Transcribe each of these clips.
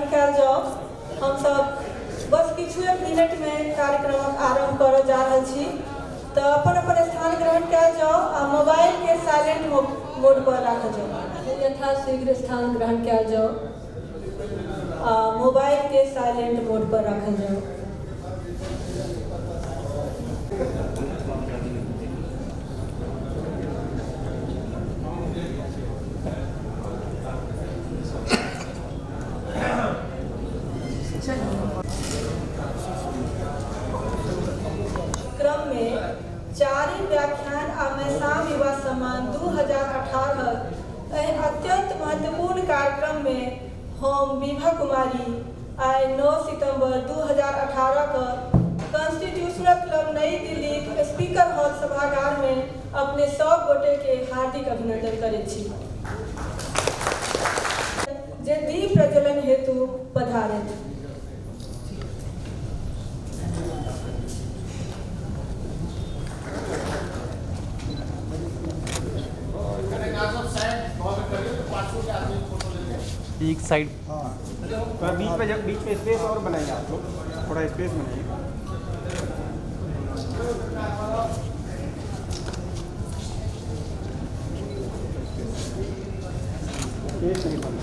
ग्रहण कयल जाउ। हमसभ बस किछुए मिनटमे कार्यक्रमक आरम्भ करऽ जा रहल छी, तऽ अपन अपन स्थान ग्रहण कयल जाउ आ मोबाइलके साइलेंट मोड पर राखल जाउ। यथाशीघ्र स्थान ग्रहण कयल जाउ आ मोबाइलके साइलेंट मोड पर राखल जाउ। क्रममे चारिम व्याख्यान आ मैसाम युवा सम्मान 2018 एहि अत्यंत महत्वपूर्ण कार्यक्रममे हम विभा कुमारी आइ 9 सितम्बर 2018 क कॉन्स्टिट्यूशनल क्लब नई दिल्लीक स्पीकर हॉल सभागारमे अपने सब गोटेके हार्दिक अभिनंदन करैत छी जे दीप प्रज्वलन हेतु पधारथि। एक साइड थोड़ा बीच में, जब बीच में स्पेस और बनाइए, आप लोग थोड़ा स्पेस बनाइए।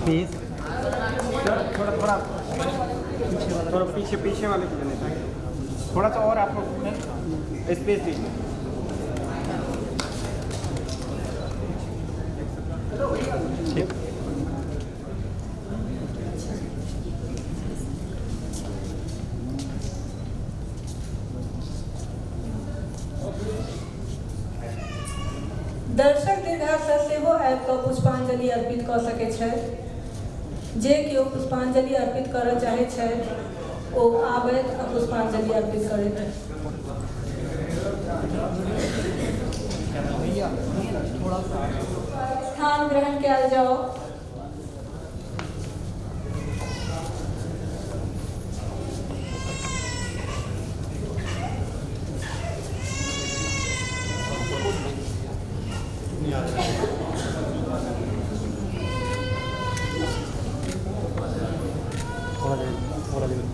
प्लीज थोड़ा थोड़ा थोड़ा पीछे पीछे वाले को जाने, थोड़ा सा और आप लोग स्पेस दीजिए। ठीक। दर्शक दीर्घासँ सेहो आबि कऽ पुष्पांजलि अर्पित कऽ सकैत छथि। जे केओ पुष्पांजलि अर्पित करऽ चाहैत छथि ओ आबथि आ पुष्पांजलि अर्पित करथि। स्थान ग्रहण कयल जाउ। थोड़ा देर, थोड़ा देर।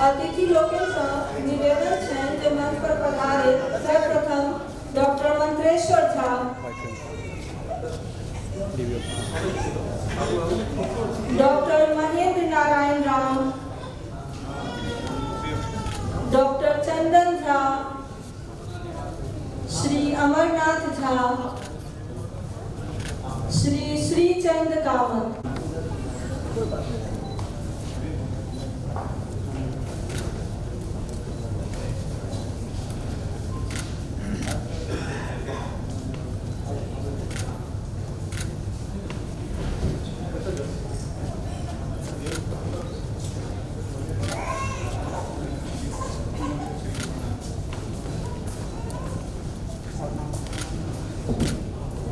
अतिथि लोकनिसँ निवेदन छनि जे मंच पर पधारे सर्वप्रथम doctor Mantreshwar Jha, doctor Mahendra Narayan Ram, doctor Chandan Jha, Shri Amarnath Jha, Shri Shrichand Kamat.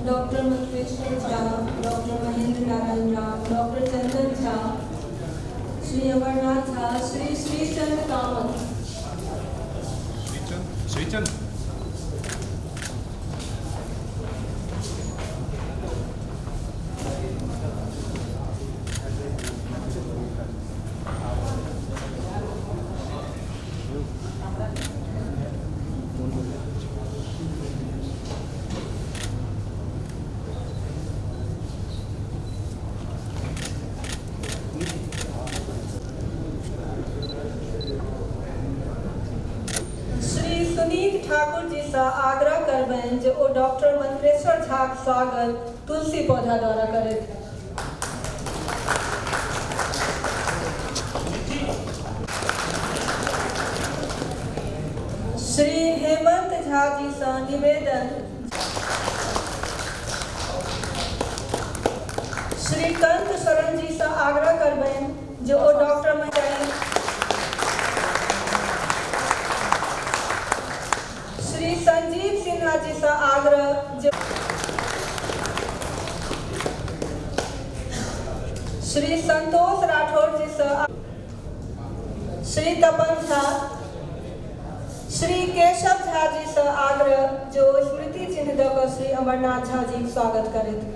Doctor Mantreshwar Jha, doctor Mahendra Narayan Ram, doctor Chandan Jha, Shri Amarnath Jha, Shri Shrichand Kamat. Shrichand. Shri Sunit Thakur ji सँ आग्रह करबनि जे ओ डॉक्टर मंत्रेश्वर झाक स्वागत तुलसी पौधा द्वारा करथि। श्री हेमंत झा जी सँ निवेदन, श्रीकांत शरण जी सँ आग्रह करबनि जे ओ डॉक्टर महिला श्री संजीव सिन्हा जी सँ आग्रह जे श्री संतोष राठौर जी सँ, श्री तपन झा, श्री केशव झा जी सँ आग्रह जे ओ स्मृति चिन्ह दऽ कऽ श्री अमरनाथ झा जी स्वागत करथि।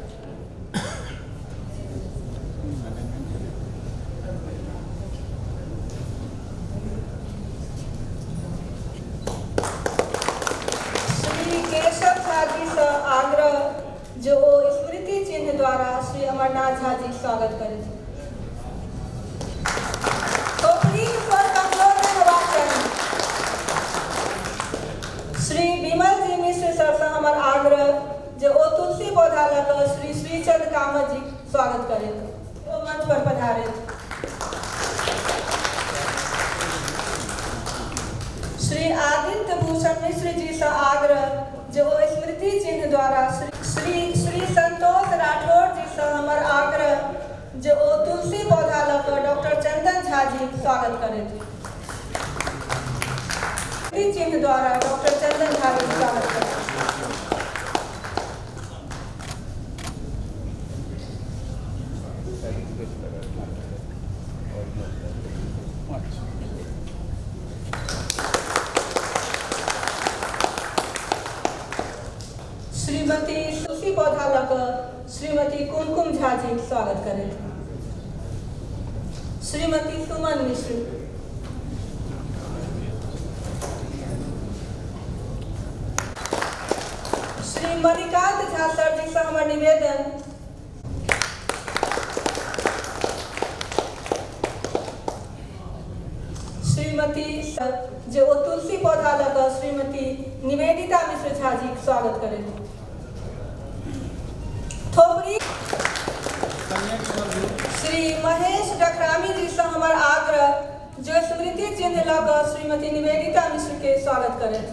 अमरनाथ झा जी स्वागत करैत। टोकरी स्वर कमजोर नहि होबाक चाही। श्री विमल जी मिश्र सर से हमर आग्रह जे ओ तुलसी पौधा लऽ कऽ श्री श्रीचंद कामत जी स्वागत करैत, ओ मंच पर पधारैत। श्री आदित्य भूषण मिश्र जी से आग्रह जे ओ स्मृति चिन्ह द्वारा श्री श्री संतोष राठौर जी से हमर आग्रह जे ओ तुलसी पौधा लऽ कऽ डॉक्टर चंदन झा जी स्वागत करैत। स्मृति चिन्ह द्वारा डॉक्टर चंदन झा जी स्वागत करैत। श्रीमती तुलसी पौधा लऽ कऽ श्रीमती कुमकुम झा जी स्वागत करैत। श्रीमती सुमन मिश्र। श्री मणिकांत झा सर जी से हमर निवेदन श्रीमती जे ओ तुलसी पौधा लऽ कऽ श्रीमती निवेदिता मिश्र झा जी स्वागत करैत। थोपड़ी श्री महेश डखरामी जी से हमर आग्रह जे स्मृति चिन्ह लऽ कऽ श्रीमती निवेदिता मिश्र के स्वागत करैत।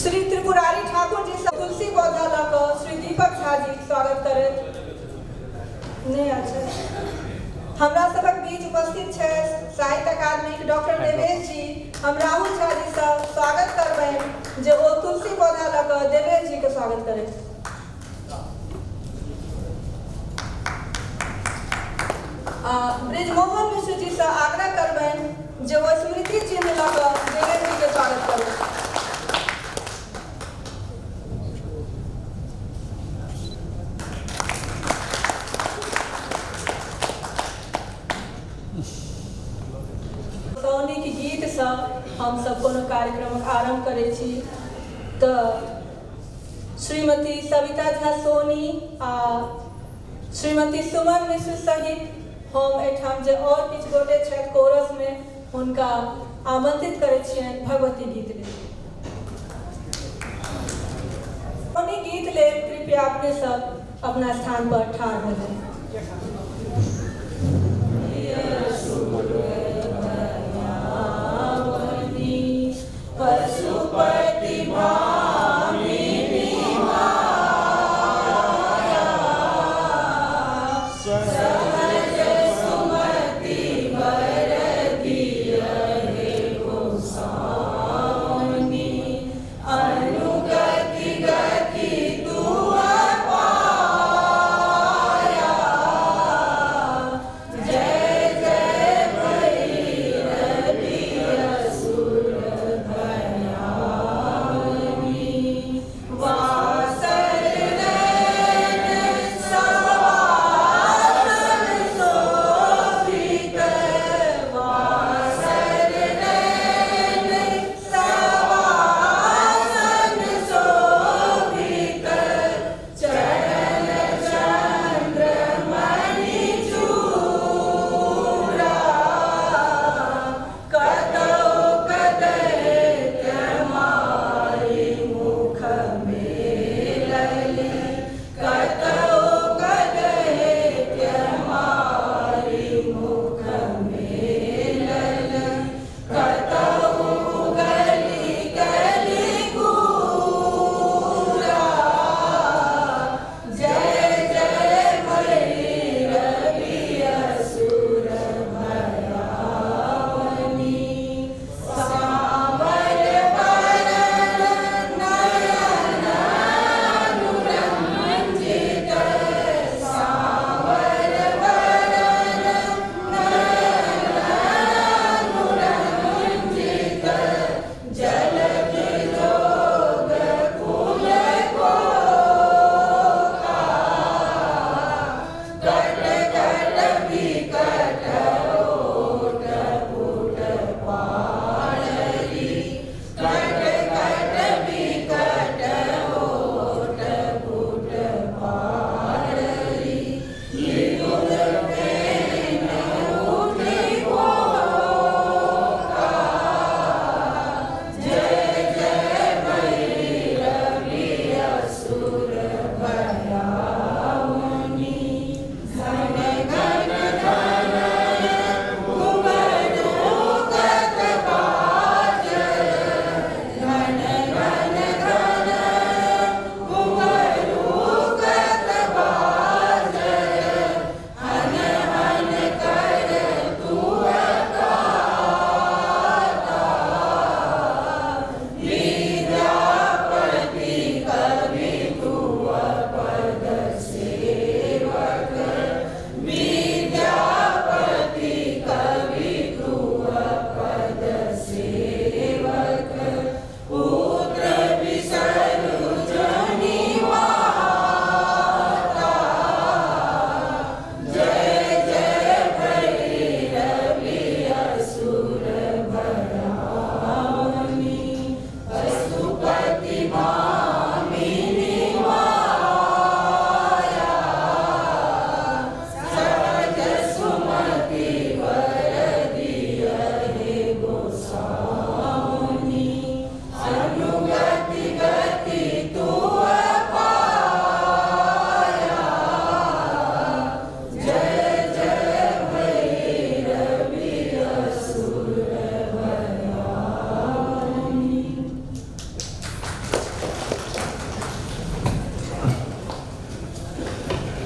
श्री त्रिपुरारी ठाकुर जी से तुलसी पौधा लऽ कऽ श्री दीपक झा जी स्वागत करैत। नहि अच्छा, हमरा सबक बीच उपस्थित छै साहित्य अकादमीक डॉक्टर देवेश जी। हम राहुल झा जी से स्वागत करबनि जे ओ तुलसी पौधा लऽ कऽ देवेश जी के स्वागत करैत। ब्रिजमोहन मिश्र जी से आग्रह करबनि जे ओ स्मृति चिन्ह लऽ कऽ देवेश जी के स्वागत करैत। हम सब कोनो कार्यक्रमक आरम्भ करै छी तऽ श्रीमती सविता झा सोनी आ श्रीमती सुमन मिश्र सहित हम एहिठाम जे और किछु गोटे छथि कोरसमे हुनका आमंत्रित करै छियनि भगवती गीत लेल। सोनी गीत लेल कृपया अपने सब अपना स्थान पर ठाढ़ हो जाए। पशुपति भामिनी माया सहज सुमति बर दियहि गोसाउनि अनुगति गति तुअ पाया।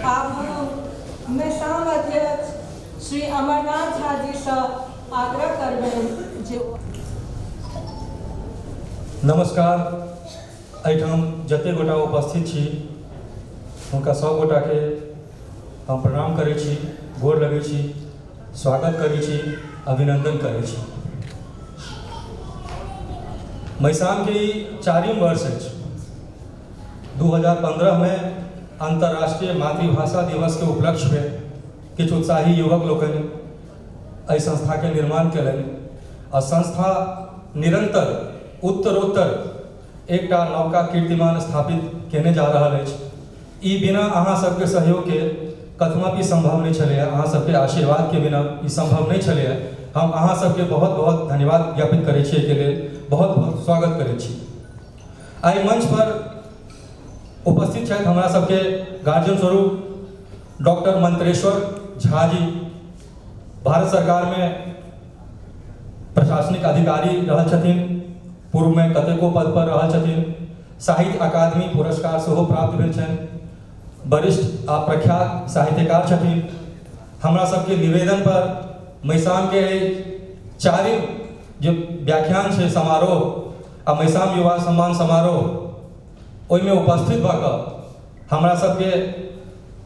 आब हम मैसाम अध्यक्ष श्री अमरनाथ झा जी से आग्रह करबनि जे। नमस्कार। एहिठाम जते गोटा उपस्थित छी हुनका सब गोटाके हम प्रणाम करै छी, गोर लगै छी, स्वागत करै छी, अभिनंदन करै छी। मैसाम के ई चारिम वर्ष अछि। 2015 में अंतर्राष्ट्रीय मातृभाषा दिवस के उपलक्ष्य में किछु उत्साही युवक लोकनि एहि संस्था के निर्माण केलनि आ संस्था निरंतर उत्तरोत्तर एकटा नवका कीर्तिमान स्थापित केने जा रहल अछि। ई बिना अहाँ सबके सहयोग के कथमपि संभव नहीं छलैए। अहाँ सबके आशीर्वाद के बिना ई संभव नहीं छलैए। हम अहाँ सबके बहुत बहुत धन्यवाद ज्ञापित करै छी, एहिके लेल बहुत बहुत स्वागत करै छी। आइ मंच पर उपस्थित छथि हमरा सबके गार्जियन स्वरूप डॉक्टर मंत्रेश्वर झा जी, भारत सरकार में प्रशासनिक अधिकारी रहल छथिन, पूर्व में कतेको पद पर रहल छथिन, साहित्य अकादमी पुरस्कार सेहो प्राप्त भेल छनि, वरिष्ठ आ प्रख्यात साहित्यकार छथिन। हमरा सबके निवेदन पर मैसाम के चारिम जे व्याख्यान छै समारोह आ मैसाम युवा सम्मान समारोह, ओहिमे उपस्थित भऽ कऽ हमरा सबके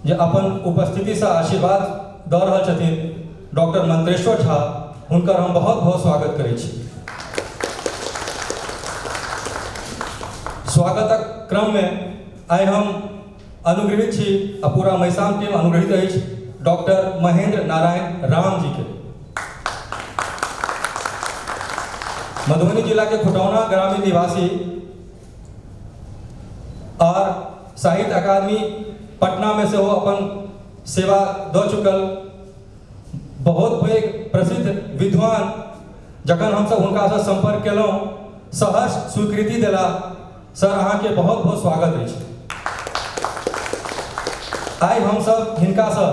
जे अपन उपस्थितिसँ आशीर्वाद दऽ रहल छथिन डॉक्टर मंत्रेश्वर झा, हुनकर हम बहुत बहुत स्वागत करै छी। स्वागतक क्रममे आइ हम अनुगृहित छी आ पूरा मैसाम टीम अनुगृहित अछि डॉक्टर महेंद्र नारायण राम जी के। मधुबनी जिला के खुटौना ग्रामीण निवासी और साहित्य अकादमी पटना में सेहो अपन सेवा दऽ चुकल बहुत पैघ प्रसिद्ध विद्वान, जखन हमसब हुनकासँ संपर्क केलहुँ सहर्ष स्वीकृति देला। सर, अहाँके बहुत बहुत स्वागत अछि। आइ हमसब हिनकासँ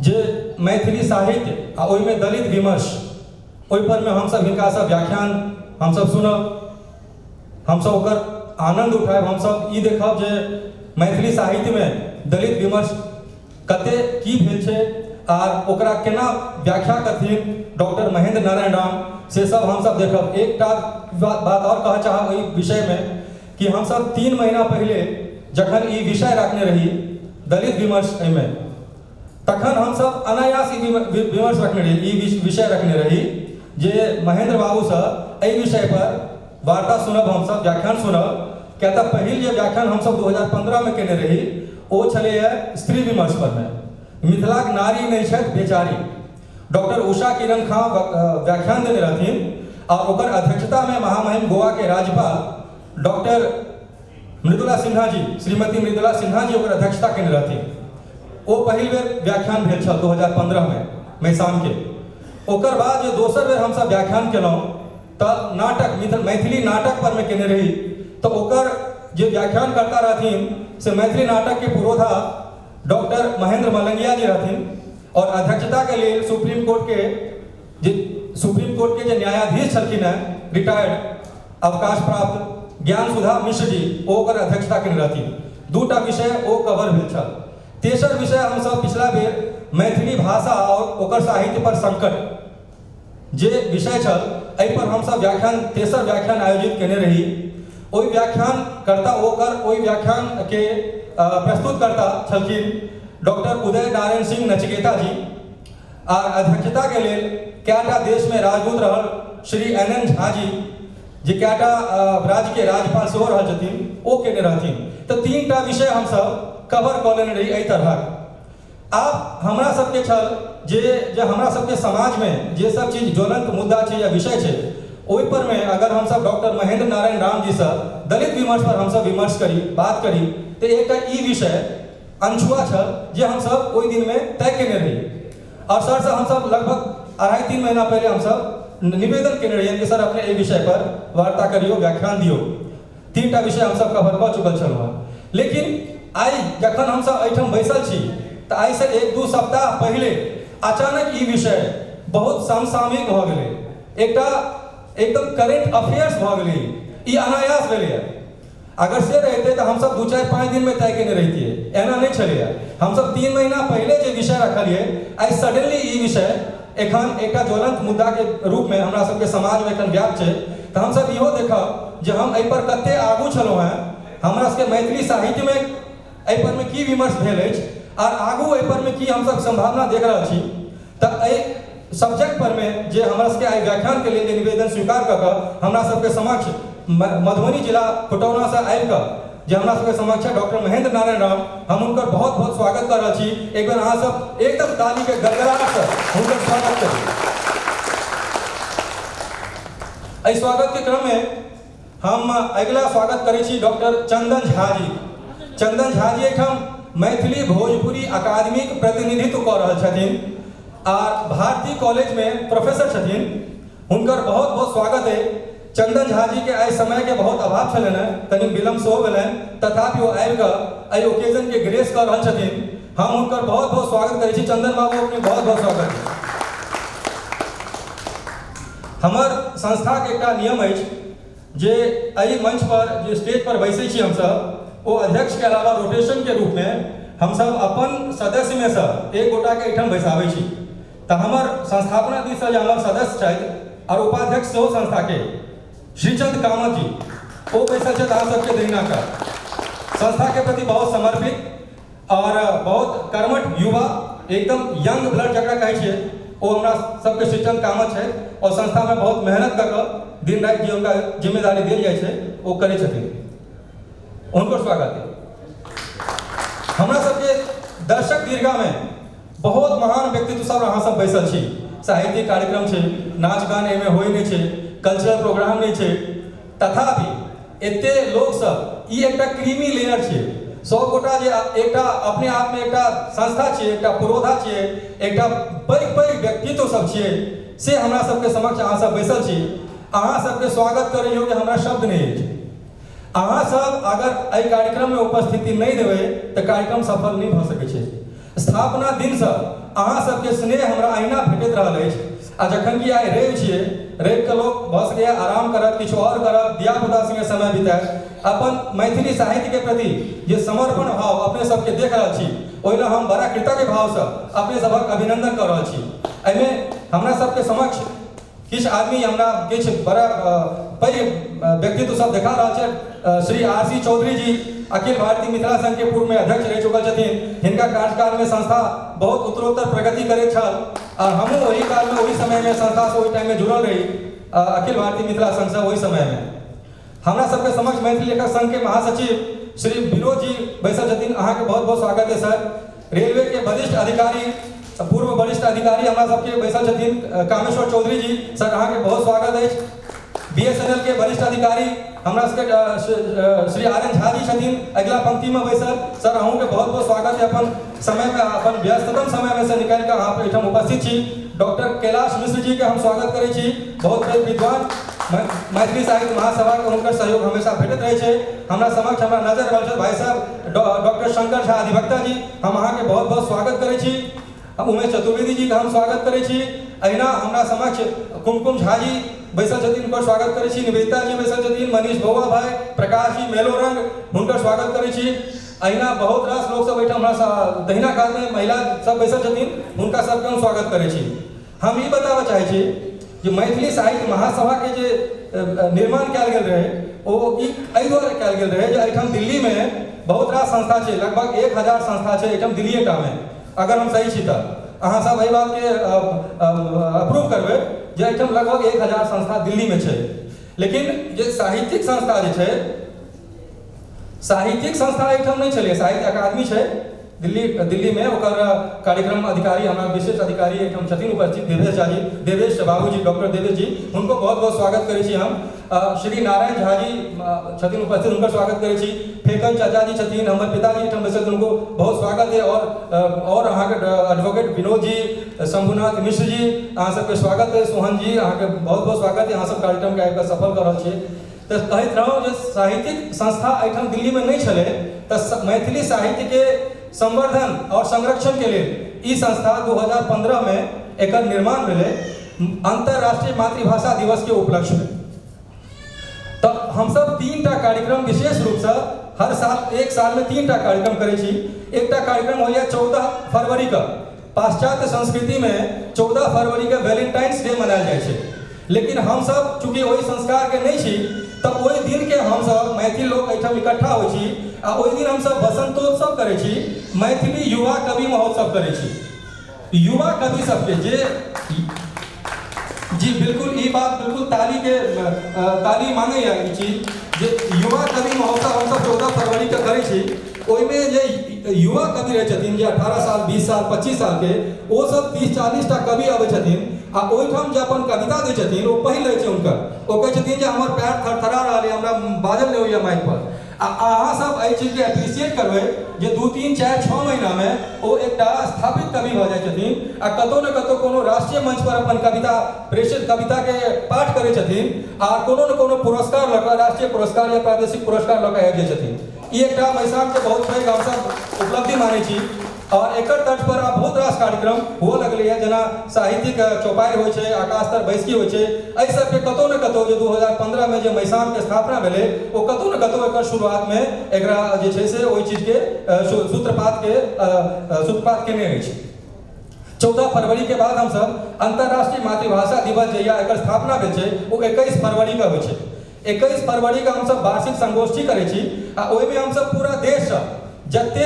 जे मैथिली साहित्य आ ओहिमे दलित विमर्श, ओहि पर में हमसब हिनकासँ व्याख्यान हमसब सुनब, हमसब ओकर आनंद उठायब। हमसब ई देखब जे मैथिली साहित्यमे दलित विमर्श कते की भेल छै आर ओकरा केना व्याख्या करथिन डॉक्टर महेंद्र नारायण राम, से सब हमसब देखब। एकटा बात और कहऽ चाहब एहि विषयमे कि हमसब 3 महीना पहिले जखन ई विषय रखने रही दलित विमर्श एहिमे, तखन हमसब अनायास ई विमर्श रखने रही, ई विषय रखने रही जे महेंद्र बाबूसँ एहि विषय पर वार्ता सुनब, हमसब व्याख्यान सुनब। किया तऽ पहिल जे व्याख्यान हमसब 2015 में केने रही ओ छलैए स्त्री विमर्श पर में, मिथिलाक नारी नहि छथि बेचारी, डॉक्टर उषा किरण खां व्याख्यान देने रहथिन और ओकर अध्यक्षता में महामहिम गोवा के राज्यपाल डॉक्टर मृदुला सिन्हा जी, श्रीमती मृदुला सिन्हा जी ओकर अध्यक्षता केने रहथिन। ओ पहिल बेर व्याख्यान भेल छल 2015 में मैसाम के। ओकर बाद जे दोसर बेर हमसब व्याख्यान केलहुँ तऽ नाटक, मैथिली नाटक पर में केने रही, तऽ ओकर जे व्याख्यानकर्ता रहथिन से मैथिली नाटक के पुरोधा डॉक्टर महेंद्र मलंगिया जी रहथिन और अध्यक्षता के लिए सुप्रीम कोर्ट के जे न्यायाधीश छलखिन हैं रिटायर्ड अवकाश प्राप्त ज्ञान सुधा मिश्र जी, ओ ओकर अध्यक्षता केने रहथिन। दूटा विषय ओ कवर भेल छल। तेसर विषय हमसब पिछला बेर मैथिली भाषा और ओकर साहित्य पर संकट जे विषय छल, एहि पर हमसब व्याख्यान, तेसर व्याख्यान आयोजित केने रही। ओहि व्याख्यान कर्ता ओकर ओहि व्याख्यान के प्रस्तुतकर्ता छलखिन डॉक्टर उदय नारायण सिंह नचिकेता जी आ अध्यक्षता के लेल कएटा देश में राजदूत रहल श्री एन एन झा जी, जे कएटा राज्य के राज्यपाल सेहो रहल छथिन, ओ केने रहथिन। तऽ 3टा विषय हमसब कवर कऽ लेने रही एहि तरहक। आब हमरा सबके छल जे हमरा सबके समाजमे जे सब चीज ज्वलंत मुद्दा छै या विषय छै, ओहि पर में अगर हमसब डॉक्टर महेंद्र नारायण राम जी से दलित विमर्श पर हमसब विमर्श करी, बात करी, तऽ एकटा ई विषय अनछुआ छल जे हमसब ओहि दिनमे तय केने रही। और सर से हमसब लगभग 2.5-3 महीना पहले हमसब निवेदन केने रहियै कि सर अपने एहि विषय पर वार्ता करियौ, व्याख्यान दियौ। 3टा विषय हमसब कवर कऽ चुकल छलहुँ हँ। लेकिन आइ जखन हमसब एहिठाम बैसल छी तऽ आइसँ 1-2 सप्ताह पहिले अचानक ई विषय बहुत समसामयिक भऽ गेलै, एकटा एकदम करेंट अफेयर्स भऽ गेलै। ई अनायास भेलैए। अगर से रहितै तऽ हमसब 2-4-5 दिनमे तय केने रहितियै। एना नहि छलैए। हमसब 3 महीना पहिले जे विषय रखलियै, आइ सडनली ई विषय एखन एकटा ज्वलंत मुद्दाके रूपमे हमरा सबके समाजमे एखन व्याप्त छै। तऽ हमसब इहो देखब जे हम एहिपर कते आगू छलहुँ हेँ, हमरा सबके मैथिली साहित्यमे एहि परमे की विमर्श भेल अछि आर आगू एहि परमे की हमसब संभावना देख रहल छी। तऽ एहि सब्जेक्ट परमे जे हमरा सबके आइ व्याख्यानके लेल जे निवेदन स्वीकार कऽ कऽ हमरा सबके समक्ष मधुबनी जिला खुटौनासँ आबि कऽ जे हमरा सबके समक्ष डॉक्टर महेंद्र नारायण राम, हम हुनकर बहुत बहुत स्वागत कर रहल छी। एक बेर अहाँ सब एकदम तालीके गड़गड़ाहटसँ हुनकर स्वागत करू। एहि स्वागतके क्रममे हम अगिला स्वागत करै छी डॉक्टर चंदन झा जी। चंदन झा जी एहिठाम मैथिली भोजपुरी अकादमीक प्रतिनिधित्व कऽ रहल छथिन आर भारती कॉलेजमे प्रोफेसर छथिन। हुनकर बहुत बहुत स्वागत है। चंदन झा जी के आइ समय के बहुत अभाव छलनि हेँ, कनि विलम्ब सेहो भेलनि, तथापि ओ आबि कऽ एहि ओकेजन के ग्रेस कऽ रहल छथिन। हम हुनकर बहुत बहुत स्वागत करै छी। चंदन बाबू अपने बहुत बहुत स्वागत। हमर संस्थाके एकटा नियम अछि जे एहि मंच पर जे स्टेज पर बैसै छी हमसब, ओ अध्यक्ष के अलावा रोटेशन के रूप में हमसब अपन सदस्य में से एक गोटा के एहिठाम बैसाबै छी। तऽ हमर संस्थापना दिससँ जे हमर सदस्य छथि और उपाध्यक्ष सेहो संस्था के श्रीचंद कामत जी, ओ बैसल छथि अहाँ सबके दहिना का। संस्था के प्रति बहुत समर्पित और बहुत कर्मठ युवा, एकदम यंग ब्लड जकरा कहै छियै, ओ हमरा सबके श्रीचंद कामत छथि और संस्था में बहुत मेहनत कऽ कऽ दिन राति जे हुनका जिम्मेदारी देल जाइ छै ओ करै छथिन। हुनकर स्वागत है। हमरा सबके दर्शक दीर्घा में बहुत महान व्यक्तित्व सब अहाँ सब बैसल छी। साहित्यिक कार्यक्रम छै, नाच गान एहिमे होइ नहि छै, कल्चरल प्रोग्राम नहि छै, तथापि एते लोक सब, ई एकटा क्रीमी लेयर छै। 100 गोटा जे एकटा अपने आपमे एकटा संस्था छियै, एकटा पुरोधा छियै, एकटा पैघ पैघ व्यक्तित्व सब छियै, से हमरा सबके समक्ष अहाँ सब बैसल छी। अहाँ सबके स्वागत करै योग्य हमरा शब्द नहि अछि। अहाँ सब अगर एहि कार्यक्रममे उपस्थिति नहि देबै तऽ कार्यक्रम सफल नहि भऽ सकै छै। स्थापना दिनसँ अहाँ सबके स्नेह हमरा अहिना भेटैत रहल अछि। आ जखन कि आइ रवि छियै, रविके लोक भऽ सकैए आराम करत, किछु आओर करत, धियापुता संगे समय बितायत। अपन मैथिली साहित्यके प्रति जे समर्पण भाव अपने सबके देख रहल छी, ओहि लए हम बड़ा कृतज्ञ भावसँ अपने सबक अभिनंदन कऽ रहल छी। एहिमे हमरा सबके समक्ष किछु आदमी हमरा किछु बड़ा पैघ व्यक्तित्व सब देखा रहल छै। श्री आर.सी. चौधरी जी अखिल भारतीय मिथिला संघ के पूर्व में अध्यक्ष रहि चुकल छथिन। हिनका कार्यकाल में संस्था बहुत उत्तरोत्तर प्रगति करैत छल और हमहूँ ओहि काल में ओहि समय में संस्था से ओहि टाइम में जुड़ल रही अखिल भारतीय मिथिला संघ से। ओहि समय में हमरा सबके समक्ष मैथिली लेखक संघ के महासचिव श्री विनोद जी बैसल छथिन। अहाँके बहुत बहुत स्वागत है सर। रेलवे के वरिष्ठ अधिकारी, पूर्व वरिष्ठ अधिकारी हमरा सबके बैसल छथिन कामेश्वर चौधरी जी, सर अहाँके बहुत स्वागत अछि। BSNL के वरिष्ठ अधिकारी हमरा सबके श्री आर.एन. झा जी छथिन अगिला पंक्ति में बैसल, सर अहूँके बहुत बहुत स्वागत है। अपन समय में, अपन व्यस्ततम समय में से निकालि कऽ अहाँ एहिठाम उपस्थित छी। डॉक्टर कैलाश मिश्र जी के हम स्वागत करै छी, बहुत पैघ विद्वान, मैथिली साहित्य महासभा के हुनकर सहयोग हमेशा भेटैत रहै छै। हमरा समक्ष हमरा नजर रहल छथि भाई साहब डॉक्टर शंकर झा अधिवक्ता जी, हम अहाँके बहुत बहुत स्वागत करै छी। उमेश चतुर्वेदी जी के हम स्वागत करै छी। अहिना हमरा समक्ष कुमकुम झा जी बैसल छथिन, हुनकर स्वागत करै छी। निवेदिता जी बैसल छथिन, मनीष बौआ भाई, प्रकाश जी मेलोरंग, हुनकर स्वागत करै छी। अहिना बहुत रास लोक सब एहिठाम हमरा दहिना कातमे महिला सब बैसल छथिन, हुनका सबके हम स्वागत करै छी। हम ई बताबऽ चाहै छी जे मैथिली साहित्य महासभाके जे निर्माण कयल गेल रहै ओ ई एहि दुआरे कयल गेल रहै जे एहिठाम दिल्लीमे बहुत रास संस्था छै, लगभग 1000 संस्था छै एहिठाम दिल्लीएटामे, अगर हम सही छी तऽ अहाँ सब एहि बातके अप्रूव करबै जे एहिठाम लगभग 1000 संस्था दिल्लीमे छै। लेकिन जे साहित्यिक संस्था जे छै, साहित्यिक संस्था एहिठाम नहि छलै, साहित्य अकादमी छै दिल्लीमे, ओकर कार्यक्रम अधिकारी हमरा विशेष अधिकारी एहिठाम छथिन उपस्थित, देवेश झा जी, देवेश बाबूजी, डॉक्टर देवेश जी, हुनको बहुत बहुत स्वागत करै छी हम। श्री नारायण झा जी छथिन उपस्थित, हुनकर स्वागत करै छी। फेकन चाचा जी छथिन, हमर पिताजी एहिठाम बैसल, हुनको बहुत स्वागत है। और अहाँके एडवोकेट विनोद जी, शंभुनाथ मिश्र जी, अहाँ सबके स्वागत है। सोहन जी, अहाँके बहुत बहुत स्वागत है। अहाँ सब कार्यक्रमके आबि कऽ सफल कऽ रहल छियै। तऽ कहैत रहौं जे साहित्यिक संस्था एहिठाम दिल्लीमे नहि छलै, तऽ मैथिली साहित्यके संवर्धन और संरक्षण के लेल ई संस्था 2015 में एकर निर्माण भेलै अंतर्राष्ट्रीय मातृभाषा दिवस के उपलक्ष्य में। तऽ हमसब 3 टा कार्यक्रम विशेष रूपसँ हर साल एक सालमे 3 टा कार्यक्रम करै छी। एकटा कार्यक्रम होइए 14 फरवरीके। पाश्चात्य संस्कृतिमे 14 फरवरीके वैलेंटाइंस डे मनायल जाइ छै, लेकिन हमसब चूँकि ओहि संस्कारके नहि छी, तऽ ओहि दिनके हमसब मैथिल लोक एहिठाम इकट्ठा होइ छी आ ओहि दिन हमसब बसंतोत्सव करै छी, मैथिली युवा कवि महोत्सव करै छी। युवा कवि सबके जे, जी बिल्कुल, ई बात बिल्कुल तालीके ताली मांगैए ई चीज जे युवा कवि महोत्सव हमसब 14 फरवरीके करै छी। ओहिमे जे युवा कवि रहै छथिन, जे 18 साल, 20 साल, 25 सालके, ओ सब 30-40 टा कवि अबै छथिन आ ओहिठाम जे अपन कविता दै छथिन, ओ पहिल रहै छै हुनकर। ओ कहै छथिन जे हमर पैर थरथरा रहल अइ, हमरा बाजल नहि होइए माइक पर। आ अहाँ सब एहि चीजके अप्रिसिएट करबै जे 2, 3, 4, 6 महीनामे ओ एकटा स्थापित कवि भऽ जाइ छथिन आ कतहु ने कतहु कोनो राष्ट्रीय मंच पर अपन कविता प्रेषित, कविताके पाठ करै छथिन आ कोनो ने कोनो पुरस्कार लऽ कऽ, राष्ट्रीय पुरस्कार या प्रादेशिक पुरस्कार लऽ कऽ आबि जाइ छथिन। ई एकटा मैसामके बहुत पैघ हमसब उपलब्धि मानै छी और एकर तर्ज पर आब बहुत रास कार्यक्रम हुअ लगलैए, जेना साहित्यिक चौपाड़ि होइ छै, आकाश तर बैसकी होइ छै। एहि सबके कतहु ने कतहु जे 2015मे जे मैसामके स्थापना भेलै, ओ कतहु ने कतहु एकर शुरुआतमे एकरा जे छै से ओहि चीजके सूत्रपात केने अछि। 14 फरवरी के बाद हमसब अंतर्राष्ट्रीय मातृभाषा दिवस, जहिया एकर स्थापना भेल छै, ओ 21 फरवरीके होइ छै। 21 फरवरीके हमसब वार्षिक संगोष्ठी करै छी आ ओहिमे हमसब पूरा देशसँ जते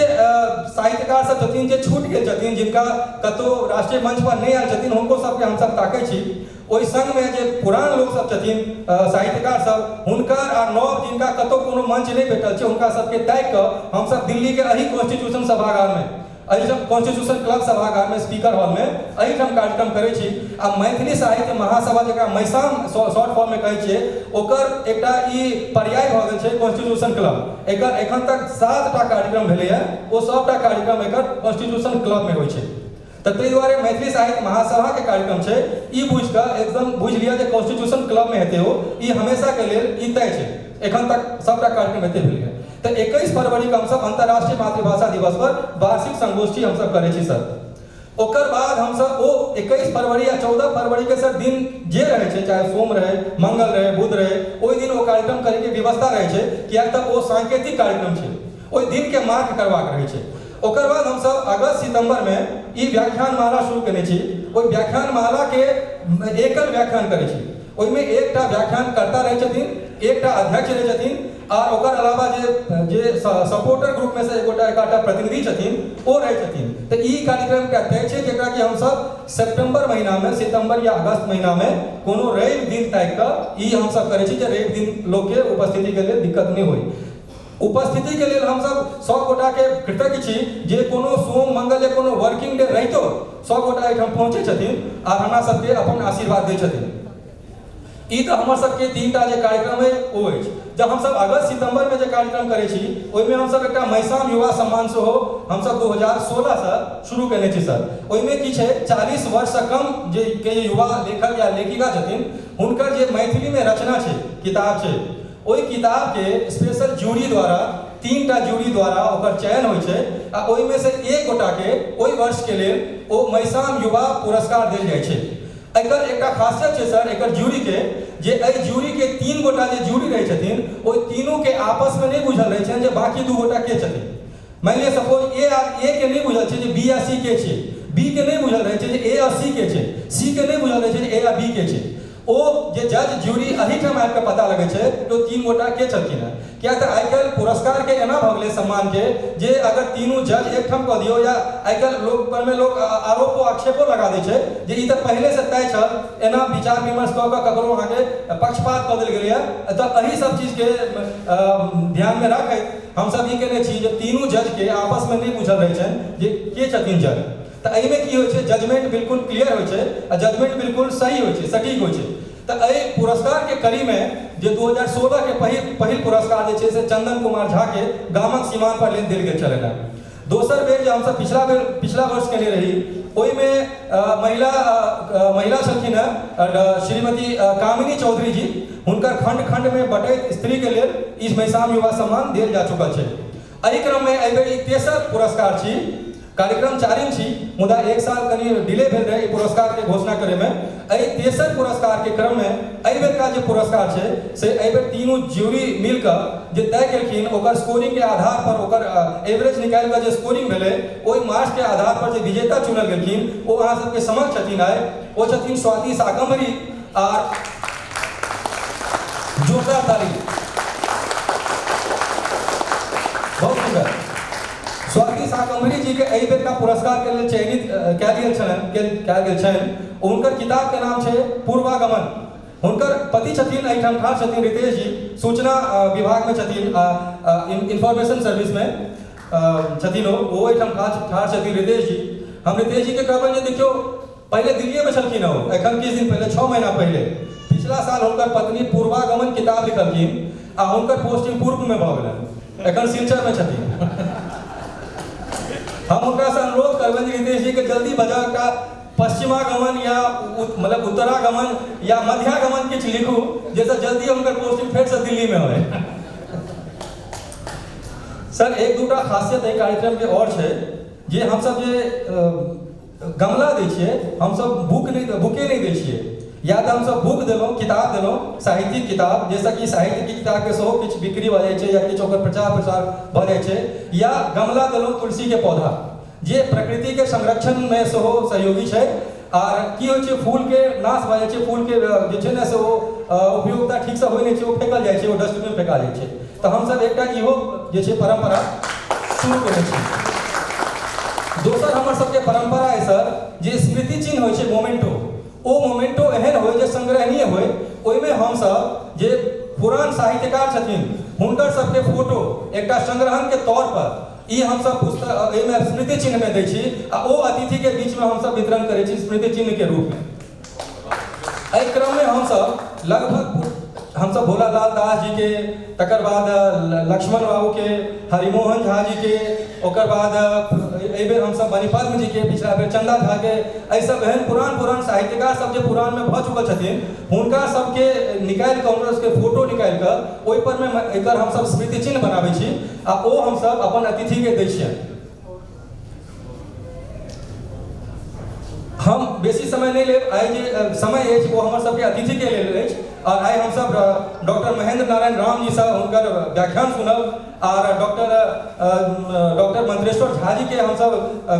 साहित्यकार सब छथिन, जे छूटि गेल छथिन, जिनका कतहु राष्ट्रीय मंच पर नहि आयल छथिन, हुनको सबके हमसब ताकै छी। ओहि संगमे जे पुरान लोकसब छथिन, साहित्यकार सब, हुनकर आ नव जिनका कतहु कोनो मंच नहि भेटल छै, हुनका सबके ताकि कऽ हमसब दिल्लीके एही कॉन्स्टिट्यूशन सभागारमे, एहिठाम कॉन्स्टिट्यूशन क्लब सभागारमे, स्पीकर हॉलमे एहिठाम कार्यक्रम करै छी। आ मैथिली साहित्य महासभा, जकरा मैसाम शॉर्ट फॉर्ममे कहै छियै, ओकर एकटा ई पर्याय भऽ गेल छै कॉन्स्टिट्यूशन क्लब। एकर एखन तक सात टा कार्यक्रम भेलैए, ओ सभटा कार्यक्रम एकर कॉन्स्टिट्यूशन क्लबमे होइ छै। तऽ ताहि दुआरे मैथिली साहित्य महासभाके कार्यक्रम छै, ई बुझि कऽ एकदम बुझि लिअ जे कॉन्स्टिट्यूशन क्लबमे हेतै ओ। ई हमेशाके लेल ई तय छै, एखन तक सभटा कार्यक्रम एतै भेलैए। तऽ 21 फरवरीके हमसब अंतर्राष्ट्रीय मातृभाषा दिवस पर वार्षिक संगोष्ठी हमसब करै छी सर। ओकर बाद हमसब ओ 21 फरवरी या 14 फरवरीके सर, दिन जे रहै छै, चाहे सोम रहै, मंगल रहै, बुध रहै, ओहि दिन ओ कार्यक्रम करैके व्यवस्था रहै छै, किएक तऽ ओ सांकेतिक कार्यक्रम छै, ओहि दिनके मार्क करबाक रहै छै। ओकर बाद हमसब अगस्त सितम्बरमे ई व्याख्यान माला शुरू केने छी। ओहि व्याख्यान मालाके एकल व्याख्यान करै छी। ओहिमे एकटा व्याख्यानकर्ता रहै छथिन, एकटा अध्यक्ष रहै छथिन आ ओकर अलावा जे जे सपोर्टर ग्रुपमे से एक गोटा एकाधटा प्रतिनिधि छथिन, ओ रहै छथिन। तऽ ई कार्यक्रम एकटा तय छै, जकरा कि हमसब सेप्टेम्बर महीनामे, सितम्बर या अगस्त महीनामे कोनो रवि दिन ताकि कऽ ई हमसब करै छी, जे रवि दिन लोकके उपस्थितिके लेल दिक्कत नहि होइ। उपस्थितिके लेल हमसब सब गोटाके कृतज्ञ छी जे कोनो सोम, मंगल या कोनो वर्किंग डे रहितो सब गोटा एहिठाम पहुँचै छथिन आ हमरा सबके अपन आशीर्वाद दै छथिन। ई तऽ हमर सबके 3 टा जे कार्यक्रम अइ ओ अछि। जब हमसब अगस्त सितम्बरमे जे कार्यक्रम करै छी, ओहिमे हमसब एकटा मैसाम युवा सम्मान सेहो हमसब 2016सँ शुरू केने छी सर। ओहिमे की छै, 40 वर्षसँ कम जे के जे युवा लेखक या लेखिका छथिन, हुनकर जे मैथिलीमे रचना छै, किताब छै, ओहि किताबके स्पेशल जूरी द्वारा, 3 टा जूरी द्वारा ओकर चयन होइ छै आ ओहिमे से एक गोटाके ओहि वर्षके लेल ओ मैसाम युवा पुरस्कार देल जाइ छै। एकर एकटा खासियत छै सर, एकर जूरीके, जे एहि जूरीके तीन गोटा जे जूरी रहै छथिन, ओहि तीनूके आपसमे नहि बुझल रहै छनि जे बाँकी दू गोटा के छथिन। मानि लिअ, सपोज ए आर ए के नहि बुझल छै जे बी आ सी के छै, बी के नहि बुझल रहै छै जे ए आ सी के छै, सी के नहि बुझल रहै छै जे ए आ बी के छै। ओ जे जज जूरी एहिठाम आबि कऽ पता लगै छै जे ओ तीन गोटा के छलखिन हेँ। किएक तऽ आइ काल्हि पुरस्कारके एना भऽ गेलै सम्मानके जे अगर तीनू जज एकठाम कऽ दियौ या आइ काल्हि लोक परमे लोक आरोपो आक्षेपो लगा दै छै जे ई तऽ पहिलेसँ तय छल, एना विचार विमर्श कऽ कऽ ककरो अहाँके पक्षपात कऽ देल गेलैए। तऽ एहि सब चीजके ध्यानमे राखैत हमसब ई केने छी जे तीनू जजके आपसमे नहि बुझल रहै छनि जे के छथिन जज। तऽ एहिमे की होइ छै, जजमेंट बिल्कुल क्लियर होइ छै आ जजमेंट बिल्कुल सही होइ छै, सटीक होइ छै। तऽ एहि पुरस्कारके कड़ीमे जे 2016 के पहिल पहिल पुरस्कार जे छै से चंदन कुमार झाके गामक सीमान पर लेल देल गेल छलनि हेँ। दोसर बेर जे हमसब पिछला बेर, पिछला वर्ष केने रही, ओहिमे महिला महिला छलखिन हेँ श्रीमती कामिनी चौधरी जी, हुनकर खण्ड खण्डमे बटैत स्त्रीके लेल ई मैसाम युवा सम्मान देल जा चुकल छै। एहि क्रममे एहिबेर ई तेसर पुरस्कार छी। कार्यक्रम चारिम छी, मुदा एक साल कनि डिले भेल रहे पुरस्कार के घोषणा करे में। एहि तेसर पुरस्कार के क्रम में एहि बेरका जे पुरस्कार छै से एहि बेर तीनू ज्यूरी मिलकर जे तय केलखिन ओकर स्कोरिंग के आधार पर ओकर एवरेज निकालि कऽ जे स्कोरिंग भेलै ओहि मार्क्स के आधार पर जे विजेता चुनल गेलखिन ओ अहाँ सबके समक्ष छथिन आइ। ओ छथिन स्वाति शाकम्भरी। आर जोरदार ताली, बहुत सुंदर। स्वाति शाकम्भरी जी के एहि बेरका पुरस्कार के लेल चयनित कयल गेल छनि। हुनकर किताब के नाम छै पूर्वागमन। हुनकर पति छथिन एहिठाम ठाढ़ छथिन रितेश जी, सूचना विभाग में छथिन, इंफॉर्मेशन सर्विस में छथिन ओ एहिठाम ठाढ़ छथिन रितेश जी। हम रितेश जी के कहबनि जे देखियौ पहिले दिल्लीए में छलखिन ओ, एखन किछु दिन पहिले 6 महीना पहिले पिछला साल हुनकर पत्नी पूर्वागमन किताब लिखलखिन आ हुनकर पोस्टिंग पूर्व में भऽ गेलनि, एखन सिलचर में छथिन। हम हुनकासँ अनुरोध करबनि रितेश जी के जल्दी बजा एकटा पश्चिमागमन या मतलब उत्तरागमन या मध्यागमन किछु लिखू जाहिसँ जल्दी हुनकर पोस्टिंग फेरसँ दिल्ली में होय। सर एक दूटा खासियत एहि कार्यक्रम के और छै जे हमसब जे गमला दै छियै हमसब बुके नहि दै छियै, या तऽ हमसब बुक देलहुँ, किताब देलहुँ, साहित्यिक किताब, जाहिसँ कि साहित्यिक किताबके सेहो किछु बिक्री भऽ जाइ छै या किछु ओकर प्रचार प्रसार भऽ जाइ छै, या गमला देलहुँ तुलसीके पौधा जे प्रकृतिके संरक्षणमे सेहो सहयोगी छै। आर की होइ छै फूलके नाश भऽ जाइ छै, फूलके जे छै ने से ओ उपयोगिता ठीकसँ होइ नहि छै, ओ फेकल जाइ छै, ओ डस्टबिनमे फेका जाइ छै। तऽ हमसब एकटा इहो जे छै परम्परा शुरू केने छी। दोसर हमर सबके परम्परा अइ सर जे स्मृति चिन्ह होइ छै मोमेंटो, ओ मोमेंटो एहन होइ जे संग्रहणीय होइ। ओहिमे हमसब जे पुरान साहित्यकार छथिन हुनकर सबके फोटो एकटा संग्रहणके तौर पर ई हमसब पुस्तक एहिमे स्मृति चिन्हमे दै छी आ ओ अतिथिके बीचमे हमसब वितरण करै छी स्मृति चिन्हके रूपमे। एहि क्रममे हमसब लगभग हमसब भोलालाल दास जी के, तकर बाद लक्ष्मण बाबू के, हरिमोहन झा जी के, ओकर बाद एहि बेर हमसब मणिपद्म जी के, पिछला बेर चंदा झा के, एहि सब एहन पुरान पुरान साहित्यकार सब जे पुरान में भऽ चुकल छथिन हुनका सबके निकालि कऽ हुनकर सबके फोटो निकालि कऽ ओहि पर मे एकर हमसब स्मृति चिन्ह बनाबै छी आ ओ हमसब अपन अतिथि के दै छियनि। हम बेसी समय नहि लेब, आइ जे समय अछि ओ हमर सबके अतिथि के लेल अछि। और आइ हमसब डॉक्टर महेंद्र नारायण राम जी से हुनकर व्याख्यान सुनब और डॉक्टर मंत्रेश्वर झा जी के हमसब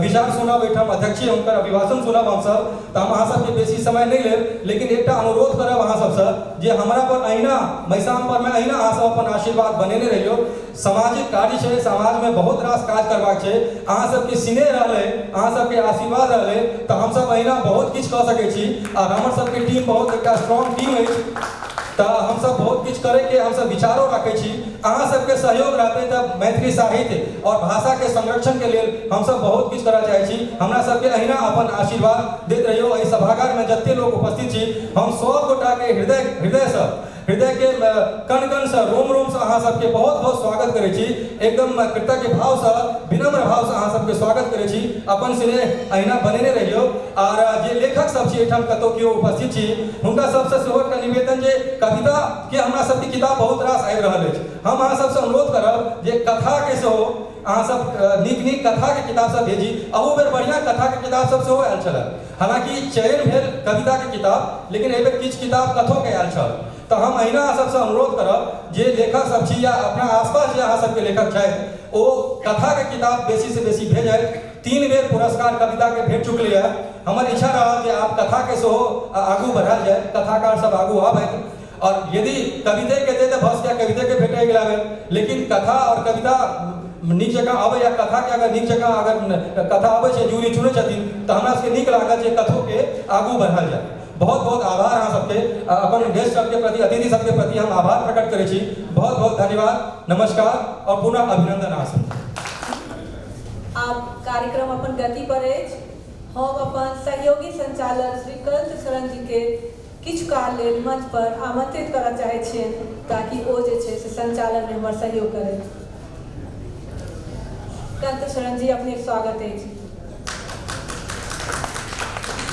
विचार सुनब, एहिठाम अध्यक्षीय हुनकर अभिभाषण सुनब हमसब। तऽ हम अहाँ सबके बेसी समय नहि लेब, लेकिन एकटा अनुरोध करब अहाँ सबसँ जे हमरा पर अहिना मैसाम पर मे अहिना अहाँ सब अपन आशीर्वाद बनेने रहियौ। सामाजिक कार्य छै, समाजमे बहुत रास काज करबाक छै, अहाँ सबके स्नेह रहलै, अहाँ सबके आशीर्वाद रहलै तऽ हमसब अहिना बहुत किछु कऽ सकै छी। और हमर सबके टीम बहुत एकटा स्ट्रॉन्ग टीम अछि, तऽ हमसब बहुत किछु करैके हमसब विचारो राखै छी। अहाँ सबके सहयोग रहतै तऽ मैथिली साहित्य और भाषाके संरक्षणके लेल हमसब बहुत किछु करऽ चाहै छी। हमरा सबके अहिना अपन आशीर्वाद दैत रहियौ। एहि सभागारमे जते लोक उपस्थित छी हम सब गोटाके हृदयसँ हृदयके कण कणसँ रोम रोमसँ अहाँ सबके बहुत बहुत स्वागत करै छी। एकदम कृतज्ञ भावसँ विनम्र भावसँ अहाँ सबके स्वागत करै छी। अपन स्नेह अहिना बनेने रहियौ। आर जे लेखक सब छी एहिठाम कतौ केओ उपस्थित छी हुनका सबसँ सेहो एकटा निवेदन जे कविता के हमरा सबके किताब बहुत रास आबि रहल अछि, हम अहाँ सबसँ अनुरोध करब जे कथाके सेहो अहाँ सब नीक नीक कथाके किताब सब भेजी। अहू बेर बढ़िआँ कथाके किताब सब सेहो आयल छलै, हालाँकि चयन भेल कविताके किताब, लेकिन एहि बेर किछु किताब कथोके आयल छल। तऽ हम अहिना अहाँ सबसँ अनुरोध करब जे लेखक सब छी या अपना आसपास जे अहाँ सबके लेखक छथि ओ कथाके किताब बेसीसँ बेसी भेजथि। 3 बेर पुरस्कार कविताके भेट चुकलैए। हमर इच्छा रहल जे आब कथाके सेहो आगू बढ़ायल जाय, कथाकार सब आगू आबथि। और यदि कवितेके दे तऽ भऽ सकैए कवितेके भेटै अगिला बेर, लेकिन कथा और कविता नीक जकाँ अबै या कथाके अगर नीक जकाँ अगर कथा अबै छै, जूरी चुनै छथिन तऽ हमरा सबके नीक लागत जे कथोके आगू बढ़ायल जाय। बहुत बहुत आभार अहाँ सबके, अपन गेस्ट सबके प्रति, अतिथि सबके प्रति हम आभार प्रकट करै छी। बहुत बहुत धन्यवाद, नमस्कार और पुनः अभिनंदन अहाँ सबके। आब कार्यक्रम अपन गति पर अछि। हम अपन सहयोगी संचालक श्रीकंत शरण जी के किछु काल लेल मंच पर आमंत्रित करऽ चाहै छियनि ताकि ओ जे छै से संचालन में हमर सहयोग करथि। कंत शरण जी अपने स्वागत अछि।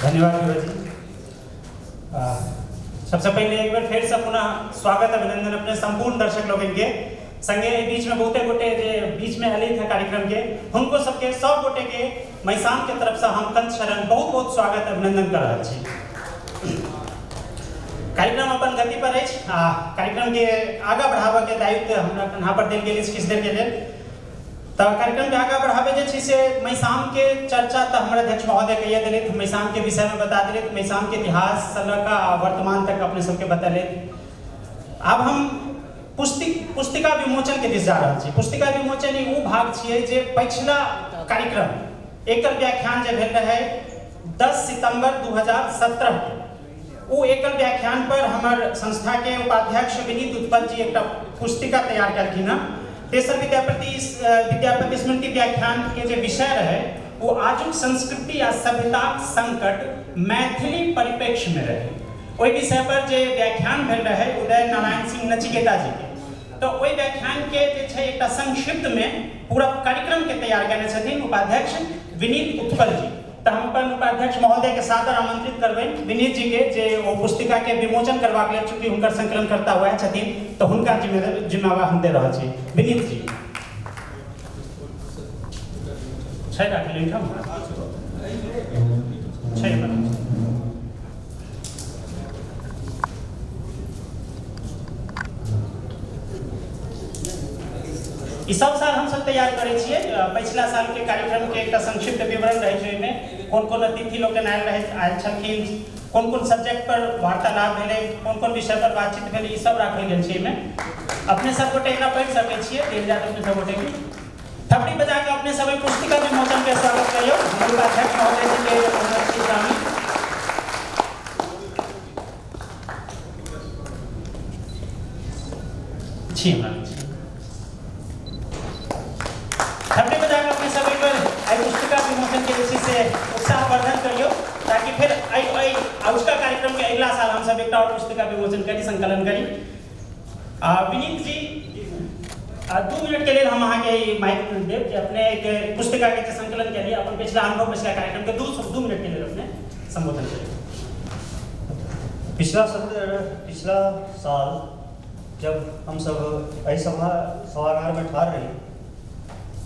धन्यवाद युवा जी। सबसे पहले एक बार फिर से पुनः स्वागत अभिनंदन अपने संपूर्ण दर्शक लोगन के। संगे एहि बीच में बहुते गोटे जे बीच में एलथि हँ कार्यक्रम के, हुनको सबके सब गोटे के मैसाम के तरफ से हम कंत शरण बहुत बहुत स्वागत अभिनंदन कर रहल छी। कार्यक्रम अपन गति पर अछि आ कार्यक्रम के आगा बढ़ाबऽ के दायित्व हमरा कन्हा पर देल गेल अछि किछु देर के लेल। तऽ कार्यक्रम के आगा बढ़ाबे जे छै से मैसाम के चर्चा तऽ हमर अध्यक्ष महोदय कहिए देलथि, मैसाम के विषय में बता देलथि, मैसाम के इतिहास से लऽ कऽ आ वर्तमान तक अपने सबके बतेलथि। आब हम पुस्तिका विमोचन के दिस जा रहल छी। पुस्तिका विमोचन ई ओ भाग छियै जे पछिला कार्यक्रम एकल व्याख्यान जे भेल रहै 10 सितम्बर 2017 के, ओ एकल व्याख्यान पर हमर संस्था के उपाध्यक्ष विनीत उत्पल जी एकटा पुस्तिका तैयार केलखिन हँ। तेसर विद्यापति स्मृति व्याख्यान के जे विषय रहे वो आजुक संस्कृति आ सभ्यताक संकट मैथिली परिप्रेक्ष्य में रहे। ओहि विषय पर जे व्याख्यान भेल रहे उदय नारायण सिंह नचिकेता जी के, तो ओहि व्याख्यान के जे छै एकटा संक्षिप्त में पूरा कार्यक्रम के तैयार केने छथिन उपाध्यक्ष विनीत उत्पल जी। तऽ हम अपन उपाध्यक्ष महोदय के सादर आमंत्रित करबनि विनीत जी के, जे ओ पुस्तिका के विमोचन करबाक लेल चूँकि हुनकर संकलनकर्ता वएह छथिन तऽ हुनका जिम्मेवार हम दे रहल छी। विनीत जी छै राखल एहिठाम छै। ई सब साल हम सब तैयार करै छियै। पछिला साल के कार्यक्रम के एकटा संक्षिप्त विवरण रहै छै, ओहिमे कोन कोन अतिथि लोकनि आयल छलखिन, कोन कोन सब्जेक्ट पर वार्तालाप भेलै, कोन कोन विषय पर बातचीत भेलै, ई सब राखल गेल छै एहिमे। अपने सब गोटे एकरा पढ़ि सकै छियै, देल जायत अपने सब गोटे के। थपड़ी बजा कऽ अपने सब पुस्तिका विमोचन के स्वागत करियौ। हमर उपाध्यक्ष महोदय जी के स्वामी। छी हमरा थपड़ी बजा कऽ अपने सब एक बेर एहि पुस्तिका विमोचन के जे छै से उत्साहवर्धन करियौ, ताकि फेर एहि आजुका कार्यक्रम के अगिला साल हम सब एकटा और पुस्तिका विमोचन करी, संकलन करी। विनीत जी 2 मिनट के लेल हम अहाँके माइक देब जे अपने एक पुस्तिका के संकलन के लिए अपन पिछला अनुभव पिछला कार्यक्रम के 2 मिनट के लेल अपने संबोधन करियौ। पिछला साल जब हम सब एहि सभागार में ठाढ़ रही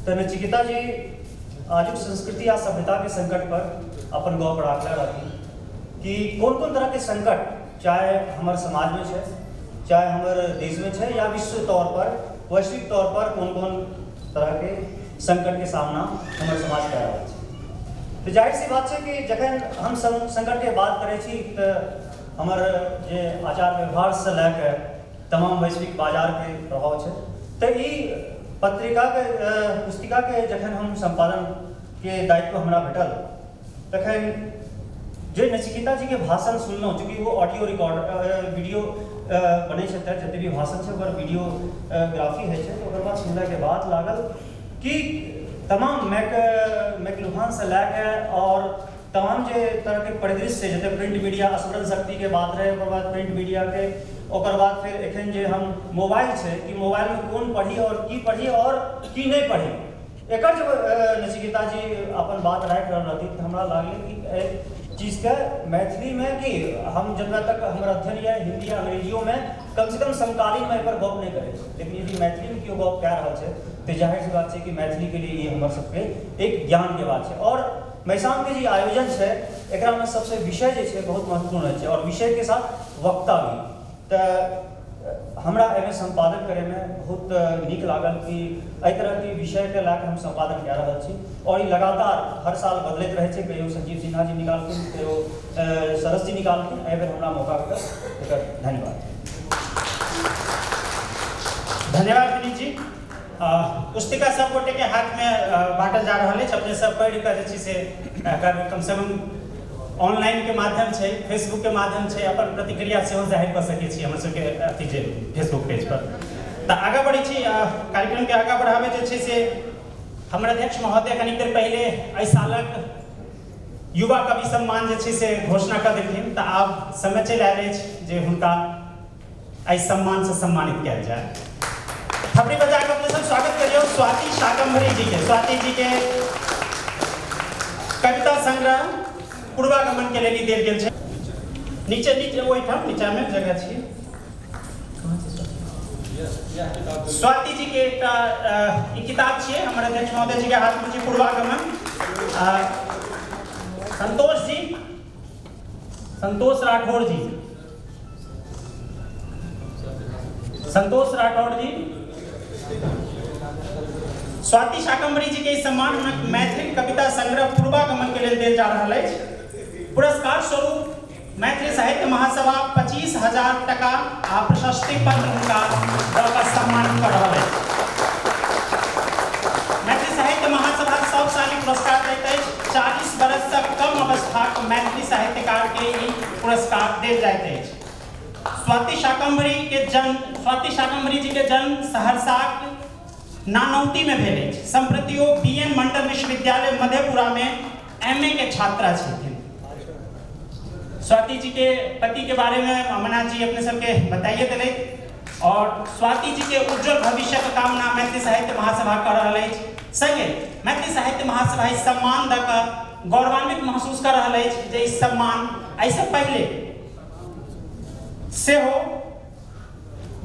तऽ नचिकेता जी आजुक संस्कृति आ सभ्यता के संकट पर अपन गप राखले रहथिन कि कोन कोन तरह के संकट चाहे हमर समाज में छै, चाहे हमर देश में छै, या विश्व तौर पर वैश्विक तौर पर कोन कोन तरह के संकट के सामना हमर समाज कए रहल छै। तऽ जाहिर सी बात छै कि जखन हम संकट के बात करै छी तऽ हमर जे आचार व्यवहार से लए कऽ तमाम वैश्विक बाजार के प्रभाव छै। तऽ ई पत्रिका के पुस्तिका के जखन हम संपादन के दायित्व हमरा भेटल तखन जे नचिकेता जी के भाषण सुनलहुँ, चूँकि वो ऑडियो रिकॉर्ड वीडियो बनै छै तऽ जते भी भाषण छै ओकर वीडियो ग्राफी होइ छै, तऽ ओकर बाद सुनलाके बाद लागल कि तमाम मैकलुहान से लए कऽ और तमाम जे तरहके परिदृश्य छै, जते प्रिंट मीडिया स्मरण शक्ति के बात रहै, ओकर बाद प्रिंट मीडिया के, ओकर बाद फिर एखन जे हम मोबाइल छै कि मोबाइलमे कोन पढ़ी और की पढ़ी और की नहि पढ़ी, एकर जब नचिकेता जी अपन बात राखि रहल रहथिन तऽ हमरा लागलै कि एहि चीजके मैथिलीमे कि हम जतना तक हमर अध्ययन यऽ हिंदी या अंग्रेजियोमे कम से कम समकालीनमे एहिपर गप नहि करै छी, लेकिन यदि मैथिलीमे केओ गप कए रहल छै तऽ जाहिर सी बात छै कि मैथिलीके लिए ई हमर सबके एक ज्ञानके बात छै। और मैसामके जे आयोजन छै एकरामे सबसे विषय जे छै बहुत महत्वपूर्ण होइ छै और विषयके साथ वक्ता भी। तऽ हमरा एहिमे सम्पादन करैमे बहुत नीक लागल कि एहि तरहके विषयके लए कऽ हम सम्पादन कए रहल छी और ई लगातार हर साल बदलैत रहै छै, कहियो संजीव सिन्हा जी निकालखिन, कहियो सरस जी निकालखिन, एहि बेर हमरा मौका भेटल, एकर धन्यवाद। धन्यवाद विनीत जी। पुस्तिका सब गोटे के हाथ में बांटल जा रहल अछि, अपने सब पढ़ि कऽ जे छै से एकर कम से कम ऑनलाइन के माध्यम छै, फेसबुक के माध्यम छै, अपन प्रतिक्रिया सेहो जाहिर कऽ सकै छी हमर सबके अथी जे फेसबुक पेज पर। तऽ आगाँ बढ़ै छी, कार्यक्रम के आगाँ बढ़ाबै जे छै से हमर अध्यक्ष महोदय कनिक देर पहिले एहि सालक युवा कवि सम्मान जे छै से घोषणा कऽ देलखिन, तऽ आब समय चलि आयल अछि जे हुनका एहि सम्मानसँ सम्मानित कयल जाय। थपड़ी बजा कऽ अपने सब स्वागत करियौ स्वाति शाकंभरी जी के। स्वाति जी के कविता संग्रह पूर्वागमन के लेल देल गेल छै। नीचे नीचे ओहिठाम नीचा में जगह छी। स्वाति जी के एकटा ई किताब छियै, हमर अध्यक्ष महोदय जी के हाथ में जी पूर्वागमन। संतोष जी, संतोष राठौर जी, संतोष राठौर जी। स्वाति शाकंभरी जी के सम्मान हुनक मैथिली कविता संग्रह पूर्वागमन के लेल देल जा रहल अछि। पुरस्कार स्वरूप मैथिली साहित्य महासभा 25,000 टका आ प्रशस्ति पत्र हुनका दऽ कऽ सम्मानित कऽ रहल अछि। मैथिली साहित्य महासभा सब साल ई पुरस्कार दैत अछि। 40 वर्षसँ कम अवस्थाक मैथिली साहित्यकार के ई पुरस्कार देल जाइत अछि। स्वाति शाकंभरी के जन्म, स्वाति शाकंभरी जी के जन्म सहरसाक नानौती में भेल अछि। सम्प्रति ओ बी.एन. मंडल विश्वविद्यालय मधेपुरा में एम.ए. के छात्रा छथिन। स्वाति जी के पति के बारे में अमरनाथ जी अपने सबके बताइए दिले और स्वाति जी के उज्जवल भविष्य के कामना मैथिली साहित्य महासभा कर रहल अछि। संगे मैथिली साहित्य महासभा ई सम्मान दऽ कऽ गौरवान्वित महसूस कर रहल अछि जे ई सम्मान एहिसँ पहिले सेहो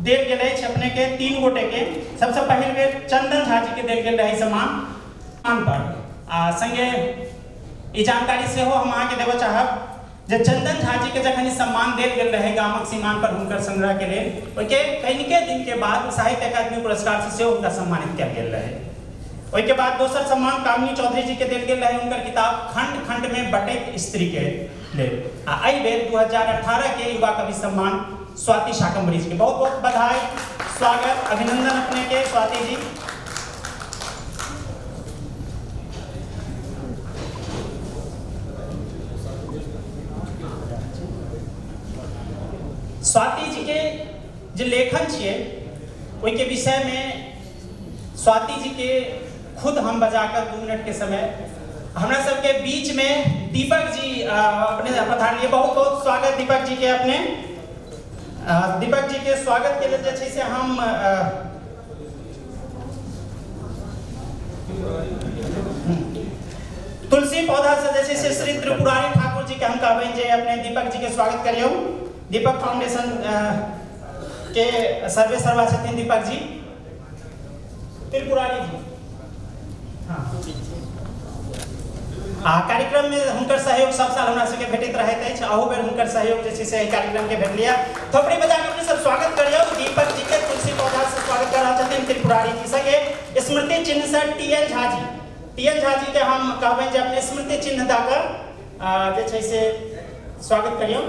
देल गेल अछि अपने के 3 गोटे के। सबसे पहिल बेर चंदन झा जी के देल गेल रहे सम्मान पर। आ संगे ई जानकारी सेहो हम अहाँके देबऽ चाहब जे चंदन झा जी के जखन ई सम्मान देल गेल रहे गामक सीमान पर हुनकर संग्रह के लेल, ओहिके कनिके दिन के बाद साहित्य अकादमी पुरस्कार से सेहो हुनका सम्मानित कयल गेल रहे। ओहिके बाद दोसर सम्मान कामिनी चौधरी जी के देल गेल रहे हुनकर किताब खंड खंड में बटैत स्त्री के लेल। आ एहि बेर 2018 के युवा कवि सम्मान स्वाति शाकंभरी जी के। बहुत बहुत बधाई, स्वागत, अभिनंदन अपने के स्वाति जी। स्वाति जी के जे लेखन छियै ओहिके विषय में स्वाति जी के खुद हम बजाकर 2 मिनट के समय हमरा सबके बीच में दीपक जी अपने पधारलिए। बहुत बहुत स्वागत दीपक जी के। अपने दीपक जी के स्वागत के लेल जे छै से हम तुलसी पौधा से जे छै से श्री त्रिपुरारी ठाकुर जी के हम कहबनि जे अपने दीपक जी के स्वागत करियौ। दीपक फाउंडेशन के सर्वे सर्वा छथिन दीपक जी, त्रिपुरारी जी। हाँ, आ कार्यक्रम में हुनकर सहयोग सब साल हमरा सबके भेटैत रहैत अछि। अहू बेर हुनकर सहयोग जे छै से एहि कार्यक्रम के भेटलियै। थोपड़ी बजा के अपने सब स्वागत करियौ दीपक जी के। तुलसी पौधा से स्वागत कर रहल छथिन त्रिपुरारी जी। संगे स्मृति चिन्ह से टी.एन. झा जी, टी.एन. झा जी के हम कहबनि जे अपने स्मृति चिन्ह दऽ कऽ जे छै से स्वागत करियौ।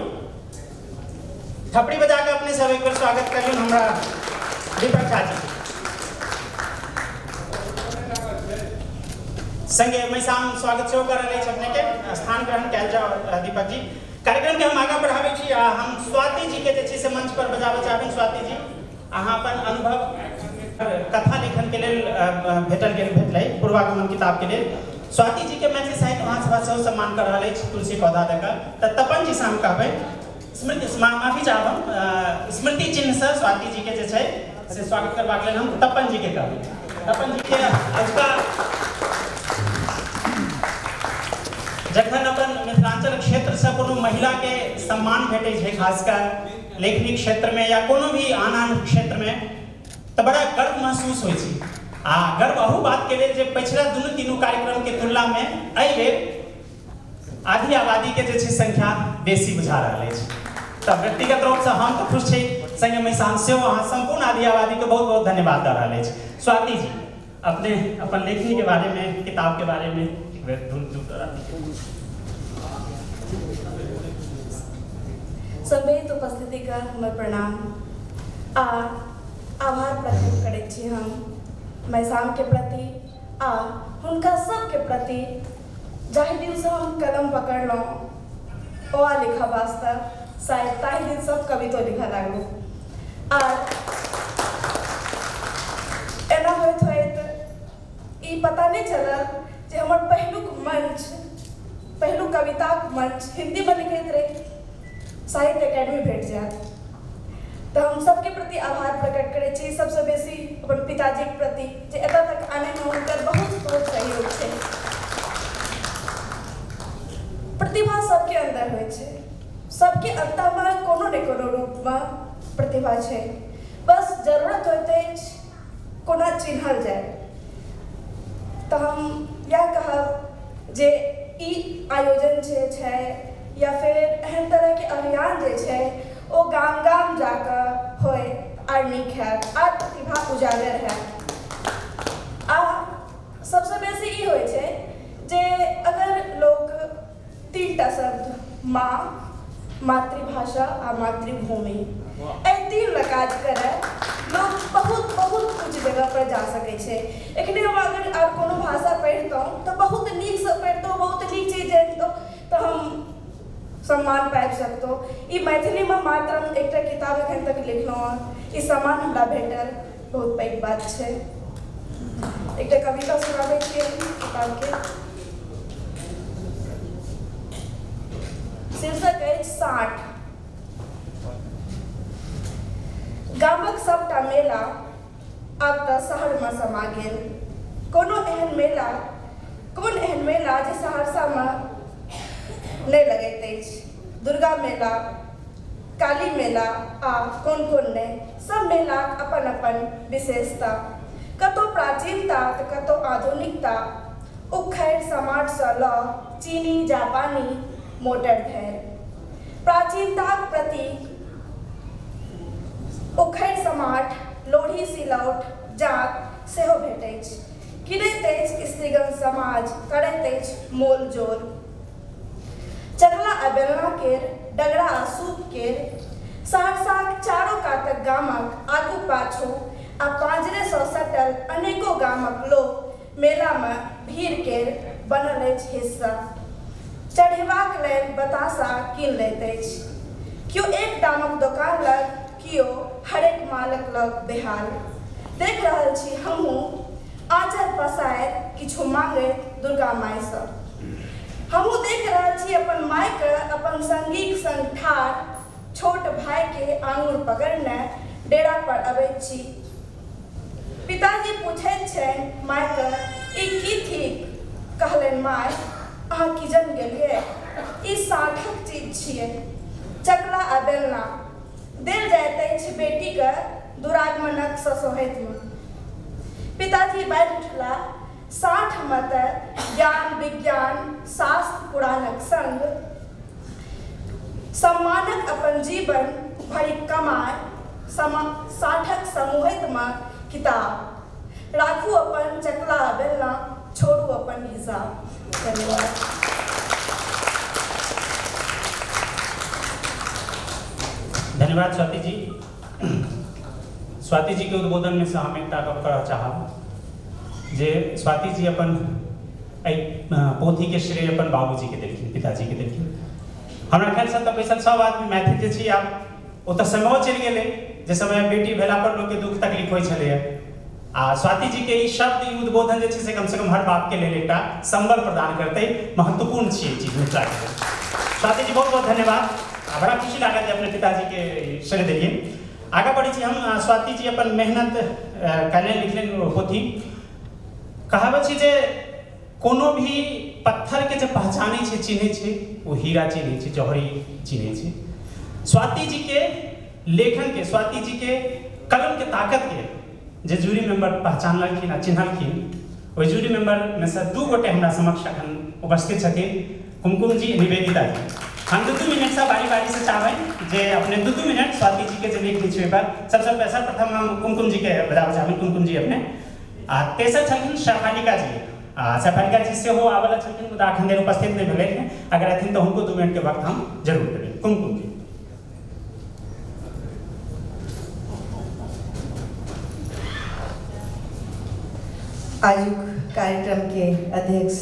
थपड़ी बजा के अपने सब एक बेर स्वागत करियौ हमरा दीपक झा जी। संगे मैसाम स्वागत सेहो कर रहल अछि अपने के। स्थान ग्रहण कयल जाओ दीपक जी। कार्यक्रम के हम आगाँ बढ़ाबै छी आ हम स्वाति जी के जे छै से मंच पर बजाबऽ चाहबनि। स्वाति जी, अहाँ अपन अनुभव कथा लेखन के लेल भेटल गेल भेटलै पूर्वागमन किताब के लेल। स्वाति जी के मैथिली साहित्य महासभा सेहो सम्मान कर रहल अछि तुलसी पौधा दऽ कऽ। तऽ तपन जी से हम कहबै स्मृति, माफी चाहब हम, स्मृति चिन्ह से स्वाति जी के जे छै से स्वागत करबाक लेल हम तपन जी के कहबै। तपन जी के अजुका जखन अपन मिथिलांचल क्षेत्र से कोनो महिला के सम्मान भेटै छै, खासकर लेखनी क्षेत्र में या कोनो भी आन आन क्षेत्र में, तऽ बड़ा गर्व महसूस होइ छै। आ गर्व अहू बात के लेल जे पछिला दुनू तीनू कार्यक्रम के तुलना में एहि बेर आधी आबादी के जे छै संख्या बेसी बुझा रहल अछि। तऽ व्यक्तिगत रूपसँ हम तऽ खुश छी, संगे मैसाम सेहो अहाँ सम्पूर्ण आधी आबादी के बहुत बहुत धन्यवाद दऽ रहल अछि। स्वाति जी, अपने अपन लेखनी के बारे में, किताब के बारे में समेत उपस्थिति का हमर प्रणाम आ आभार प्रकट करै छी हम मैसाम के प्रति आ हुनका सबके प्रति जाहि दिनसँ हम कलम पकड़लहुँ ओआ लिखऽ वास्ते, शायद ताहि दिन सब कवितो लिखऽ लागलहुँ। आ एना होइत होइत ई पता नहि चलल जे हमर पहिलुक मंच, पहिलुक कविताक मंच हिन्दीमे लिखैत रही, साहित्य अकेडमी भेट जायत। तऽ हम सबके प्रति आभार प्रकट करै छी, सबसँ बेसी अपन पिताजीके प्रति जे एतऽ तक आनैमे हुनकर बहुत बहुत सहयोग छै। प्रतिभा सबके अंदर होइ छै, सबके अंतमे कोनो ने कोनो रूपमे प्रतिभा छै, बस जरूरत होइत अछि कोना चिन्हल जाय। तऽ हम इएह कहब जे ई आयोजन जे छै या फिर एहन तरहके अभियान जे छै ओ गाम गाम जाकऽ होय आर नीक हैत, आर प्रतिभा उजागर हैत। आ सबसँ बेसी ई होइ छै जे अगर लोक 3टा शब्द माँ, मातृभाषा आ मातृभूमि एहि 3 लए काज करय, लोक बहुत बहुत कुछ जगह पर जा सकै छै। एखने हम अगर आर कोनो भाषा पढ़ितहुँ तऽ बहुत नीकसँ पढ़ितहुँ, बहुत नीक चीज जानितहुँ तऽ हम सम्मान पाबि सकतहुँ। ई मैथिलीमे मात्र हम एकटा किताब एखन तक लिखलहुँ हँ, ई सम्मान हमरा भेटल बहुत पैघ बात छै। एकटा कविता सुनाबै छी किताबके, शीर्षक अछि 60। गामक सबटा मेला आब तऽ शहरमे समा गेल। कोनो एहन मेला, कोन एहन मेला जे सहरसामे नहि लगैत अछि। दुर्गा मेला, काली मेला आ कोन कोन नहि, सब मेलाक अपन अपन विशेषता। कतौ प्राचीनता तऽ कतौ आधुनिकता। उखड़ि समाटसँ लऽ चीनी जापानी मोटर धरि प्राचीनताक प्रतीक उखड़ि समाट, लोढ़ी सिलौट, जात सेहो भेटैछ। किनैत अछि स्त्रीगण समाज, करैत अछि मोल जोल। चकला आ बेलना केर, डगरा आ सूप केर सहरसाक चारो कातक गामक आगू पाछू आ पाँजरेसँ सटल अनेको गामक लोक मेलामे भीड़ केर बनल अछि हिस्सा। चढ़ेबाक लेल बतासा कीन लैत अछि। केओ एक दामक दोकान लग, केओ हरेक मालक लग बेहाल। देख रहल छी हमहूँ आँचर पसारि किछु मांगैत दुर्गा मायसँ। हमहूँ देख रहल छी अपन मायके अपन संगीक संग ठाढ़ छोट भाइके आङुर पकड़ने डेरा पर अबैत छी। पिताजी पूछैत छनि मायके, ई की थिक? कहलनि माय, अहाँ की जन गेलियै, ई साठक चीज छियै, चकला आ बेलना देल जाइत अछि बेटीके दुरागमनक ससोहैतमे। पिताजी बाजि उठला, साठमे तऽ ज्ञान विज्ञान शास्त्र पुराणक संग सम्मानक अपन जीवन भरि कमाय साठक समूहितमे किताब राखू अपन चकला बेलना, छोड़ू अपन हिसाब। धन्यवाद। धन्यवाद स्वाति जी। स्वाति जी के उद्बोधन में से हम एकटा गप करऽ चाहब जे स्वाति जी अपन एहि पोथी के श्रेय अपन बाबूजी के देलखिन, पिताजी के देलखिन। हमरा ख्यालसँ तऽ बैसल सब आदमी मैथिल जे छी, आब ओ तऽ समयो चलि गेलै जे समय बेटी भेला पर लोकके दुख तकलीफ होइ छलैए। आ स्वाति जी के ई शब्द, ई उद्बोधन जे छै से कमसँ कम हर बापके लेल एकटा संबल प्रदान करतै, महत्वपूर्ण छियै ई चीज मिथिलाके लेल। स्वाति जी बहुत बहुत धन्यवाद आ बड़ा खुशी लागल जे अपने पिताजी के श्रेय देलियै। आगाँ बढ़ै छी हम। स्वाति जी अपन मेहनत कयलनि, लिखलनि पोथी। कहावत छै जे कोनो भी पत्थरके जे पहचानै छै, चिन्है छै, ओ हीरा चिन्है छै, जौहरी चिन्है छै। स्वाति जी के लेखन के, स्वाति जी के कलम के ताकत के जे जूरी मेंबर पहचानलखिन आ चिन्हलखिन, ओहि जूरी मेंबर में से 2 गोटे हमरा समक्ष अखन उपस्थित छथिन, कुमकुम जी, निवेदिता जी। हम 2-2 मिनट से बारी बारी से चाहबै जे अपने 2-2 मिनट स्वाति जी के जे लेखनी छै ओहि पर सबसे सर्वप्रथम हम कुमकुम जी के बजाबऽ चाहबै। कुमकुम जी अपने। आ तेसर छलखिन शेफालिका जी। आ शेफालिका जी सेहो आबऽ छलखिन मुदा अखन धरि उपस्थित नहि भेलखिन। अगर अथिन तऽ हुनको 2 मिनट के वक्त हम जरूर देबै। कुमकुम जी। आजुक कार्यक्रम के अध्यक्ष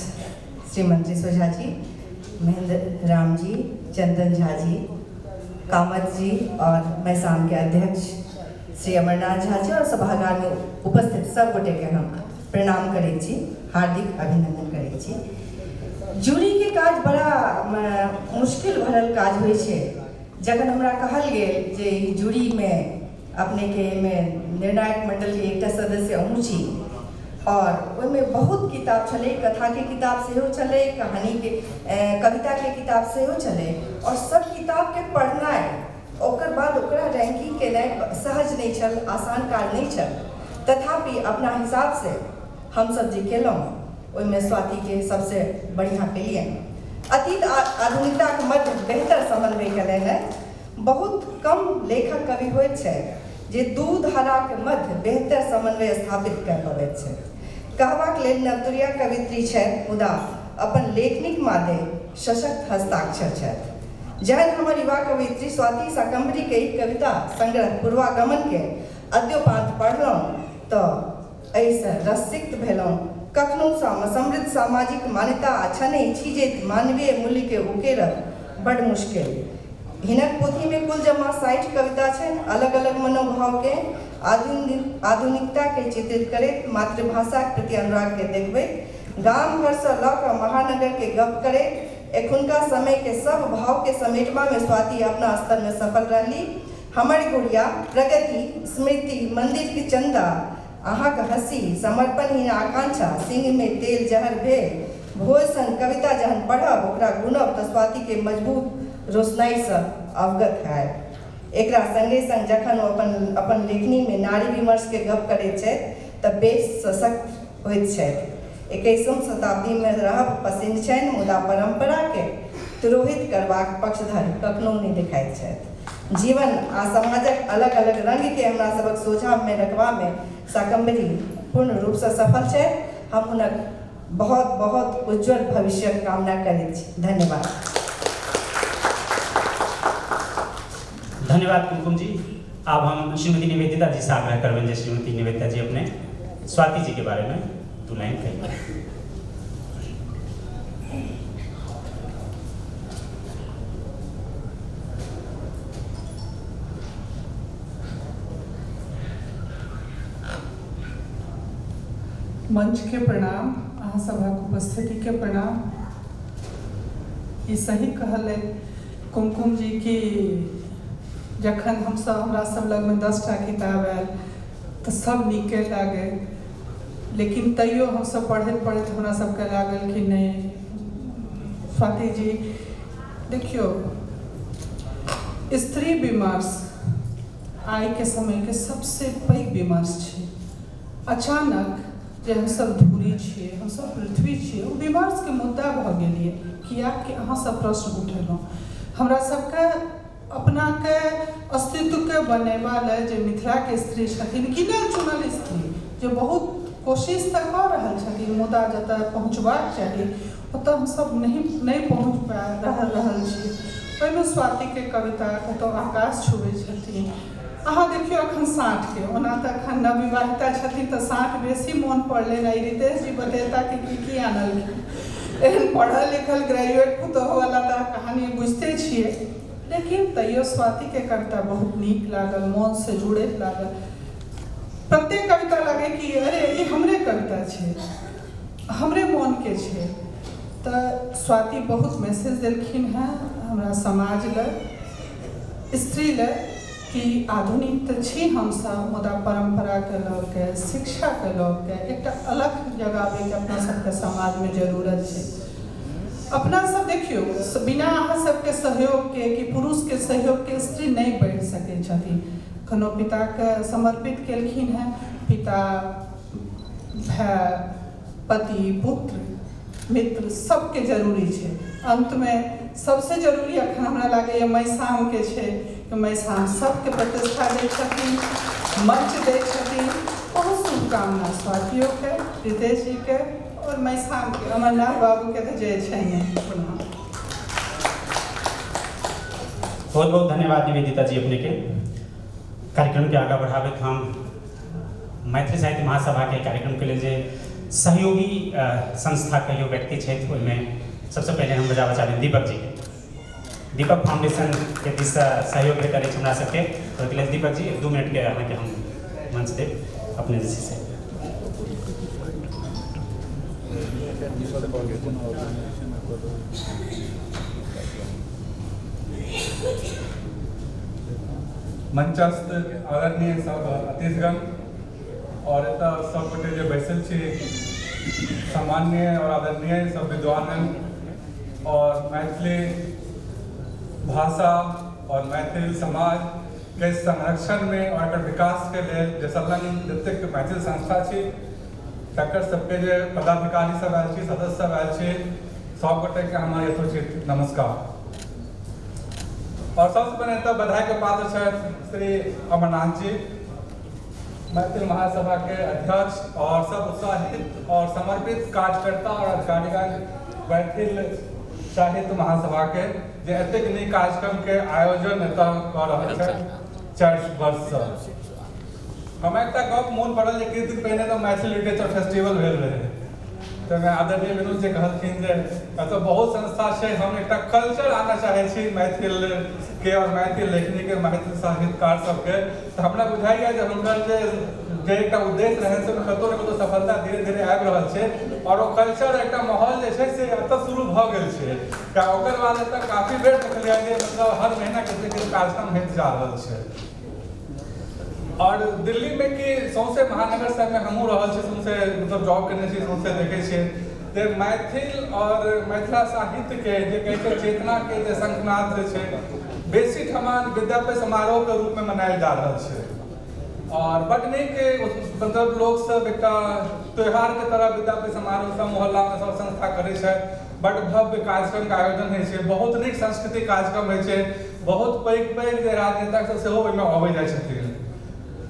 श्री मंत्री सोझा जी, महेंद्र राम जी, चंदन झा जी, कामत जी और मैसाम के अध्यक्ष श्री अमरनाथ झा जी और सभागार में उपस्थित सब गोटे के हम प्रणाम करै छी, हार्दिक अभिनंदन करै छी। जूरी के काज बड़ा मुश्किल भरल काज होइ छै। जखन हमरा कहल गेल जे ई जूरी में अपने के में निर्णायक मंडल के एकटा सदस्य अहूँ छी और ओहिमे बहुत किताब छलै, कथा के किताब सेहो छलै, कहानी के, कविता के किताब सेहो छलै और सब किताब के पढ़नाइ ओकर बाद ओकरा रैंकिंग केनाइ सहज नहि छल, आसान काज नहि छल। तथापि अपना हिसाबसँ हमसब जे केलहुँ ओहिमे स्वातिके सबसँ बढ़िआँ केलियनि। अतीत आ आधुनिकताके मध्य बेहतर समन्वय केलनि। बहुत कम लेखक कवि होइत छै जे दू धाराके मध्य बेहतर समन्वय स्थापित कर पबैत छै। कहबाक लेल नवतुरिया कवित्री छथि, मुदा अपन लेखनीक मादे सशक्त हस्ताक्षर छथि। जहन हमर युवा कवयित्री स्वाति शाकम्भरीके ई कविता संग्रह पूर्वागमनके अद्योपांत पढ़लहुँ तऽ एहिसँ रससिक्त भेलहुँ। कखनो समृद्ध सामाजिक मान्यता आ छने छीजैत मानवीय मूल्यके उकेरब बड मुश्किल। हिनक पोथीमे कुल जमा 60 कविता छनि। अलग अलग मनोभावके आधुनिकताके चित्रित करैत, मातृभाषाके प्रति अनुरागके देखबैत, गाम घरसँ लऽ कऽ महानगरके गप करैत एखुनका समयके सब भावके समेटबामे स्वाति अपना स्तरमे सफल रहली। हमर गुड़िया, प्रगति, स्मृति, मंदिरके चंदा, अहाँके हँसी, समर्पणहीन आकांक्षा, सिंहमे तेल जहर भेल, भोज सन कविता जहन पढ़ब ओकरा गुनब तऽ स्वातिके मजबूत रोशनाइसँ अवगत हैब। एकरा संगे संग जखन ओ अपन अपन लेखनीमे नारी विमर्शके गप करैत छथि तऽ बेस सशक्त होइत छथि। 21वीं शताब्दीमे रहब पसिन्न छनि, मुदा परम्पराके तिरोहित करबाक पक्षधर कखनो नहि देखाइत छथि। जीवन आ समाजक अलग अलग रंगके हमरा सबक सोझामे रखबामे शाकम्भरी पूर्ण रूपसँ सफल छथि। हम हुनक बहुत बहुत उज्जवल भविष्यक कामना करैत छी। धन्यवाद। धन्यवाद कुमकुम जी। अब हम श्रीमती निवेदिता जी से आग्रह करबनि जे श्रीमती निवेदिता जी अपने स्वाति जी के बारे में दू लाइन कहिए। मंच के प्रणाम, अहाँ सभक उपस्थिति के प्रणाम। ई सही कहल कुमकुम जी कि जखन हमसब हमरा सब लगमे 10टा किताब आयल तऽ सब नीके लागै, लेकिन तैयो हमसब पढ़ैत पढ़ैत हमरा सबके लागल कि नहि स्वाति जी देखियौ, स्त्री विमर्श आइके समयके सबसे पैघ विमर्श छै। अचानक जे हमसब धूरी छियै, हमसब पृथ्वी छियै, ओ विमर्शके मुद्दा भऽ गेलियै। किएकि अहाँ सब प्रश्न उठेलहुँ। हमरा सबके अपनाके अस्तित्वके बनेबा लए जे मिथिलाके स्त्री छथिन, गिनल चुनल स्त्री जे बहुत कोशिश तऽ कऽ रहल छथिन, मुदा जतऽ पहुँचबाक चाही ओतऽ हमसब नहि पहुँच पा रहल छी। ओहिमे स्वातिके कविता कतौ आकाश छुबै छथिन। अहाँ देखियौ अखन साँठके, ओना तऽ अखन नवविवाहिता छथिन तऽ साँठ बेसी मोन पड़लनि। आई रितेश जी बतेता कि की की आनलखिन। एहन पढ़ल लिखल ग्रेजुएट पुतोहवला तऽ कहानी बुझिते छियै, लेकिन तैयो स्वातिके कविता बहुत नीक लागल, मोनसँ जुड़ैत लागल। प्रत्येक कविता लागे कि अरे ई हमरे कविता छै, हमरे मोनके छै। तऽ स्वाति बहुत मैसेज देलखिन हेँ हमरा समाज लए, स्त्री लए, कि आधुनिक तऽ छी हमसब, मुदा परम्पराके लऽ के, शिक्षाके लऽ के एकटा अलग जगाबैके अपना सबके समाजमे जरूरत छै। अपना सब देखियौ, बिना अहाँ सबके सहयोगके कि पुरुषके सहयोगके स्त्री नहि बढ़ि सकै छथिन। कोनो पिताके समर्पित केलखिन हेँ, पिता, भाय, पति, पुत्र, मित्र सबके जरूरी छै। अन्तमे सबसे जरूरी अखन हमरा लागैए मैसामके छै कि मैसाम सबके प्रतिष्ठा दै छथिन, मंच दै छथिन। बहुत शुभकामना स्वातियोके, रितेश जीके और मैसामके, अमरनाथ बाबूके तऽ जय छैने। पुनः बहुत बहुत धन्यवाद निवेदिता जी अपने के। कार्यक्रम के आगा बढ़ाबैत हम मैथिली साहित्य महासभा के कार्यक्रम के लिए जे सहयोगी संस्था कहियो व्यक्ति छथि, ओहिमे सबसे पहले हम बजाबऽ चाहबै दीपक जी के। दीपक फाउंडेशन के दिस सहयोग भेटल अछि हमरा सबके, ओहिके लेल दीपक जी 2 मिनट के अहाँके हम मंच देब अपने जे छै से। मंचस्थ आदरणीय सब अतिथिगण और एतऽ सब गोटे जे बैसल छी, सामान्य और आदरणीय सब विद्वानगण और मैथिली भाषा और मैथिल समाज के संरक्षण में और एकर विकास के लेल जे संलग्न जतेक मैथिल संस्था छी तकर सबके जे पदाधिकारी सब आयल छी, सदस्य सब आयल छी, सब गोटे के हमर यथोचित नमस्कार। और सबसे पहले तो बधाई के पात्र छथि श्री अमरनाथ जी, मैथिल महासभा के अध्यक्ष और सब उत्साहित और समर्पित कार्यकर्ता और अधिकारीगण मैथिल साहित्य महासभा के जे एतेक नीक कार्यक्रम के आयोजन एतऽ कऽ रहल छथि 4 वर्ष से। हमरा एकटा गप मोन पड़ल जे किछु दिन पहिने तऽ मैथिली लिटरेचर फेस्टिवल भेल रहै, तऽ आदरणीय विनोद जी कहलखिन जे एतऽ बहुत संस्था छै, हम एकटा कल्चर आनऽ चाहै छी मैथिल के और मैथिल लेखनी के, मैथिल साहित्यकार सबके। तऽ हमरा बुझाइया जे हुनकर जे एकटा उद्देश्य रहै से कतहु ने कतहु सफलता धीरे धीरे आबि रहल छै और ओ कल्चर एकटा माहौल जे छै से एतऽ शुरू भऽ गेल छै। तऽ ओकर बाद एतऽ काफी बेर देखलियै जे मतलब हर महीना किछु ने किछु कार्यक्रम होइत जा रहल छै। और दिल्ली में कि सौंसे महानगर सबमे हमहूँ रहल छी, सौंसे मतलब जॉब करने छी, सौंसे देखै छियै जे मैथिल और मिथिला साहित्य के जे कहै छै चेतना के जे शंखनाद जे छै बेसी ठमान विद्यापति समारोह के रूप में मनायल जा रहल छै। और बड नीक मतलब लोक सब एकटा त्योहार के तरह विद्यापति समारोह सब मोहल्ला में सब संस्था करै छै, बड भव्य कार्यक्रम के आयोजन होइ छै, बहुत नीक सांस्कृतिक कार्यक्रम होइ छै, बहुत पैघ पैघ जे राजनेता सब सेहो ओहिमे अबै जाइ छथिन।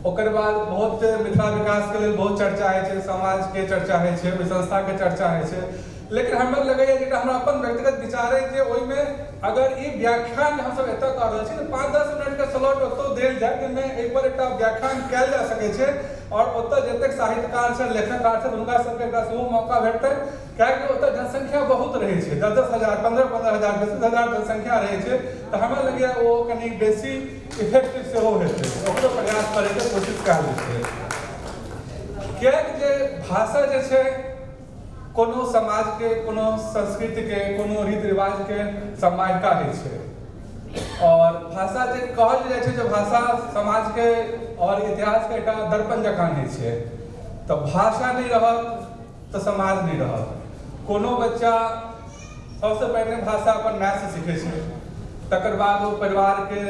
ओकर बाद बहुत मिथिला विकास के लेल बहुत चर्चा होइ छै, समाज के चर्चा होइ छै, ओहि संस्था के चर्चा होइ छै। लेकिन हमरा लगैया जे हमरा अपन व्यक्तिगत विचार अइ जे ओहिमे अगर ई व्याख्यान हमसब एतऽ कऽ रहल छी तऽ 5-10 मिनट के स्लॉट ओतौ देल जाय जाहिमे एहिपर एकटा व्याख्यान कयल जा सकै छै और ओतऽ जतेक साहित्यकार छथि, लेखककार छथि, हुनका सबके एकटा सेहो मौका भेटतै। कियाकि ओतऽ जनसंख्या बहुत रहै छै, 10-10 हजार, 15-15 हजार, 20 हजार जनसंख्या रहै छै, तऽ हमरा लगैया ओ कनि बेसी इफेक्टिव सेहो हेतै, ओकरो प्रयास करैके कोशिश कयल जेतै। कियाकि जे भाषा जे छै कोनो समाज के, कोनो संस्कृति के, कोनो रीति रिवाज के समाहिका होइ छै और भाषा जे कहल जाइ छै जे भाषा समाज के और इतिहास के एकटा दर्पण जकाँ होइ छै। तऽ भाषा नहि रहत तऽ समाज नहि रहत। कोनो बच्चा सबसँ पहिने भाषा अपन मायसँ सीखै छै, तकर बाद ओ परिवारके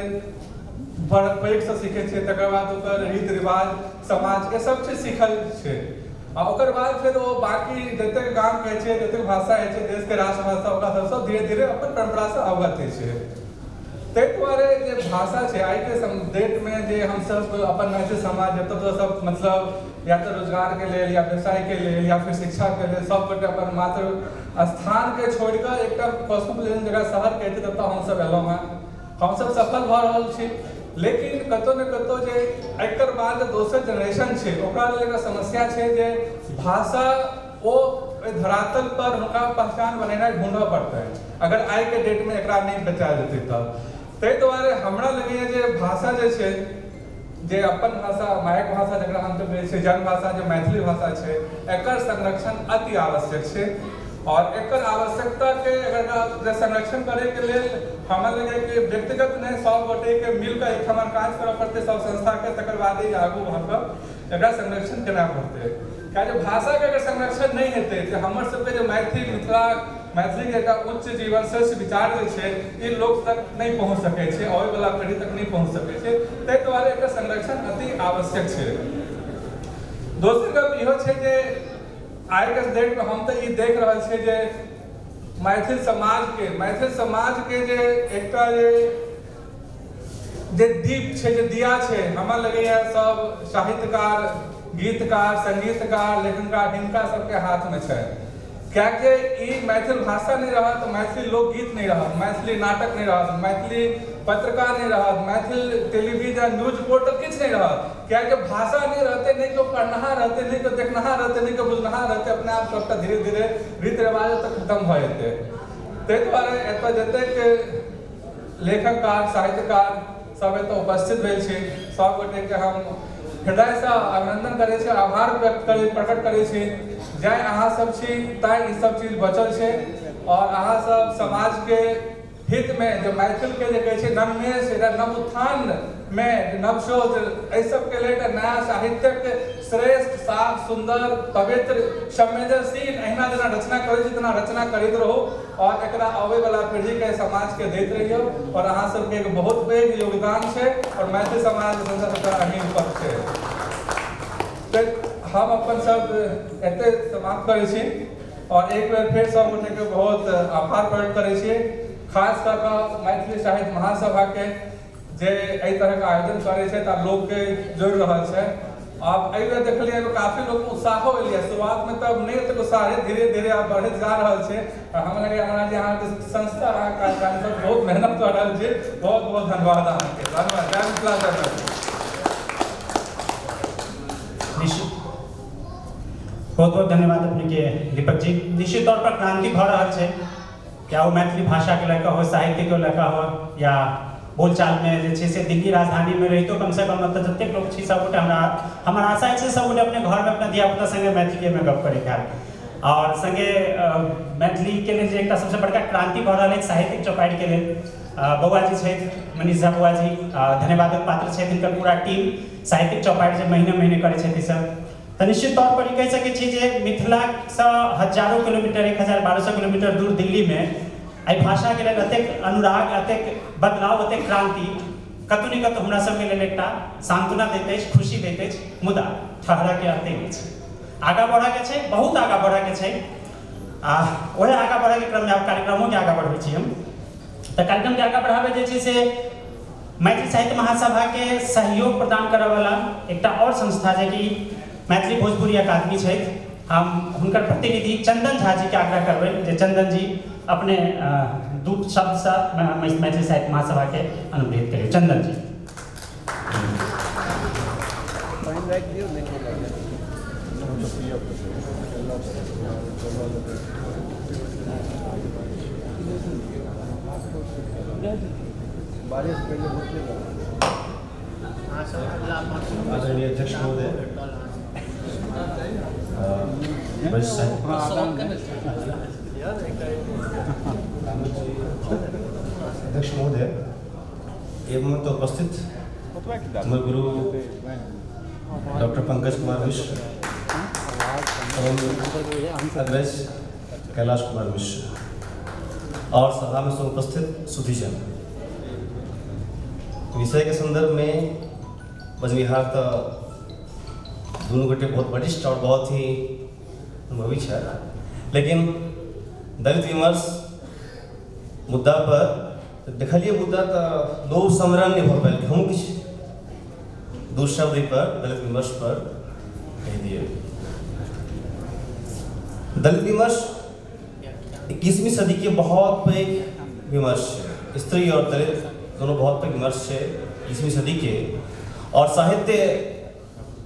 बड़ पैघसँ सीखै छै, तकर बाद ओकर रीति रिवाज समाजके सब चीज सीखल छै आ ओकर बाद फेर ओ बाकी जतेक गाम कहै छै, जतेक भाषा होइ छै, देशके राष्ट्रभाषा, ओकरा सब सब धीरे धीरे अपन परम्परासँ अवगत होइ छै। ताहि दुआरे जे भाषा छै आइके डेटमे जे हमसब अपन मैथिल समाज जतऽ सब मतलब या तऽ रोजगारके लेल या व्यवसायके लेल या फिर शिक्षाके लेल सब गोटे अपन मातृ स्थानके छोड़िकऽ एकटा कॉस्मोपॉलिटन जगह शहर कहै छै ततऽ हमसब एलहुँ हेँ, हमसब सफल भऽ रहल छी। लेकिन कतौ ने कतौ जे एकर बाद दोसर जनरेशन छै ओकरा लेल एकटा समस्या छै जे भाषा ओ धरातल पर हुनका पहचान बनेनाइ ढूँढऽ पड़तै अगर आइके डेटमे एकरा नहि बचायल जेतै तऽ। ताहि दुआरे हमरा लगैया जे भाषा जे छै, जे अपन भाषा, मायक भाषा जकरा हमसब कहै छियै, जनभाषा जे मैथिली भाषा छै, एकर संरक्षण अति आवश्यक छै। और एकर आवश्यकता के अगर संरक्षण करैके लेल हमरा लगैया कि व्यक्तिगत नहि, सब गोटेके मिलकर एक ठमन काज करऽ पड़तै, सब संस्थाके, तकर बादे आगू बढ़िकऽ एकरा संरक्षण केना पड़तै। कियाकि भाषाके अगर संरक्षण नहि हेतै तऽ हमर सबके जे मैथिली, मिथिला, मैथिलीके एकटा उच्च जीवन श्रेष्ठ विचार जे छै ई लोक तक नहि पहुँच सकै छै, आबैवला पीढ़ी तक नहि पहुँच सकै छै। ताहि दुआरे एकर संरक्षण अति आवश्यक छै। दोसर गप इहो छै जे आइके डेटमे हम तऽ ई देख रहल छियै जे मैथिल समाज के जे एकटा जे दीप छै, जे दिया छै, हमरा लगैया सब साहित्यकार, गीतकार, संगीतकार, लेखनकार हिनका सबके हाथमे छै। कियाकि ई मैथिल भाषा नहि रहत, मैथिली लोकगीत नहि रहत, मैथिली नाटक नहि रहत, मैथिली पत्रकार नहि रहत, मैथिल टेलीविजन, न्यूज पोर्टल किछु नहि रहत। कियाकि भाषा नहि रहतै, नहि केओ पढ़नहार रहतै, नहि केओ देखनहार रहतै, नहि केओ बुझनहार रहतै, अपने आप सबटा धीरे धीरे रीति रिवाज तऽ खतम भऽ जेतै। ताहि दुआरे एतऽ जतेक लेखककार, साहित्यकार सब एतऽ उपस्थित भेल छी, सब गोटेके हम हृदयसँ अभिनंदन करै छी, आभार व्यक्त करै प्रकट करै छी। जै अहाँ सब छी तैं ई सब चीज बचल छै और अहाँ सब समाजके हितमे जे मैथिलके जे कहै छै नवमेश, एकटा नव उत्थानमे में नवशोध एहि सबके लेल एकटा नया साहित्यक श्रेष्ठ, साफ, सुंदर, पवित्र, संवेदनशील एहिना जेना रचना करै छी तेना रचना करैत रहू और एकरा आबै वाला पीढ़ी के समाज के दैत रहियौ। और अहाँ सबके एक बहुत पैघ योगदान छै और मैथिली समाज के संस्था सबके अहीं ऊपर छै। तऽ हम अपन शब्द एते समाप्त करै छी और एक बेर फेर सब गोटे के बहुत आभार प्रकट करै छी, खास कऽ कऽ मैथिली साहित्य महासभा के जे एहि तरह के आयोजन करै छै तऽ लोक के जोड़ि रहल छै। आब एहि बेर देखलियै काफी लोक उत्साहो एलियै, शुरुआत में तब नहीं ओतेक उत्साह रहै, धीरे धीरे आब बढ़ैत जा रहल छै। और हमरा लगैए हमरा जे अहाँके संस्था, अहाँके कार्यकारी सब बहुत मेहनत कऽ रहल छै। बहुत बहुत धन्यवाद अहाँके, धन्यवाद। जय मिथिला, जय मैथिली। निश्चित बहुत बहुत धन्यवाद अपने के दीपक जी। निश्चित तौर पर क्रांति भऽ रहल छै, क्या वो मैथिली भाषा के लऽ कऽ हो, साहित्य के लऽ कऽ हो, या बोलचाल में जे छै से दिल्ली राजधानी में रहितो कम से कम मतलब जतेक लोक छी सबगोटे हमरा हमर आशा छै सबगोटे अपने घर में अपना धियापुता संगे मैथिलीमे गप करैत हैत। और संगे मैथिली के लेल जे एकटा सबसे बड़का क्रांति भऽ रहल अछि साहित्यिक चौपाड़ि के लेल, बौआ जी छथि, मनीष झा बौआ जी धन्यवादक पात्र छथि, हिनकर पूरा टीम साहित्यिक चौपाड़ि जे महीने महीने करै छथि सब। तऽ निश्चित तौर पर ई कहि सकै छी जे मिथिलासँ हजारों किलोमीटर 1000-1200 किलोमीटर दूर दिल्लीमे एहि भाषाके लेल एतेक अनुराग, एतेक बदलाव, एतेक क्रांति कतहु ने कतहु हमरा सबके लेल एकटा सांत्वना दैत अछि, खुशी दैत अछि। मुदा ठहरऽके एतेक अछि, आगाँ बढ़ऽके छै, बहुत आगाँ बढ़ऽके छै। आ ओहे आगाँ बढ़ऽके क्रममे आब कार्यक्रमोके आगाँ बढ़बै छी हम। तऽ कार्यक्रमके आगाँ बढ़ाबै जे छै से मैथिली साहित्य महासभाके सहयोग प्रदान करऽवला एकटा आओर संस्था जे कि मैथिली भोजपुरी अकादमी छथि, हम हुनकर प्रतिनिधि चंदन झा जी के आग्रह करबै जे चंदन जी अपने दू शब्दसँ मैथिली साहित्य महासभा के अनुग्रहित करियौ। चंदन जी। आदरणीय अध्यक्ष महोदय, अध्यक्ष महोदय एवं तो उपस्थित हमर गुरु डॉक्टर पंकज कुमार मिश्र एवं अग्रज कैलाश कुमार मिश्र और सभा में सब उपस्थित सुधीजन, विषय के संदर्भ में बजनिहार तो दोनों गोटे बहुत वरिष्ठ और बहुत ही अनुभवी है, लेकिन दलित विमर्श मुद्दा पर देखलिए मुद्दा तो लोभ समरण नहीं हो पायल। हम किछु दू शब्द पर दलित विमर्श पर कह दिए। दलित विमर्श 21वीं सदी के बहुत पैघ विमर्श है। स्त्री और दलित दोनों बहुत पैघ विमर्श है 21वीं सदी के। और साहित्य,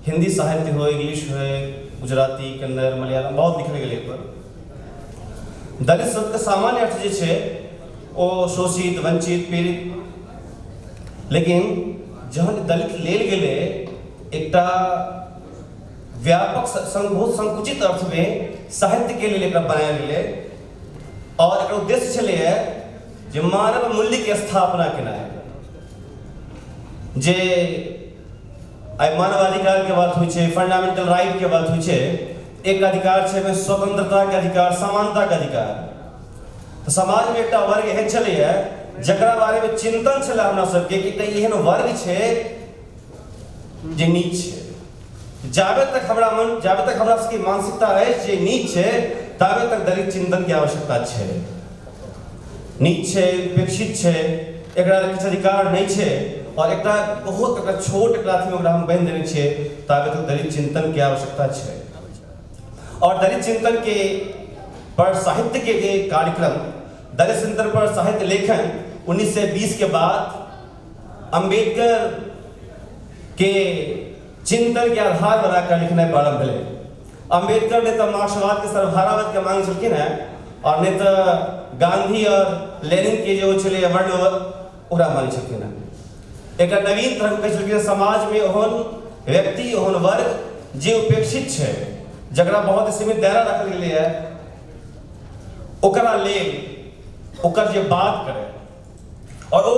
हिंदी साहित्य हो, इंग्लिश हो, गुजराती, कन्नड़, मलयालम बहुत लिखल गेलै पर दलित शब्द के सामान्य अर्थ जे छै ओ शोषित, वंचित, पीड़ित। लेकिन जहन दलित लेल गेलै एकटा व्यापक बहुत संकुचित अर्थ में साहित्य के लेल एकरा बनायल गेलै और एकर उद्देश्य छलैए जे मानव मूल्य के स्थापना केनाइ। जे आइ मानवाधिकार के बात होइ छै, फंडामेंटल राइट के बात होइ छै, एक अधिकार छै स्वतंत्रता के अधिकार, समानता के अधिकार। तो समाज में एकटा वर्ग एहन छलैए जकरा बारे में चिंतन छलै हमरा सबके कि एकटा एहन वर्ग छै जे नीच छै। जाबे तक हमरा मन, जाबे तक हमरा सबके मानसिकता अछि जे नीच छै, ताबे तक दलित चिंतन के आवश्यकता छै। नीच छै, उपेक्षित छै, एकरा किछु अधिकार नहीं छै और एकटा बहुत एकटा छोट एकटा अथी में ओकरा हम बान्हि देने छियै, ताबे तक दलित चिंतन के आवश्यकता छै। और दलित चिंतन के पर साहित्य के जे कार्यक्रम, दलित चिंतन पर साहित्य लेखन 1920 के बाद अंबेडकर के चिंतन के आधार बनाकर लिखनाइ प्रारंभ भेलै। अंबेडकर ने तो मार्क्सवाद के सर्वहारावाद के मांग छलखिन हैं और नहीं तो गांधी और लेनिन के जो छलै वर्ण ओकरा मानै छलखिन हैं। एक नवीन तरह कहै छलखिन समाज में ओहन व्यक्ति, ओहन वर्ग जे उपेक्षित छै, जकरा बहुत सीमित दायरा रखल गेलै है, ओकरा लेल ओकर जे बात करे और ओ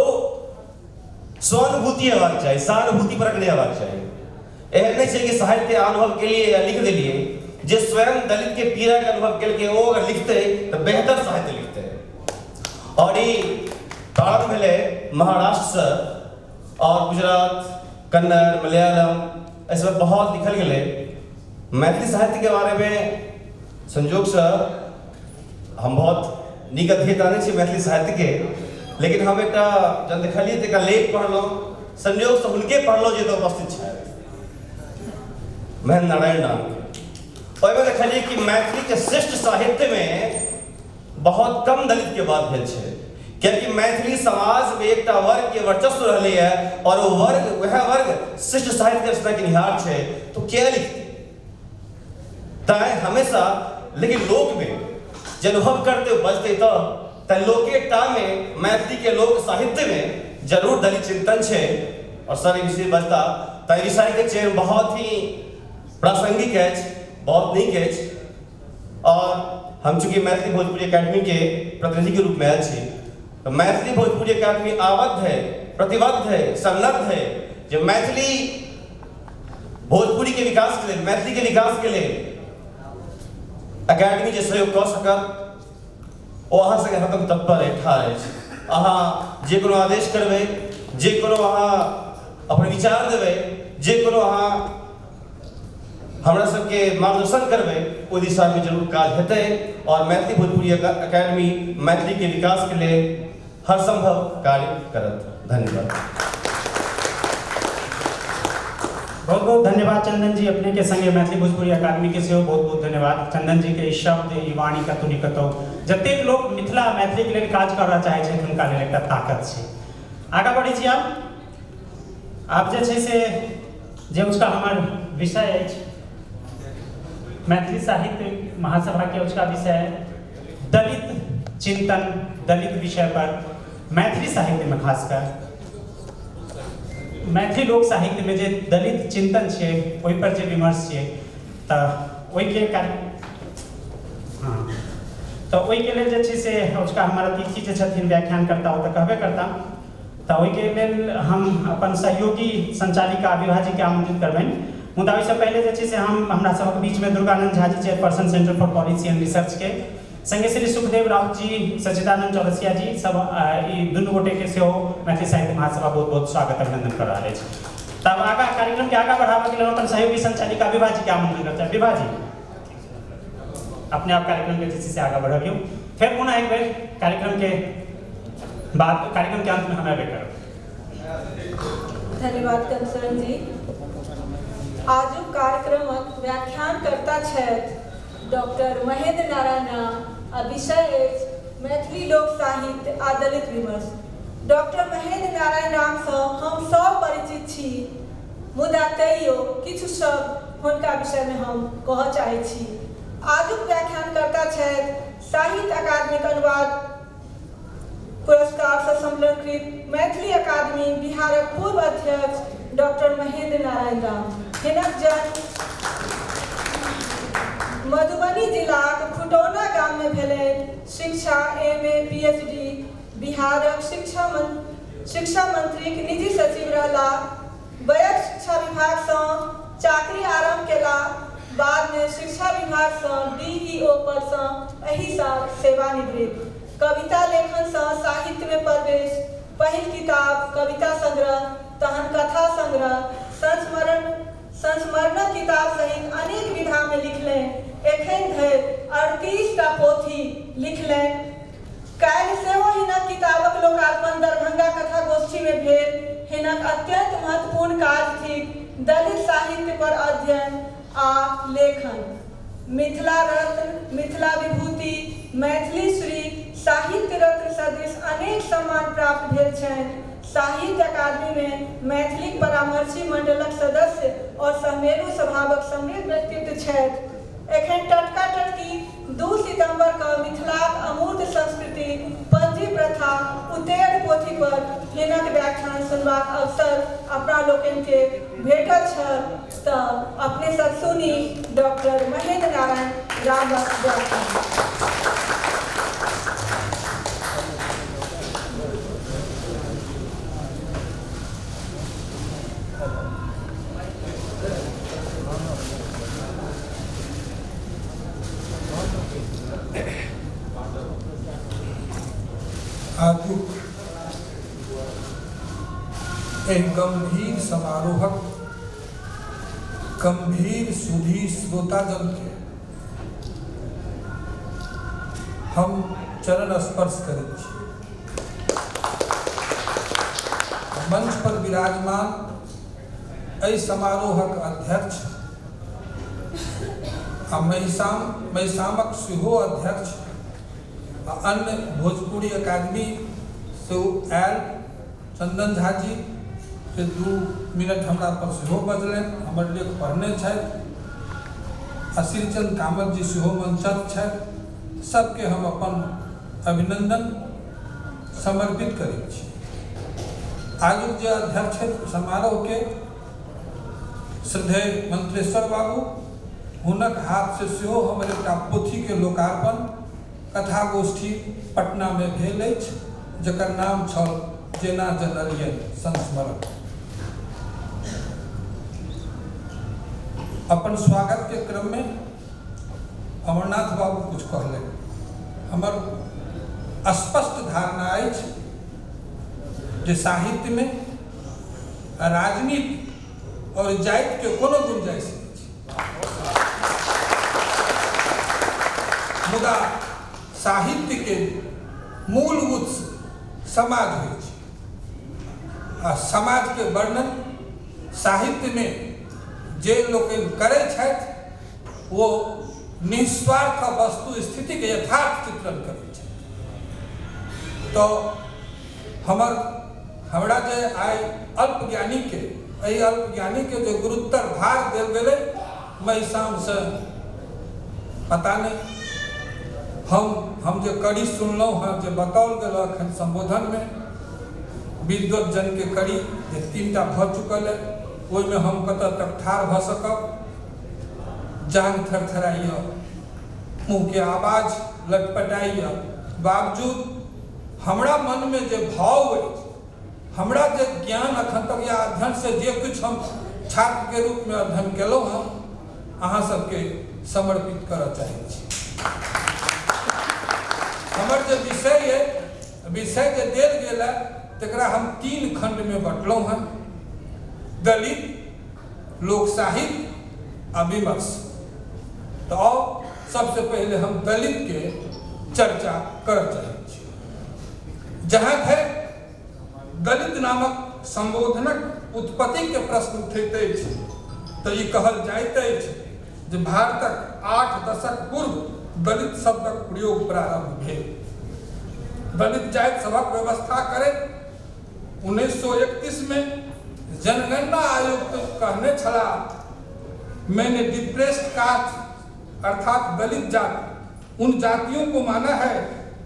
स्वानुभूति हेबाक चाही, सहानुभूति परक नहि हेबाक चाही। एहन नहि छै कि साहित्य अनुभव के लिए या लिख देलिए, जे स्वयं दलित के पीड़ा के अनुभव केलकै ओ अगर लिखते तो बेहतर साहित्य लिखते। और ई प्रारंभ भेलै महाराष्ट्र से और गुजरात, कन्नड़, मलयालम, ऐसे बहुत लिखल गेलै। मैथिली साहित्य के बारे में संजोग से हम बहुत नीक अध्येता नहीं छी मैथिली साहित्य के, लेकिन हम एकटा जब देखलिए तो एक लेख पढ़लहुँ, संयोग से हुनके पढ़लहुँ जे उपस्थित छथि महेंद्र नारायण नाम के। ओहिमे देखलिए कि मैथिली के श्रेष्ठ साहित्य में बहुत कम दलित के बात भेल छै, कियाकि मैथिली समाज में एकटा वर्ग के वर्चस्व रहलै है और वो वर्ग वह वर्ग श्रेष्ठ साहित्य के रचना के निहार छै, तो क्या लिखते तैं हमेशा। लेकिन लोक में जे अनुभव करते बजते तो लोकेटा में मैथिली के लोक साहित्य में जरूर दलित चिंतन छै और सर विषय बजता। तै विषय के चयन बहुत ही प्रासंगिक अछि, बहुत नीक अछि। और हम चूँकि मैथिली भोजपुरी अकादमी के प्रतिनिधि के रूप में आयल छी, तो मैथिली भोजपुरी अकादमी आबद्ध है, प्रतिबद्ध है, सन्नद्ध है जे मैथिली भोजपुरी के विकास के लेल, मैथिली के विकास के लेल अकादमी जे सहयोग कऽ सकत ओ अहाँ सबके हरदम तत्पर है, ठाढ़ अछि। अहाँ जे कोनो आदेश करबै, जे कोनो अहाँ अपन विचार देबै, जे कोनो अहाँ हमरा सबके मार्गदर्शन करबै, ओहि दिशामे जरूर काज हेतै। और मैथिली भोजपुरी अकादमी मैथिली के विकास के लिए हर संभव कार्य करत। धन्यवाद। बहुत बहुत धन्यवाद चंदन जी, अपने के संगे मैथिली भोजपुरी अकादमी के सेहो बहुत बहुत धन्यवाद। चंदन जी के ई शब्द, ई वाणी कतौ ने कतौ जतेक लोक मिथिला मैथिली के लेल काज करऽ चाहै छथि हुनका लेल एकटा ताकत छै। आगाँ बढ़ै छी। आब जे छै से जे उसका हमर विषय अछि मैथिली साहित्य महासभा के उसका विषय दलित चिंतन, दलित विषय पर मैथिली साहित्य में खासकर मैथिली लोक साहित्य में जे दलित चिंतन छै ओहि पर जे विमर्श छै, तऽ ओहिके हाँ तऽ ओहिके लेल जे छै से उसका हमर अतिथि जे छथिन व्याख्यानकर्ता ओ तऽ कहबे करता, तऽ ओहिके लेल हम अपन सहयोगी संचालिका विभा जी के आमंत्रित करबनि। मुदा ओहिसँ पहिले जे छै से हम हमरा सबक बीचमे Durganand Jha ji chairperson centre for policy and research के संगे श्री सुखदेव राउत जी, सच्चिदानंद चौरसिया जी सब ई दुनू गोटे के सेहो मैथिली साहित्य महासभा बहुत बहुत स्वागत अभिनंदन कर रहल अछि। तब आगाँ कार्यक्रम के आगाँ बढ़ाबऽ के लेल अपन सहयोगी संचालिका विभा जी के आमंत्रित करब। विभा जी अपने आप कार्यक्रम के जे छै से आगाँ बढ़बियौ, फेर पुनः एक बेर कार्यक्रम के बाद कार्यक्रम के अंत में हम अयबे करब। धन्यवाद कंसर्न जी। आजुक कार्यक्रमक व्याख्यानकर्ता छथि डॉक्टर महेंद्र नारायण राम आ विषय अछि मैथिली लोक साहित्य आ दलित विमर्श। डॉक्टर महेंद्र नारायण रामसँ हम सब परिचित छी, मुदा तैयो किछु शब्द हुनका विषयमे हम कहऽ चाहै छी। आजुक व्याख्यानकर्ता छथि साहित्य अकादमीक अनुवाद पुरस्कार सँ सम्मानित मैथिली अकादमी बिहारक पूर्व अध्यक्ष डॉक्टर महेंद्र नारायण राम। हिनक जन्म मधुबनी जिलाक खुटौना गाम में भेलनि। शिक्षा MA PhD, बिहारक शिक्षा मंत्रीक निजी सचिव रहला। वयस्क शिक्षा विभाग सँ चाकरी आरम्भ केला, बाद में शिक्षा विभाग सँ DEO पद सँ एहि साल सेवानिवृत्त। कविता लेखन सँ साहित्य में प्रवेश, पहिल किताब कविता संग्रह, तहन कथा संग्रह, संस्मरणक किताब सहित अनेक विधा में लिखलनि। एखन धरि 38 टा पोथी लिखलनि। काल्हि सेहो हिनक किताबक लोकार्पण दरभंगा कथा गोष्ठी में भेल। हिनक अत्यंत महत्वपूर्ण काज थिक दलित साहित्य पर अध्ययन आ लेखन। मिथिला रत्न, मिथिला विभूति, मैथिली श्री, साहित्य रत्न सदृश अनेक सम्मान प्राप्त भेल छनि। साहित्य अकादमी में मैथिली परामर्शी मंडलक सदस्य और समेरु स्वभावक समृद्ध व्यक्तित्व छथि। एखन टटका टटकी 2 सितंबर के मिथिलाक अमूर्त संस्कृति पंजी प्रथा उतेर पोथी पर हिनक व्याख्यान सुनबाक अवसर अपना लोकनि के भेटल छल, तऽ अपने सब सुनी डॉक्टर महेंद्र नारायण रामक व्याख्यान। आजुक एहि गंभीर समारोहक गंभीर सुधी श्रोताजन के हम चरण स्पर्श करैत छी। मंच पर विराजमान एहि समारोहक अध्यक्ष आ मैसामक सेहो अध्यक्ष आ अन्य भोजपुरी अकादमी से आयल चंदन झा जी से 2 मिनट हमरा पर सेहो बजलनि, हमर लेख पढ़ने छथि आ श्रीचंद कामत जी सेहो मंचस्थ छथि। सबके हम अपन अभिनंदन समर्पित करैत छी। आजुक जे अध्यक्ष छथि समारोह के श्रद्धेय मंत्रेश्वर बाबू, हुनक हाथ से सेहो हमर एकटा पोथी के लोकार्पण कथा गोष्ठी पटना में भेल अछि, जकर नाम छल जेना जनलियन संस्मरण। अपन स्वागत के क्रम में अमरनाथ बाबू कुछ कहलनि। हमर स्पष्ट धारणा अछि जे साहित्य में राजनीति और जाति के कोनो गुंजाइश नहीं छै, मुदा साहित्य के मूल उत्स समाज होइ छै आ समाज के वर्णन साहित्य में जे लोकनि करै छथि वो निस्वार्थ वस्तु स्थिति के यथार्थ चित्रण करै छथि। तो हमरा जे आइ अल्पज्ञानी के एहि अल्पज्ञानी के जे गुरुत्तर भार देल गेलै मैसाम से पता नहीं, हम जे कड़ी सुनलहुँ हँ, जे बताओल गेल अखन संबोधन में विद्वत जन के कड़ी जे 3टा भऽ चुकल है, ओहिमे हम कतऽ तक ठाढ़ भऽ सकब। जांग थरथराइए, मुँह के आवाज लटपटाइए, बावजूद हमरा मन में जे भाव अछि, हमरा जे ज्ञान अखन तक या अध्ययन से जे कुछ हम छात्र के रूप में अध्ययन केलहुँ हँ, अहाँ सबके समर्पित करऽ चाहै छी। हमर जे विषय है, विषय जे देल गेल है तकरा हम 3 खंड में बँटलहुँ हँ, दलित, लोक साहित्य आ विमर्श। तो आओ सबसे पहले हम दलित के चर्चा करऽ चाहै छी। जहाँ धरि दलित नामक संबोधनक उत्पत्ति के प्रश्न उठैत अछि तऽ ई कहल जाइत अछि जे भारतक 8 दशक पूर्व दलित शब्दक प्रयोग प्रारंभ भेल। दलित जाति सभक व्यवस्था करैत 1931 में जनगणना आयुक्त कहने छलाह, मैंने डिप्रेस्ड कास्ट अर्थात दलित जाति उन जातियों को माना है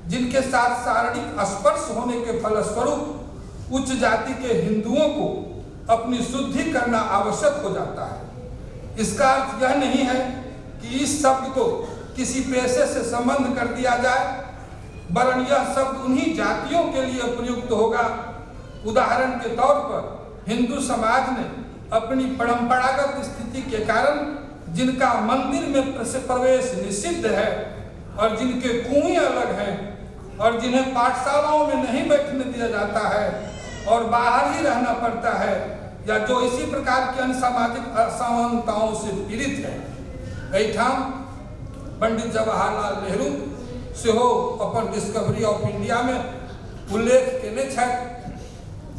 जिनके साथ शारीरिक स्पर्श होने के फलस्वरूप उच्च जाति के हिंदुओं को अपनी शुद्धि करना आवश्यक हो जाता है। इसका अर्थ यह नहीं है कि इस शब्द को किसी पेशे से संबंध कर दिया जाए, वरन यह शब्द उन्हीं जातियों के लिए प्रयुक्त होगा। उदाहरण के तौर पर हिंदू समाज ने अपनी परंपरागत स्थिति के कारण जिनका मंदिर में प्रवेश निषिद्ध है और जिनके कुएं अलग हैं और जिन्हें पाठशालाओं में नहीं बैठने दिया जाता है और बाहर ही रहना पड़ता है, या जो इसी प्रकार की अन्य सामाजिक असमानताओं से पीड़ित है। एहिठाम पंडित जवाहरलाल नेहरू सेहो अपन डिस्कवरी ऑफ इंडिया में उल्लेख केने छथि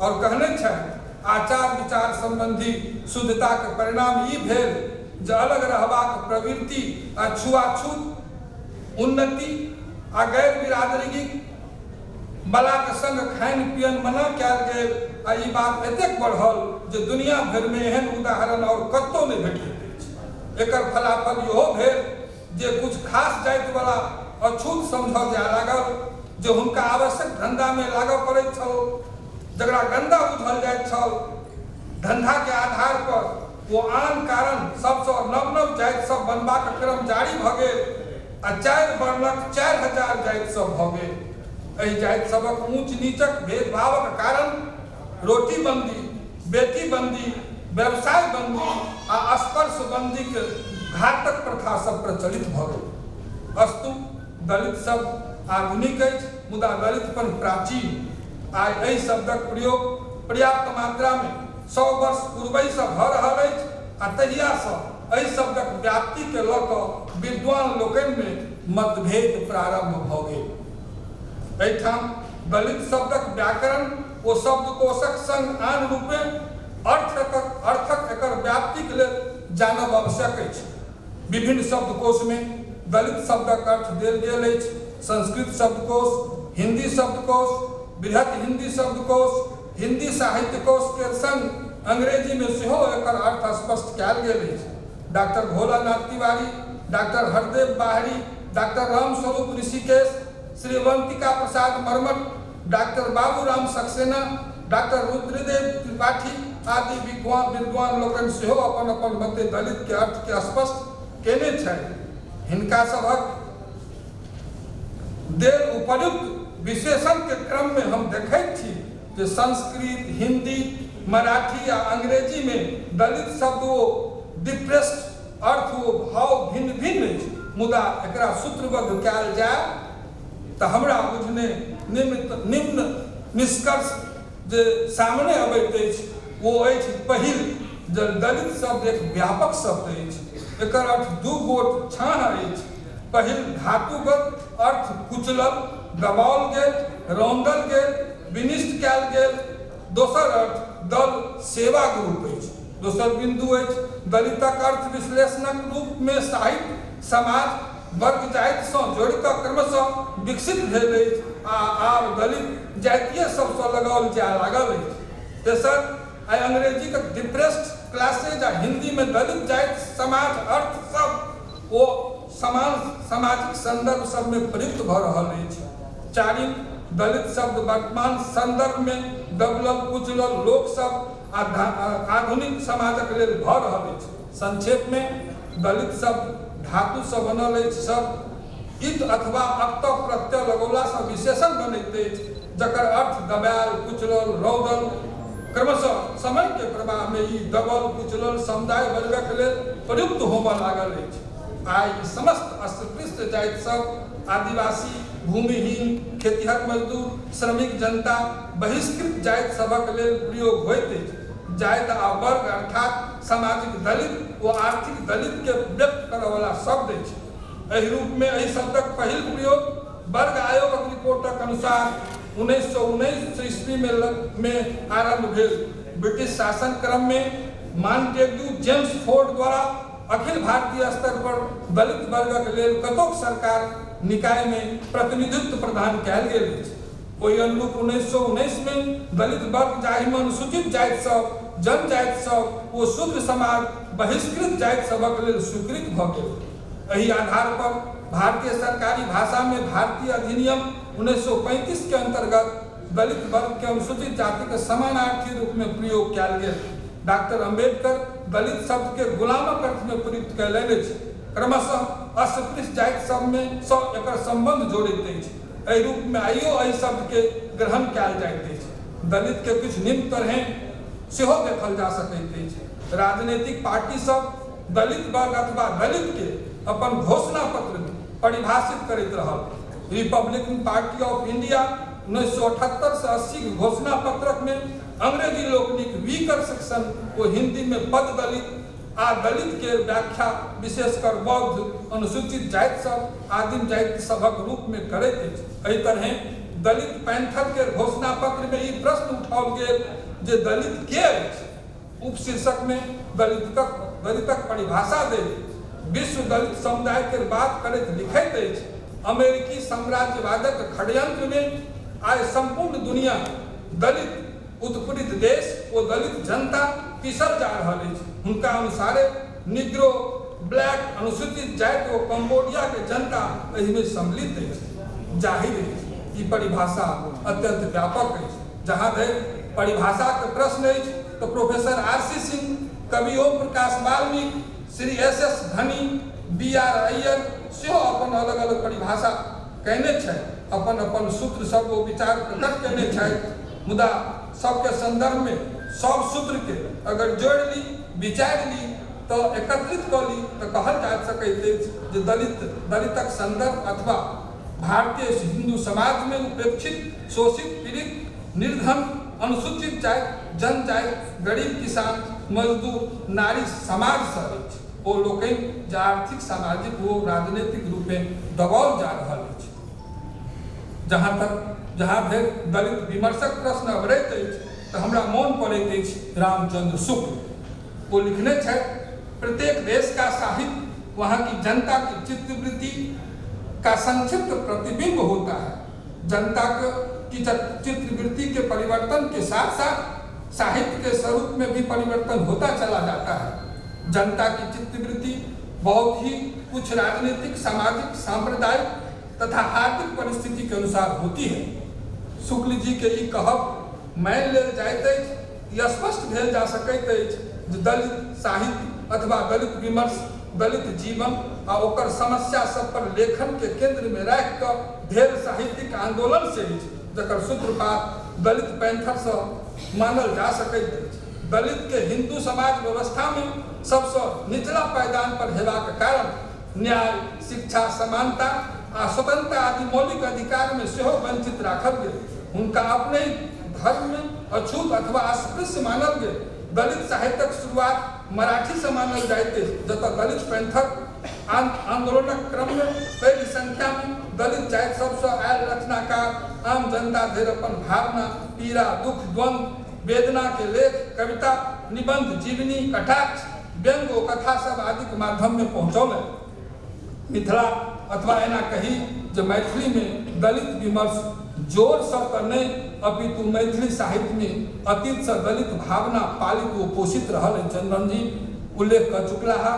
और कहने छथि, आचार विचार संबंधी शुद्धता के परिणाम ई भेल जे अलग रहबाक प्रवृत्ति आ छुआछूत उन्नति आ गैर बिरादरी बला के संग खान पियन मना कयल गेल आ ई बात एतेक बढ़ल जे दुनिया भरि में एहन उदाहरण और कतौ नहि भेटैत अछि। एकर फलाफल इहो भेल जे कुछ खास जाति वाला अछूत समझल जाय लागल, जे हुनका आवश्यक धंधा में लागऽ पड़ैत छल, जकरा गंदा बुझल जाइत छल। धंधा के आधार पर वो आन कारण सबसँ नव नव जाति सब बनबाक क्रम जारी भऽ गेल आ 4 वर्णक 4000 जाति सब भऽ गेल। एहि जाति सबक ऊंच नीचक भेदभावक कारण रोटी बंदी, बेटी बंदी, व्यवसाय बंदी आ स्पर्श बंदी के घातक प्रथा सब प्रचलित भऽ गेल। अस्तु दलित सब आधुनिक अछि। मुदा दलितपन प्राचीन। आइ एहि शब्दक प्रयोग पर्याप्त मात्रामे 100 वर्ष पूर्वहिसँ भऽ रहल अछि आ तहियासँ एहि शब्दक व्याप्तिके लऽ कऽ विद्वान लोकनिमे मतभेद प्रारंभ भऽ गेल। एहिठाम दलित शब्दक व्याकरण ओ शब्दकोशक संग आन रूपे अर्थक एकर व्याप्तिक लेल जानब आवश्यक अछि। विभिन्न शब्दकोशमे दलित शब्दक अर्थ देल गेल अछि। संस्कृत शब्दकोश, हिंदी शब्दकोश, बृहत हिंदी शब्दकोश, हिंदी साहित्य कोश के संग अंग्रेजी में सेहो एकर अर्थ स्पष्ट कयल गेल अछि। Doctor Bholanath Tiwari, doctor Hardev Bahri, doctor Ramswaroop Rishikesh, Shri Avantika Prasad Marmat, doctor Baburam Saxena, doctor Rudradev Tripathi आदि विद्वान लोकनि सेहो अपन अपन मते दलित के अर्थ के स्पष्ट केने छथि। हिनका सभक देल उपर्युक्त विशेषण के क्रम में हम देखैत छी जे संस्कृत, हिंदी, मराठी आ अंग्रेजी में दलित शब्द ओ डिप्रेस्ड अर्थ ओ भाव भिन्न भिन्न अछि, मुदा एकरा सूत्रबद्ध कयल जाय तऽ हमरा बुझने निम्न निष्कर्ष जे सामने अबैत अछि ओ अछि। पहिल, जे दलित शब्द एक व्यापक शब्द अछि, एकर अर्थ दू गोट छाँह अछि। पहिल, धातुगत अर्थ कुचलल, दबाओल गेल, रौंदल गेल, विनिष्ट कयल गेल। दोसर अर्थ दल सेवाक रूप अछि। दोसर बिंदु अछि दलितक अर्थ विश्लेषणक रूप में साहित्य, समाज, वर्ग, जातिसँ जोड़ि कऽ क्रमशः विकसित भेल अछि आ आब दलित जातीय सबसँ लगाओल जाय लागल अछि। तेसर, आइ अंग्रेजीक डिप्रेस्ड क्लासेज आ हिंदी में दलित जाति, समाज, अर्थ सब ओ समान सामाजिक संदर्भ सब में प्रयुक्त भऽ रहल अछि। चारिम, दलित शब्द वर्तमान संदर्भ में दबलल कुचलल लोक सब आ आधुनिक समाजक लेल भऽ रहल अछि। संक्षेप में दलित शब्द धातु से बनल अछि शब्द इत अथवा अक्त प्रत्यय लगौला से विशेषण बनैत अछि, जकर अर्थ दबायल, कुचलल, रौदल। क्रमशः समय के प्रवाह में ई दबल कुचलल समुदाय वर्गक लेल प्रयुक्त होमय लागल अछि। आइ समस्त अस्पृश्य जाति सब, आदिवासी, भूमिहीन, खेतिहर मजदूर, श्रमिक जनता, बहिष्कृत जाति सभक लेल प्रयोग होइत अछि। जाति आ वर्ग अर्थात सामाजिक दलित ओ आर्थिक दलित के व्यक्त करऽवला शब्द अछि। एहि रूप में एहि शब्दक पहिल प्रयोग वर्ग आयोगक रिपोर्टक अनुसार 1919 ईस्वी में आरंभ भेल। ब्रिटिश शासन क्रम में मॉन्टेग्यू जेम्स फोर्ड द्वारा अखिल भारतीय स्तर पर दलित वर्गक लेल कतोक सरकार निकाय में प्रतिनिधित्व प्रदान कयल गेल अछि। ओहि अनुरूप 1919 में दलित वर्ग जाहिमे अनुसूचित जाति सब, जनजाति सब ओ शूद्र समाज, बहिष्कृत जाति सभक लेल स्वीकृत भऽ गेल। एहि आधार पर भारतीय सरकारी भाषा में भारतीय अधिनियम 1935 के अंतर्गत दलित वर्ग के अनुसूचित जाति के समानार्थी रूप में प्रयोग कयल गेल। डॉक्टर अम्बेडकर दलित शब्द के गुलामक अर्थ में प्रयुक्त कयलनि अछि। क्रमशः अस्पृश्य जाति सब में सँ एकर संबंध जोड़ैत अछि। एहि रूप में आइयो एहि शब्द के ग्रहण कयल जाइत अछि। दलित के किछु निम्न तरहें सेहो देखल जा सकैत अछि। राजनीतिक पार्टी सब दलित वर्ग अथवा दलित के अपन घोषणा पत्र में परिभाषित करैत रहल। रिपब्लिकन पार्टी ऑफ इंडिया 1978 से 80 के घोषणा पत्रक में अंग्रेजी लोकनिक वीकर सेक्शन ओ हिंदी में पद दलित आ दलित के व्याख्या विशेषकर बौद्ध, अनुसूचित जाति सब, आदिम जाति सभक रूप में करैत अछि। एहि तरहें दलित पैंथर के घोषणा पत्र में ई प्रश्न उठाओल गेल जे दलित के अछि। उपशीर्षक में दलितक परिभाषा दैत विश्व दलित समुदाय के बात करैत लिखैत अछि, अमेरिकी साम्राज्यवादक षड्यंत्र में आइ संपूर्ण दुनिया दलित उत्पीड़ित देश ओ दलित जनता पिसल जा रहल अछि। हुनका अनुसारे निग्रो, ब्लैक, अनुसूचित जाति ओ कंबोडिया के जनता एहिमे सम्मिलित अछि। जाहिर अछि ई परिभाषा अत्यंत व्यापक अछि। जहाँ धरि परिभाषा के प्रश्न अछि तो प्रोफेसर आर.सी. सिंह, कवि Om Prakash Valmiki, Shri S S. Dhani, B R. Iyer सेहो अपन अलग अलग परिभाषा कयने छथि, अपन अपन सूत्र सब ओ विचार प्रकट कयने छथि। मुदा सबके संदर्भ में सब सूत्र के अगर जोड़ि ली, विचारि ली, तो एकत्रित कऽ ली तऽ कहल जा सकैत अछि जे दलितक संदर्भ अथवा भारतीय हिंदू समाज में उपेक्षित, शोषित, पीड़ित, निर्धन, अनुसूचित जाति, जनजाति, गरीब, किसान, मजदूर, नारी समाज से अछि। ओ लोकनि जे आर्थिक, सामाजिक ओ राजनीतिक रूपे दबाओल जा रहल अछि। जहाँ धरि दलित विमर्शक प्रश्न अभरैत अछि तऽ हमरा मोन पड़ैत अछि रामचंद्र शुक्ल। ओ लिखने छथि, प्रत्येक देश का साहित्य वहाँ की जनता की चित्तवृत्ति का संक्षिप्त प्रतिबिंब होता है। जनता की चित्तवृत्ति के परिवर्तन के साथ साथ साहित्य के स्वरूप में भी परिवर्तन होता चला जाता है। जनता की चित्तवृत्ति बहुत ही कुछ राजनीतिक, सामाजिक, सांप्रदायिक तथा आर्थिक परिस्थिति के अनुसार होती है। शुक्ल जी के ई कहब मानि लेल जाइत अछि, ई स्पष्ट भेल जा सकैत अछि जे दलित साहित्य अथवा दलित विमर्श दलित जीवन आ ओकर समस्या सब पर लेखन के केंद्र में राखि कऽ भेल साहित्यिक आंदोलन से अछि, जकर सूत्रपात दलित पैंथर से मानल जा सकैत अछि। दलित के हिंदू समाज व्यवस्था में सबसँ निचला पायदान पर हेबाक कारण न्याय, शिक्षा, समानता आ स्वतंत्रता आदि मौलिक अधिकार में सेहो वंचित राखल गेल। हुनका अपने धर्म में अछूत अथवा अस्पृश्य मानल गेल। दलित साहित्यक शुरुआत मराठी से मानल जाइत अछि, जतऽ दलित पैंथर आंदोलनक क्रम में पैघ संख्या में दलित जाति सबसँ आयल रचनाकार आम जनता धरि अपन भावना, पीड़ा, दुख, द्वंद्व, वेदना के लेख, कविता, निबंध, जीवनी, कटाक्ष, व्यंग ओ कथा सब आदि के माध्यम में पहुँचौलनि। मिथिला अथवा एना कही जे मैथिली में दलित विमर्श जोर से तऽ नहि, अपितु मैथिली साहित्य में अतीत से दलित भावना पालित ओ पोषित रहल अछि। चंदन जी उल्लेख कऽ चुकला है।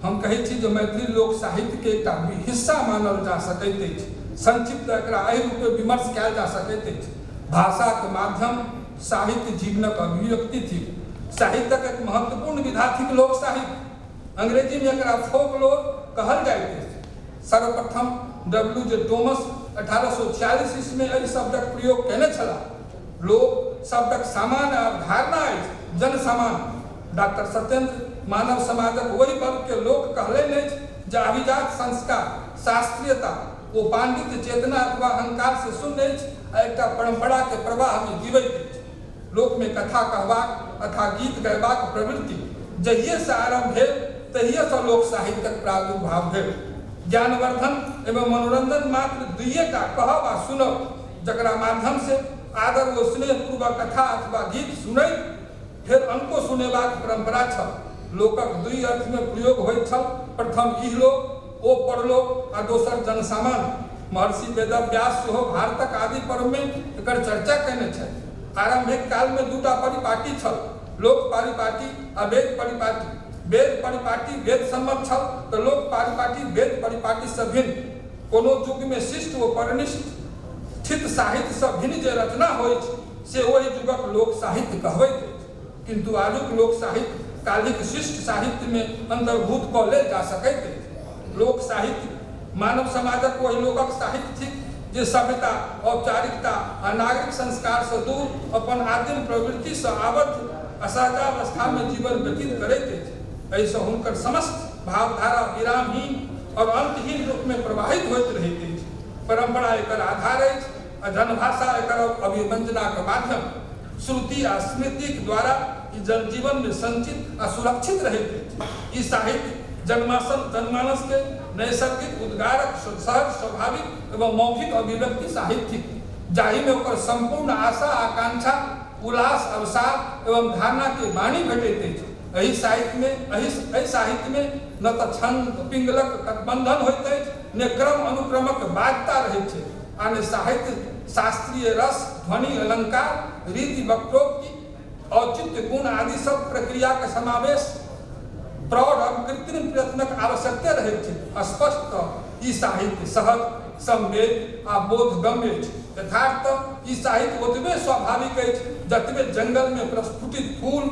हम कहै छी जे मैथिली लोक साहित्य के एकटा हिस्सा मानल जा सकैत अछि। संक्षिप्त एकरा एहि रूपे विमर्श कयल जा सकैत अछि। भाषा के माध्यम साहित्य जीवनक अभिव्यक्ति थिक। साहित्यक एक महत्वपूर्ण विधा थिक लोक साहित्य। अंग्रेजी में एकरा फोकलोर कहल जाइत अछि। सर्वप्रथम डब्ल्यू जे टॉमस 1846 ईस्वी में एहि शब्दक प्रयोग कयने छलाह। लोक शब्दक सामान्य अवधारणा अछि जनसामान्य। डॉक्टर सत्येंद्र मानव समाजक ओहि वर्ग के लोक कहलनि अछि जे अभिजात संस्कार, शास्त्रीयता ओ पांडित्य चेतना अथवा अहंकार से शून्य अछि आ एकटा परंपरा के प्रवाह में जीवैत अछि। लोक में कथा कहबाक अथवा गीत गयबाक प्रवृत्ति जहिये से आरंभ भेल तहिये से लोक साहित्यक प्रादुर्भाव भेल। ज्ञानवर्धन एवं मनोरंजन मात्र दुइएटा कहब आ सुनब, जकरा माध्यम से आदर ओ स्नेहपूर्वक कथा अथवा गीत सुनैत फेर अनको सुनेबाक परंपरा छल। लोकक दुई अर्थ में प्रयोग होइत छल, प्रथम इहलोक ओ परलोक आ दोसर जनसामान्य। महर्षि वेदव्यास सेहो भारतक आदि पर्व में एकर चर्चा कयने छथि। आरंभिक काल में दूटा परिपाटी छल, लोक परिपाटी आ वेद परिपाटी। वेद परिपाटी वेद सम्मत छल तऽ लोक परिपाटी वेद परिपाटी से भिन्न। कोनो युग में शिष्ट ओ परिनिष्ठित साहित्य से भिन्न जे रचना होइत से ओहि युगक लोक साहित्य कहबैत अछि। किंतु आजुक लोक साहित्य कालिक शिष्ट साहित्य में अंतर्भूत कऽ लेल जा सकैत अछि। लोक साहित्य मानव समाजक ओहि लोकक साहित्य थिक जे सभ्यता, औपचारिकता आ नागरिक संस्कार से दूर अपन आदिम प्रवृत्ति से आबद्ध असहजावस्था में जीवन व्यतीत करैत अछि। एहिसँ हुनकर समस्त भावधारा विरामहीन और अंतहीन रूप में प्रवाहित होइत रहैत अछि। परंपरा एकर आधार अछि आ जनभाषा एकर अभिव्यंजनाक माध्यम। श्रुति आ स्मृतिक द्वारा ई जनजीवन में संचित आ सुरक्षित रहैत अछि। ई साहित्य जनमानस के नैसर्गिक उद्गारक सहज, स्वाभाविक एवं मौखिक अभिव्यक्ति साहित्य थिक, जाहिमे ओकर संपूर्ण आशा, आकांक्षा, उल्लास, अवसाद एवं धारणा के वाणी भेटैत अछि। एहि साहित्य में न तऽ छंद पिंगलक बंधन होइत अछि, ने क्रम अनुक्रमक बाध्यता रहैत छै आ ने साहित्य शास्त्रीय रस, ध्वनि, अलंकार, रीति, वक्रोक्ति, औचित्य, गुण आदि सब प्रक्रिया के समावेश प्रौढ़ एवं कृत्रिम प्रयत्नक आवश्यकता रहैत छै। स्पष्टतः ई साहित्य सहज, संवेद आ बोधगम्य अछि। यथार्थतः ई साहित्य ओतबे स्वाभाविक अछि जतबे जंगल में प्रस्फुटित फूल,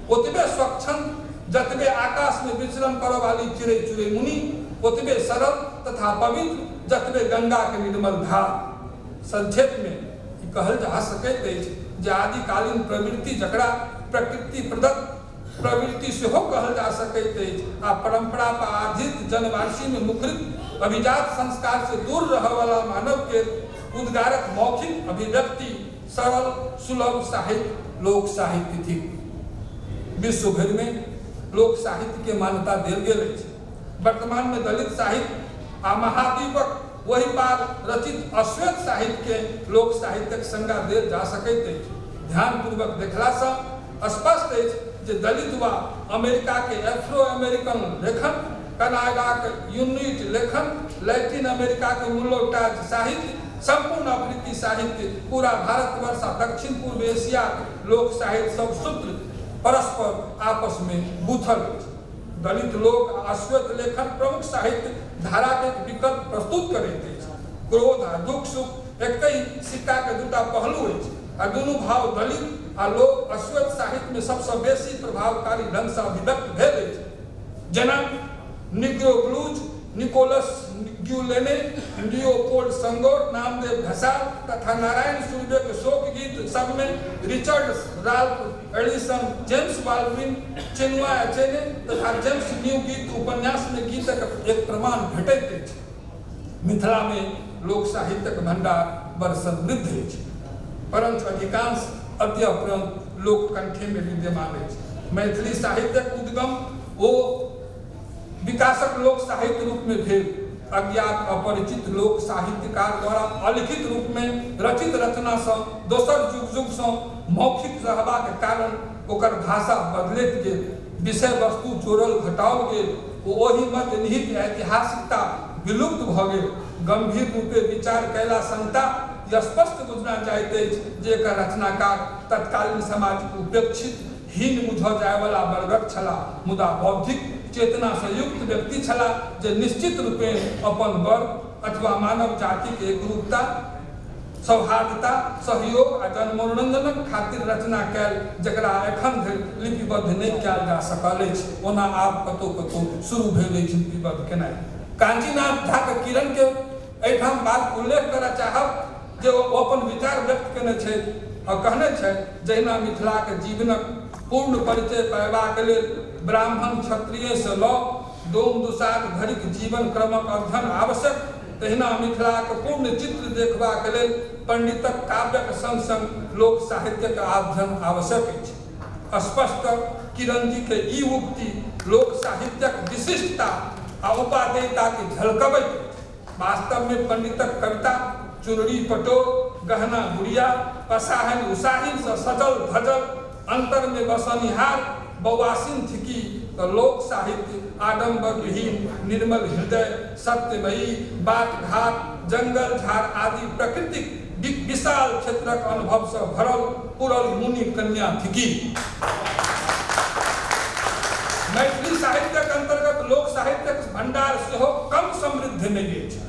ओतबे स्वच्छंद जतबे आकाश में विचरण करऽ वाली चिड़ै चुड़ैमुनी, ओतबे सरल तथा पवित्र जतबे गंगा के निर्मल धार। संक्षेप में ई कहल जा सकैत अछि जे आदिकालीन प्रवृत्ति, जकरा प्रकृति प्रदत्त प्रवृत्ति सेहो कहल जा सकैत अछि आ परंपरा पर आधारित जनवासी में मुखरित अभिजात संस्कार से दूर रहवाला मानव के उद्गारक मौखिक अभिव्यक्ति सरल सुलभ साहित्य लोक साहित्य थी। विश्व भर में लोक साहित्य के मान्यता देल गेल अछि। वर्तमान में दलित साहित्य आ महाद्वीपक वही पार रचित अश्वेत साहित्य के लोक साहित्यक संज्ञा देल जा सकैत अछि। ध्यानपूर्वक देखला से स्पष्ट अछि जे दलित वा अमेरिका के एफ्रो अमेरिकन लेखन, कनाडा के यूनिट लेखन, लैटिन अमेरिका के मुलोटाज साहित्य, संपूर्ण अफ्रीकी साहित्य, पूरा भारतवर्ष आ दक्षिण पूर्व एशिया लोक साहित्य सब सूत्र परस्पर आपस में गुथल अछि। दलित लोक अश्वेत लेखन प्रमुख साहित्य धारा के एक विकल्प प्रस्तुत करैत अछि। क्रोध आ दुख सुख एकहि सिक्का के दूटा पहलू अछि आ दुनू भाव दलित आ लोक अश्वेत साहित्य में सबसँ बेसी प्रभावकारी ढंग से अभिव्यक्त भेल अछि। जेना Negro blues, Nicholas Guillain, Leopold Senghor, Namdev Dhasal तथा नारायण सुर्वे के शोक गीत सब में Richard Ralph Ellison, James Baldwin, Chinua Achebe तथा जेम्स न्यू गीत उपन्यास में गीतक एक प्रमाण भेटैत अछि। मिथिला में लोक साहित्यक भंडार बड़ समृद्ध अछि, परंच अधिकांश अद्यपर्यंत लोककंठे में विद्यमान अछि। मैथिली साहित्यक उद्गम ओ विकासक लोक साहित्य रूप में भेल। अज्ञात अपरिचित लोक साहित्यकार द्वारा अलिखित रूप में रचित रचना से दोसर युग युग से मौखिक रहबाक कारण ओकर भाषा बदलैत गेल, विषय वस्तु जोड़ल घटाओल गेल, ओहि मध्य निहित ऐतिहासिकता विलुप्त भऽ गेल। गंभीर रूपे विचार कयला संता यह स्पष्ट बुझना जाइत अछि जे एकर रचनाकार तत्कालीन समाज उपेक्षित हीन बुझल जायवला वर्गक छलाह, मुदा बौद्धिक चेतना से युक्त व्यक्ति छलाह जे निश्चित रूपे अपन वर्ग अथवा मानव जाति के एकरूपता, सौहार्दता, सहयोग आ जनमनोरंजनक खातिर रचना कयल, जकरा एखन धरि लिपिबद्ध नहि कयल जा सकल अछि। ओना आब कतहु कतहु शुरू भेल अछि लिपिबद्ध केनाइ। काञ्चीनाथ झा के किरण के एहिठाम बात उल्लेख करय चाहब जे ओ अपन विचार व्यक्त केने छथि और कहने छथि जहिना मिथिलाके जीवनक पूर्ण परिचय पयबाक लेल ब्राह्मण क्षत्रिय से लऽ डोम दुसाध धरिक जीवन क्रमक अध्ययन आवश्यक, तहिना मिथिलाक पूर्ण चित्र देखबाक लेल पंडितक काव्यक संग संग लोक साहित्यक अध्ययन आवश्यक अछि। स्पष्ट किरण जी के ई उक्ति लोक साहित्यक विशिष्टता आ उपादेयता के झलकबैत अछि। वास्तव में पंडितक कविता चुनरी पटोर, गहना गुड़िया, पसाहन उसाहिन से सजल धजल अंतर में बसनिहार बौआसिन थिकी तो लोक साहित्य आडम्बर विहीन निर्मल हृदय, सत्यमयी बाट घाट, जंगल झाड़ आदि प्राकृतिक विशाल क्षेत्रक अनुभव से भरल पुरल मुनि कन्या थिकी। मैथिली साहित्यक अंतर्गत लोक साहित्यक भंडार सेहो कम समृद्ध नहीं अछि।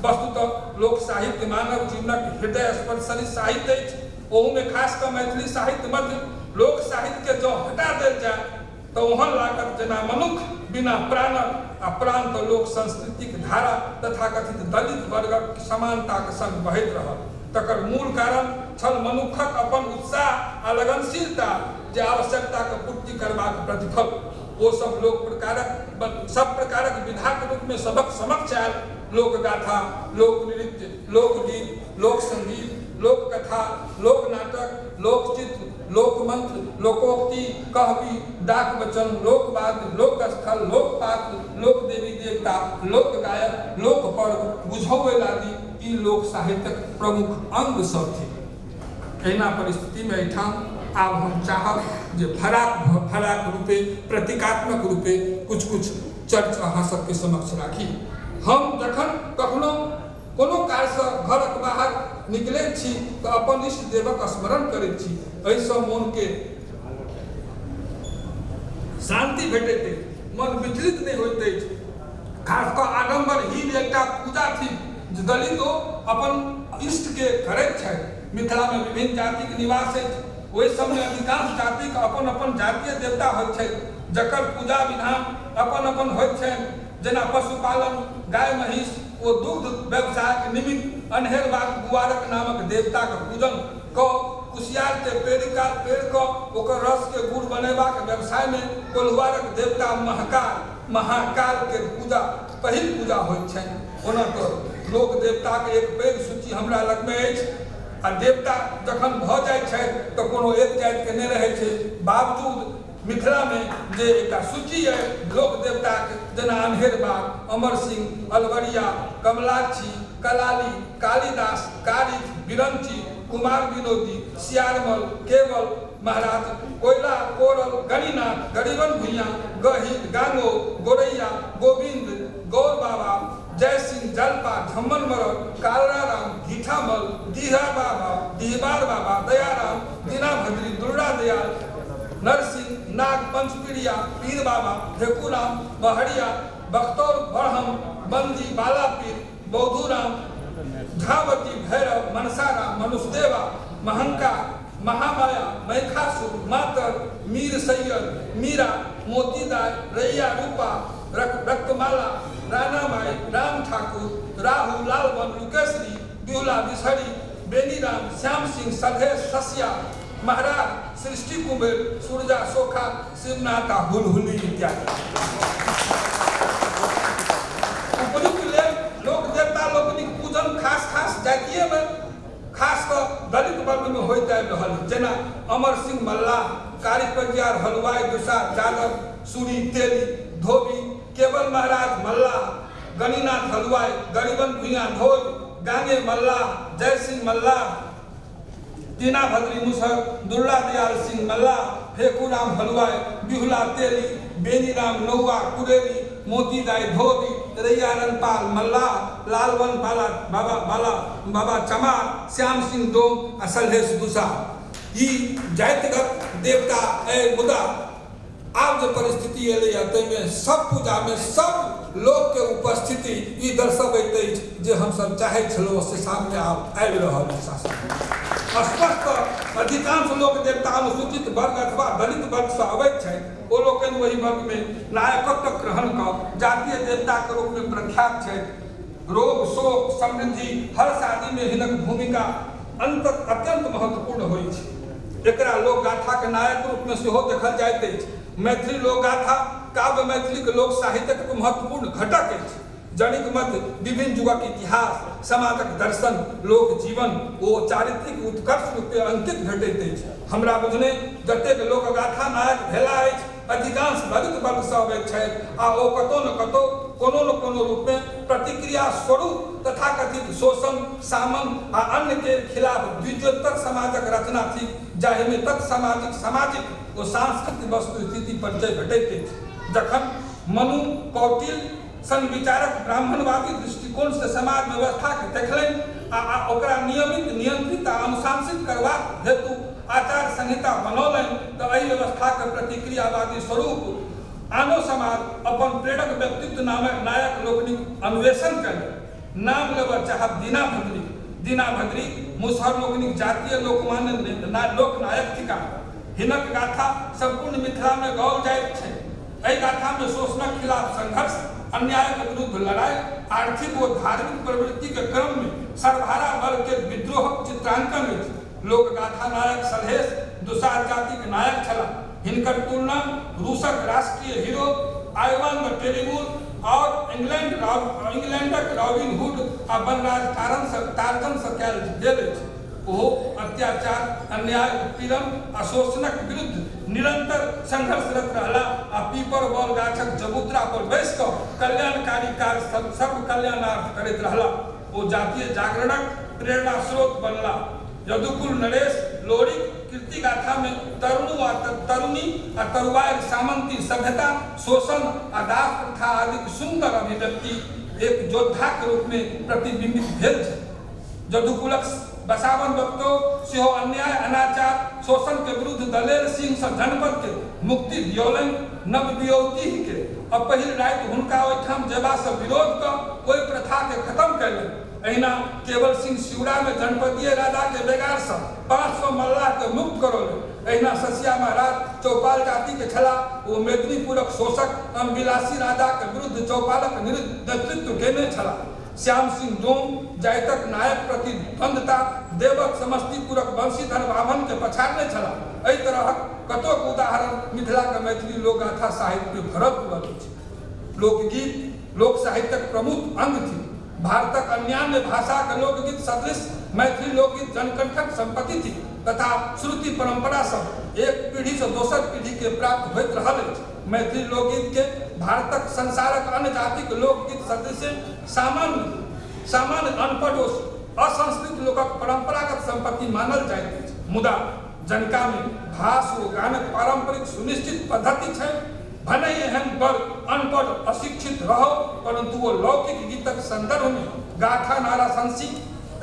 वस्तुतः लोक साहित्य मानव जीवनक हृदय स्पर्शनी साहित्य अछि। ओहूमे खास कऽ मैथिली साहित्य मध्य लोक साहित्य के जँ हटा देल जाय तो ओहन लागत जेना मनुख बिना प्राणक आ प्राण तो लोक संस्कृतिक धारा तथा कथित दलित वर्गक समानताक संग बहैत रहल। तकर मूल कारण छल मनुखक अपन उत्साह आ लगनशीलता जे आवश्यकताके पूर्ति करबाक प्रतिफल। ओ सब लोक प्रकारक सब प्रकारक विधाक रूप में सबक समक्ष आयल। लोकगाथा, लोक नृत्य, लोकगीत, लोक संगीत, लोक कथा, लोक नाटक, लोकचित्र, लोकमंत्र, लोकोक्ति, कहबी, डाक वचन, लोकवाद्य, लोकस्थल, लोकपात्र, लोक देवी देवता, लोक गायक, लोक पर्व, बुझौअल आदि ई लोक साहित्यक प्रमुख अंग सब थिक। एहना परिस्थिति में एहिठाम आब हम चाहब जे फराक फराक रूपे प्रतीकात्मक रूपे कुछ कुछ चर्च अहाँ सबके समक्ष राखी। हम जखन कखनो कोनो कार्यसँ घरक बाहर निकलैत छी तऽ अपन इष्ट देवक स्मरण करैत छी। एहिसँ मोनके शांति भेटैत अछि, मन विचलित नहि होइत अछि। खास कऽ आडम्बरहीन एकटा पूजा थिक जे दलितो अपन इष्टके करैत छथि। मिथिलामे विभिन्न जातिक निवास अछि, ओहि सबमे अधिकांश जातिक अपन अपन जातीय देवता होइत छथि जकर पूजा विधान अपन अपन होइत छनि। जेना पशुपालन, गाय महींस ओ दुग्ध व्यवसायक निमित्त अन्हेरबाक गुआरक नामक देवताक पूजन कऽ कुसियार के पेड़ कऽ ओकर रस के गुड़ बनेबाक व्यवसाय में कोल्हुआरक देवता महाकाल के पूजा पहिल पूजा होइत छनि। ओना तऽ लोक देवताके एक पैघ सूची हमरा लगमे अछि आ देवता जखन भऽ जाइ छथि तऽ कोनो एक जातिके नहि रहै छै। बावजूद मिथिलामे जे एकटा सूची अइ लोक देवताके, जेना अन्हेर बाग, अमर सिंह, अलवरिया, कमलाक्षी, कलाली, कालिदास, कारिख, बिरंची, कुमार विनोदी, सियारमल, केवल महाराज, कोयला, कोरल, गणिनाथ, गरीबन भुइयाँ, गहिर, गांगो, गोरैया, गोविंद, गौर बाबा, जय सिंह, जलपा, झम्मन मरल, कालराराम, घीठामल, दीहा बाबा, दीहबार बाबा, दयाराम, दीनाभद्री, दुर्गा दयाल, नरसिंह, नाग, पंचपीरिया, पीर बाबा, ढेकुराम, बहरिया, बख्तौर, बरहम, बंदी, बालापीर, बौद्धुराम, झावती, भैरव, मनसाराम, मनुष्यदेवा, महंका, महामाया, मैखासुर, मातर, मीर सैयद, मीरा, मोतीदार, रैया रूपा, रक्तमाला, राणा माई, राम ठाकुर, राहु, लालवन, लुकेश्री, बिहुला बिसहरी, बेनीराम, श्याम सिंह, सधेश, ससिया, महाराज, सृष्टि कुबेर, सूरजा सोखा, शिवनाथ, हुलहुली इत्यादि। उपयुक्त लोक देवता लोकनिक पूजन खास खास जातीय में खास कऽ दलित वर्ग में होइत आबि रहल, जेना अमर सिंह मल्लाह, कारिपजियार, हलवाई, दुसार, जादव, सूरी, तेली, धोबी, केवल महाराज मल्लाह, गणिनाथ हलवाई, गरीबन भुइयाँ धोबी, गांगे मल्लाह, जय सिंह मल्लाह, दीनाभद्री मुसहर, दुर्ला दयाल सिंह मल्लाह, फेकूराम हलवाई, बिहुला तेली, बेनीराम नौआ कुरेली, मोतीदाई धोबी, रैया रनपाल मल्लाह, लालवन बाला बाबा बाला बाबा चमार, श्याम सिंह डोम आ सलहेश दुसार। ई जातिगत देवता अइ, मुदा आब जे परिस्थिति एलैए ताहिमे सब पूजामे सब लोकके उपस्थिति ई दर्शबैत अछि जे हमसब चाहै छलहुँ से सामने आब आबि रहल शासन। स्पष्ट अधिकांश लोक देवता अनुसूचित वर्ग अथवा दलित वर्गसँ अबैत छथि, ओ लोकनि ओहि वर्गमे नायकत्व ग्रहण कऽ जातीय देवताके रूपमे प्रख्यात छथि। रोग, शोक, समृद्धि हर शादीमे हिनक भूमिका अत्यंत महत्वपूर्ण होइ छै। एकरा लोकगाथाके नायक रूपमे सेहो देखल जाइत अछि। मैथिली लोकगाथा काव्य मैथिलीके लोक साहित्यक महत्वपूर्ण घटक अछि, जनिक मध्य विभिन्न युगक इतिहास, समाजक दर्शन, लोक जीवन ओ चारित्रिक उत्कर्ष रूपे अंकित भेटैत अछि। हमरा बुझने जतेक लोकगाथा नायक भेला अछि अधिकांश दलित वर्गसँ अबैत छथि आ ओ कतौ न कतौ कोनो न कोनो रूपमे प्रतिक्रिया स्वरूप तथाकथित शोषण, सामंत आ अन्य के खिलाफ द्विजोत्तर समाजक रचना थिक, जाहिमे तत्सामाजिक, सामाजिक ओ सांस्कृतिक वस्तु स्थिति परिचय भेटैत अछि। जखन मनु कौटिल्य सन विचारक ब्राह्मणवादी दृष्टिकोण से समाज व्यवस्था के देखलनि आ ओकरा नियमित, नियंत्रित आ अनुशासित करबाक हेतु आचार संहिता बनौलनि तऽ एहि व्यवस्था के प्रतिक्रियावादी स्वरूप आनो समाज अपन प्रेरक व्यक्तित्व नामक नायक लोकनिक अन्वेषण कयलनि। नाम लेबऽ चाहब दीनाभद्री। दीनाभद्री मुसहर लोकनिक जातीय लोकमान्य लोकनायक थिकाह। हिनक गाथा सम्पूर्ण मिथिला में गाओल जाइत छै। एहि गाथा में शोषणक खिलाफ संघर्ष, अन्याय के विरुद्ध लड़ाई, आर्थिक व धार्मिक प्रवृत्ति के क्रम में सर्वहारा वर्ग के विद्रोहक चित्रांकन अछि। लोकगाथा नायक सलहेश दुसार जाति के नायक छलाह। हिनकर तुलना रूसक राष्ट्रीय हीरो आइवान द टेरिबुल और इंग्लैंडक रॉबिन हुड आ वनराज टार्जन से कयल गेल अछि। ओहो अत्याचार, अन्याय, उत्पीड़न आ शोषणक विरुद्ध निरंतर संघर्षरत रहला आ पीपर बड़ गाछक चबूतरा पर बैस कऽ कल्याणकारी कार्य सर्व कल्याणार्थ करैत रहला। ओ जातीय जागरणक प्रेरणा स्रोत बनला। यदुकुल नरेश लोरिक कीर्ति गाथा में तरुणु आ तरुणी आ तरुआरि सामंती सभ्यता, शोषण आ दास प्रथा आदि सुंदर अभिव्यक्ति एक योद्धा के रूप में प्रतिबिंबित भेल छै। यदुकुलक बसावन भक्तो सेहो अन्याय, अनाचार, शोषण के विरुद्ध दलेर सिंह से जनपद के मुक्ति दियौलनि। नव बियौती के पहिल राति हुनका ओहिठाम जेबा से विरोध कऽ ओहि प्रथा के खत्म कयलनि। एहिना केवल सिंह शिवरा में जनपदीय राजा के बेगार से 500 मल्लाह के मुक्त करौलनि। एहिना ससिया महाराज चौपाल जाति के छलाह। ओ मेदिनीपुरक शोषक अम्बिलासी राजा के विरुद्ध चौपालक नेतृत्व केने छलाह। श्याम सिंह डोम जातक नायक प्रतिद्वंदता देवक समस्तीपुरक वंशीधर बाभन के पछाड़ने छलाह। एहि तरहक कतोक उदाहरण मिथिला के मैथिली लोकगाथा साहित्य में भरल पूरल अछि। लोकगीत लोक साहित्यक प्रमुख अंग थिक। भारतक अन्यान्य भाषाक लोकगीत सदृश मैथिली लोकगीत जनकंठक संपत्ति थी तथा श्रुति परंपरा सब एक पीढ़ी से दोसर पीढ़ी के प्राप्त होइत रहल अछि। मैथिली लोकगीत के भारतक संसारक अन्य जातिक लोकगीत सदृश सामान्य सामान्य अनपढ़ असंस्कृत लोकक परंपरागत संपत्ति मानल जाइत अछि, मुदा जनका में भाष ओ गानक पारंपरिक सुनिश्चित पद्धति छै। भले एहन वर्ग अनपढ़ अशिक्षित रहो, परंतु वो लौकिक गीतक संदर्भ में गाथा नाराशंसी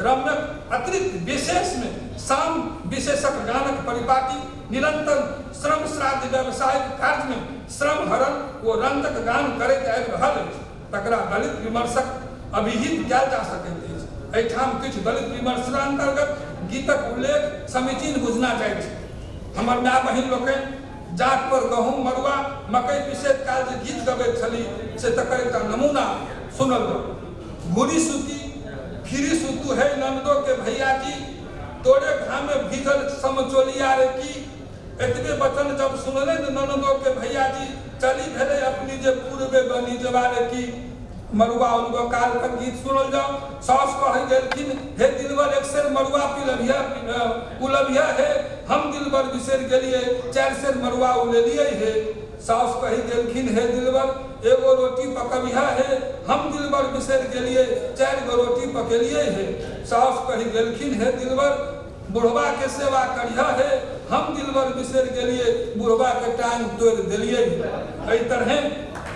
रम्यक अतिरिक्त विशेष में साम विशेषक गानक परिपाटी निरंतर श्रम श्राद्ध व्यावसायिक कार्य में श्रम हरण ओ रंजक गान करैत आबि रहल अछि, तकरा दलित विमर्शक अभिहित कयल जा सकैत अछि। एहिठाम किछु दलित विमर्शांतर्गत गीतक उल्लेख समीचीन बुझना जाइत छै। हमर माय बहिन लोकनि जात पर गहूँम मरुआ मकई पिसैत काल जे गीत गबैत छली से तकर एकटा नमूना सुनल जाउ। घुरी सूती फिरी सुतू है नंदो के भैया जी, तोरे घामे भीजल समचोलिया रे की। एतबे वचन जब सुनले ननदो के भैया जी, चली भेले अपनी जे पूर्वे बनी जवा रे की। मरुआ उनको काल का गीत सुनल जाओ। सास कह गेलखिन हे दिलबर एक सेर मरुआ पिलभिया उलभिया हे, हम दिलबर बिसर गेलिए 4 सेर मरुआ उलेलिए हे। सास कही गेलखिन हे दिलबर एगो रोटी पकबिहा हे, हम दिलबर बिसर गेलिए 4 गो रोटी पकेलिए हे। सास कही गेलखिन हे दिलबर बुढ़वा के सेवा करिहा हे, हम दिलबर बिसर गेलिए बुढ़वा के टांग तोड़ देलिए। एहि तरहे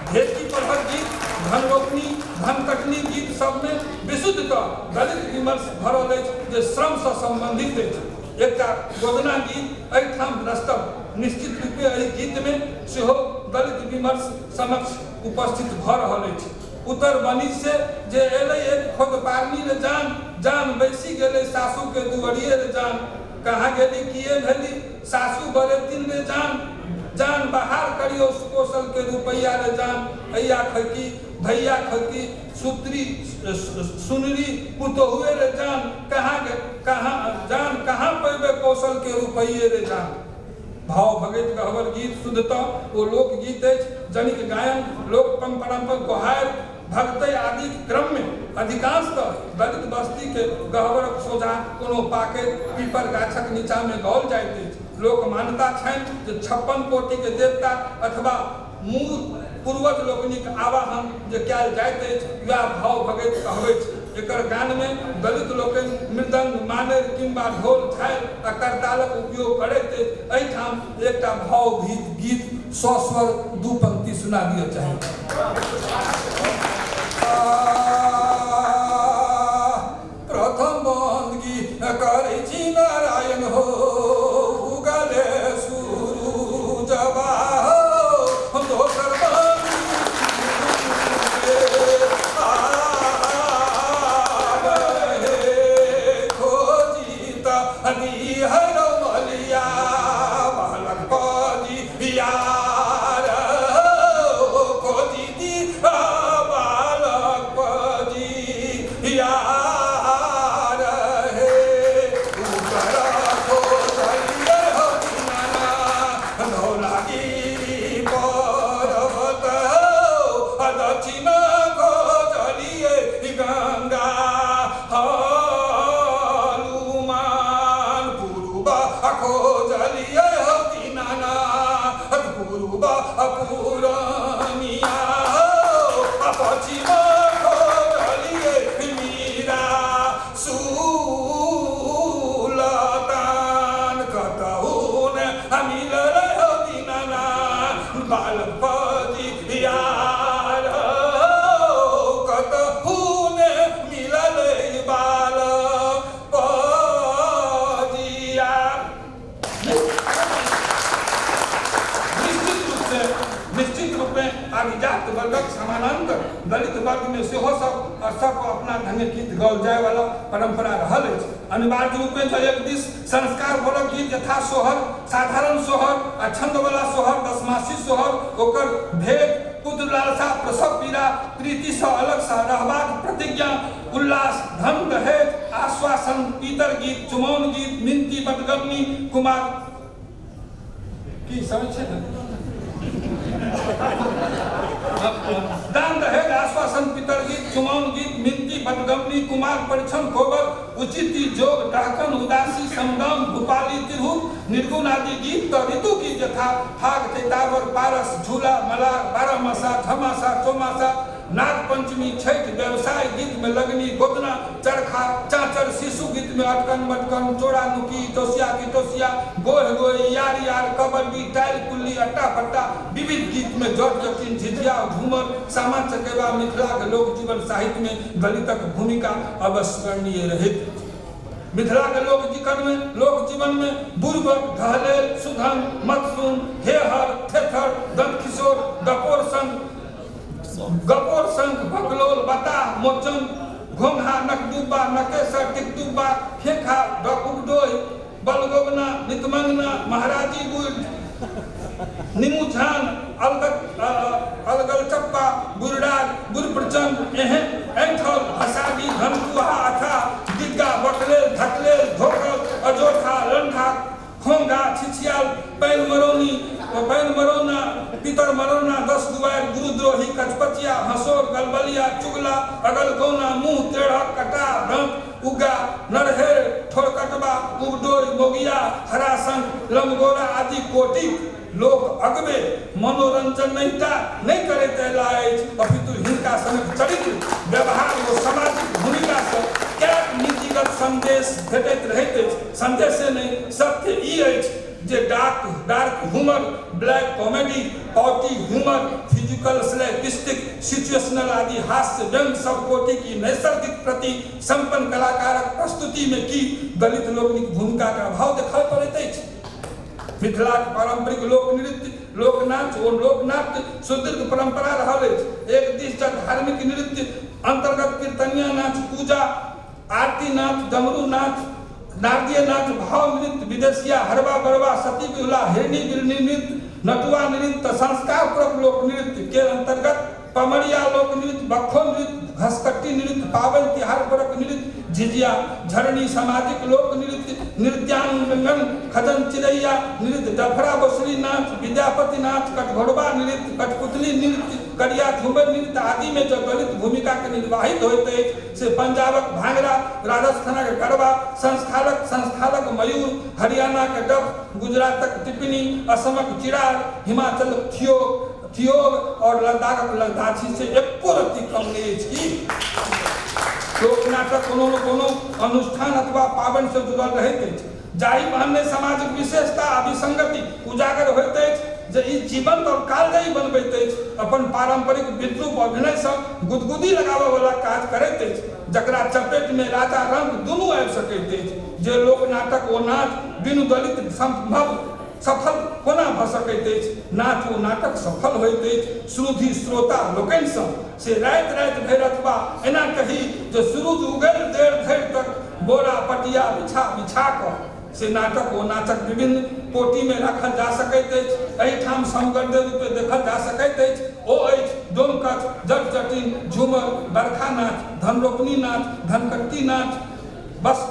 ढेकी परहक गीत, धन रोपनी धन कटनी गीत सब में विशुद्धतः दलित विमर्श भरल अछि जे श्रम से संबंधित अछि। एकटा गोदना गीत एहिठाम द्रष्टव्य। निश्चित रूपे एहि गीत में सेहो दलित विमर्श समक्ष उपस्थित भऽ रहल अछि। उत्तर बनी से जे एलै एक खोद पारनी रे जान, जान बैसी गेलै सासू के दुवरिए रे जान, कहाँ गेली किए भेली सासू बरेतिन रे जान, जान बाहर करियो कौशल के रुपैया रे जान, अय्या खकी भैया खकी सूत्री सुनरी पुतोहुए रे जान, कहाँ कहाँ जान कहाँ पैबे कौशल के रुपैये रे जान। भाव भगत गहबर गीत शुद्धतः ओ लोकगीत अछि जनिक गायन लोक परंपरा पर गोहार भगतै आदि क्रम में अधिकांशतः दलित बस्ती के गहबरक सोझा कोनो पाकैत पीपर गाछक नीचा में गाओल जाइत अछि। लोक मान्यता छनि जे 56 कोटि के देवता अथवा मूल पूर्वज लोकनिक आवाहन जे कयल जाइत अछि वएह भाव भगत कहबैत छै। एकर गान में दलित लोकनि मृदंग मानर किंबा ढोल झालि आ करतालक उपयोग करैत अछि। एहिठाम एकटा भावभीत गीत सस्वर 2 पंक्ति सुना दिअ चाही। प्रथम बंदगी करै छी नारायण हो, उगले सूरुजबा हो, दोसर दलित वर्ग में सेहो सब सब अपना ढंग गीत गाओल जाय वाला परंपरा रहल अछि। अनिवार्य रूपे एक दिस संस्कार भरल गीत यथा सोहर, साधारण सोहर आ छंद वाला सोहर, दसमासी सोहर, ओकर भेद, पुत्र लालसा, प्रसव पीड़ा, प्रीति से अलग सा रहबाक प्रतिज्ञा, उल्लास, धन दहेज, आश्वासन, पीतर गीत, चुमौन गीत, मिनती, बटगमनी, कुमार की समझ छै ने, दान दहेज, आश्वासन, पितर गीत, चुमाउन गीत, मिनती, बटगमनी, कुमार परिछन, कोबर, उचित जोग, डहकन, उदासी, समदाउन, भूपाली, तिरहुत, निर्गुण आदि गीत त ऋतु गीत यथा फाग, चैतावर, पारस, झूला, मलार, बारहमासा, झमासा, चौमासा, नाग पंचमी, छठ, व्यवसाय गीत में लगनी, गोदना, चरखा, चाचर, शिशु गीत में अटकन मटकन, चोरा नुकी, टोसिया की टोसिया, गोह गोह, यार यार, कबड्डी, टाइल कुल्ली, अट्टा पट्टा, विविध गीत में जट जटिन, झिझिया, झूमर, सामा चकेवा मिथिला के लोक जीवन साहित्य में दलितक भूमिका अविस्मरणीय रहित। मिथिला के लोक जीवन में बुर्बक, ढहलेल, सुधन, मतसुन, हेहर, थेथर, दंतकिशोर, गपोर संग, गपोर संग, बकलोल, बता, मोचन, घोंघा, नकडुब्बा, नकेसर, टिकडुब्बा, खेखा, डकुबडोई, बलगोबना, नितमंगना, महाराजी बुढ़, निमुझान, अलगल चप्पा, बुरडार, बुरप्रचंड, एहन ऐंठल, हसादी, धनकुहा, अथा, दिग्गा, बकलेल, धकलेल, धोकल, अजोठा, लंठा, खोंगा, छिछियाल, पैन मरौनी, पैन मरौना, पितर मरौना, दस दुआर, गुरुद्रोही, कचपचिया, हंसोर, गलबलिया, चुगला, अगलगौना, मुँह टेढ़, कटा, दंत, उगा, नरहेर, ठोरकटबा, उबडोई, मोगिया, हरासंग, लमगोरा आदि कोटि लोक अगबे मनोरंजन नहीं करैत अयला अछि, अपितु हिनका सनक चरित्र, व्यवहार ओ सामाजिक भूमिका सँ कैक नीतिगत संदेश भेटैत रहैत अछि। संदेशे नहि, सत्य ई अछि जे dark humour, black comedy, potty humour, physical slapstick, situational आदि हास्य व्यंग सब कोटि की नैसर्गिक प्रति संपन्न कलाकारक प्रस्तुति में की दलित लोकनिक भूमिका के अभाव देखाइ पड़ैत अछि। मिथिलाक पारंपरिक लोक नृत्य, लोकनाच और लोकनाट्य सुदीर्घ परंपरा रहल अछि। एक दिस धार्मिक नृत्य अंतर्गत कीर्तनिया नाच, पूजा आरती नाच, डमरू नाच, नारदीय नाच, भाव नृत्य, विदेशिया, हरबा बरबा, सती बिहुला, हिरणी बिरनी नृत्य, नटुआ नृत्य, संस्कार परक लोक नृत्य के अंतर्गत पमरिया लोक नृत्य, बखो नृत्य, घसकट्टी नृत्य, पावन तिहार परक नृत्य, झिझिया, झरनी, सामाजिक लोक नृत्य, नृत्यांगन, खजन चिड़ैया नृत्य, डफरा बसरी नाच, विद्यापति नाच, कटघोड़बा नृत्य, कठपुतली नृत्य, करिया झूमर नृत्य आदि में जो दलित भूमिका के निर्वाहित होइत अछि से पंजाबक भांगड़ा, राजस्थानक गरबा, संस्थालक मयूर, हरियाणा के डफ, गुजरातक टिप्पणी, असमक चिड़ार, हिमाचल थियोग और लद्दाखक लद्दाखी से एको रत्ती कम नहीं अछि। की लोक नाटक कोनो न कोनो अनुष्ठान अथवा पाबनि से जुड़ल रहैत अछि, जाहि बहाने सामाजिक विशेषता आ विसंगति उजागर होइत अछि जे ई जीवंत और कालजयी बनबैत अछि। अपन पारंपरिक विद्रूप अभिनय सँ गुदगुदी लगाबय वाला काज करैत अछि, जकरा चपेट में राजा रंग दुनू आबि सकैत अछि। जे लोक नाटक ओ नाच बिनु दलित संभव सफल कोना भऽ सकैत अछि? नाच ओ नाटक सफल होइत अछि श्रुधि श्रोता लोकनिसँ से राति राति भरि अथवा एना कही जे सूरज उगल देर धरि तक बोरा पटिया बिछा बिछा कऽ से नाटक ओ नाचक विभिन्न कोटिमे राखल जा सकैत अछि। एहिठाम समगढ़ रूपे देखल जा सकैत अछि। ओ अछि डोमकच, जट जटिन, झूमर, बरखा नाच, धनरोपनी नाच, धनकट्टी नाच, बस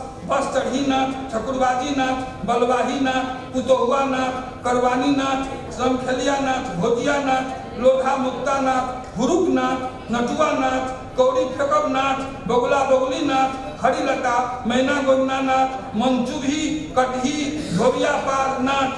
चढ़ी नाच, ठकुरबाजी नाच, बलवाही नाच, पुतोहुआ नाच, करवानी नाच, समखेलिया नाच, भोजिया नाच, लोढ़ा मुक्ता नाच, हुरुक नाच, नटुआ नाच, कौड़ी फेकब नाच, बगुला बगुली नाच, हरिलता, मैना गोविंदा नाच, मनचुभी, कटही, धोबिया पार नाच,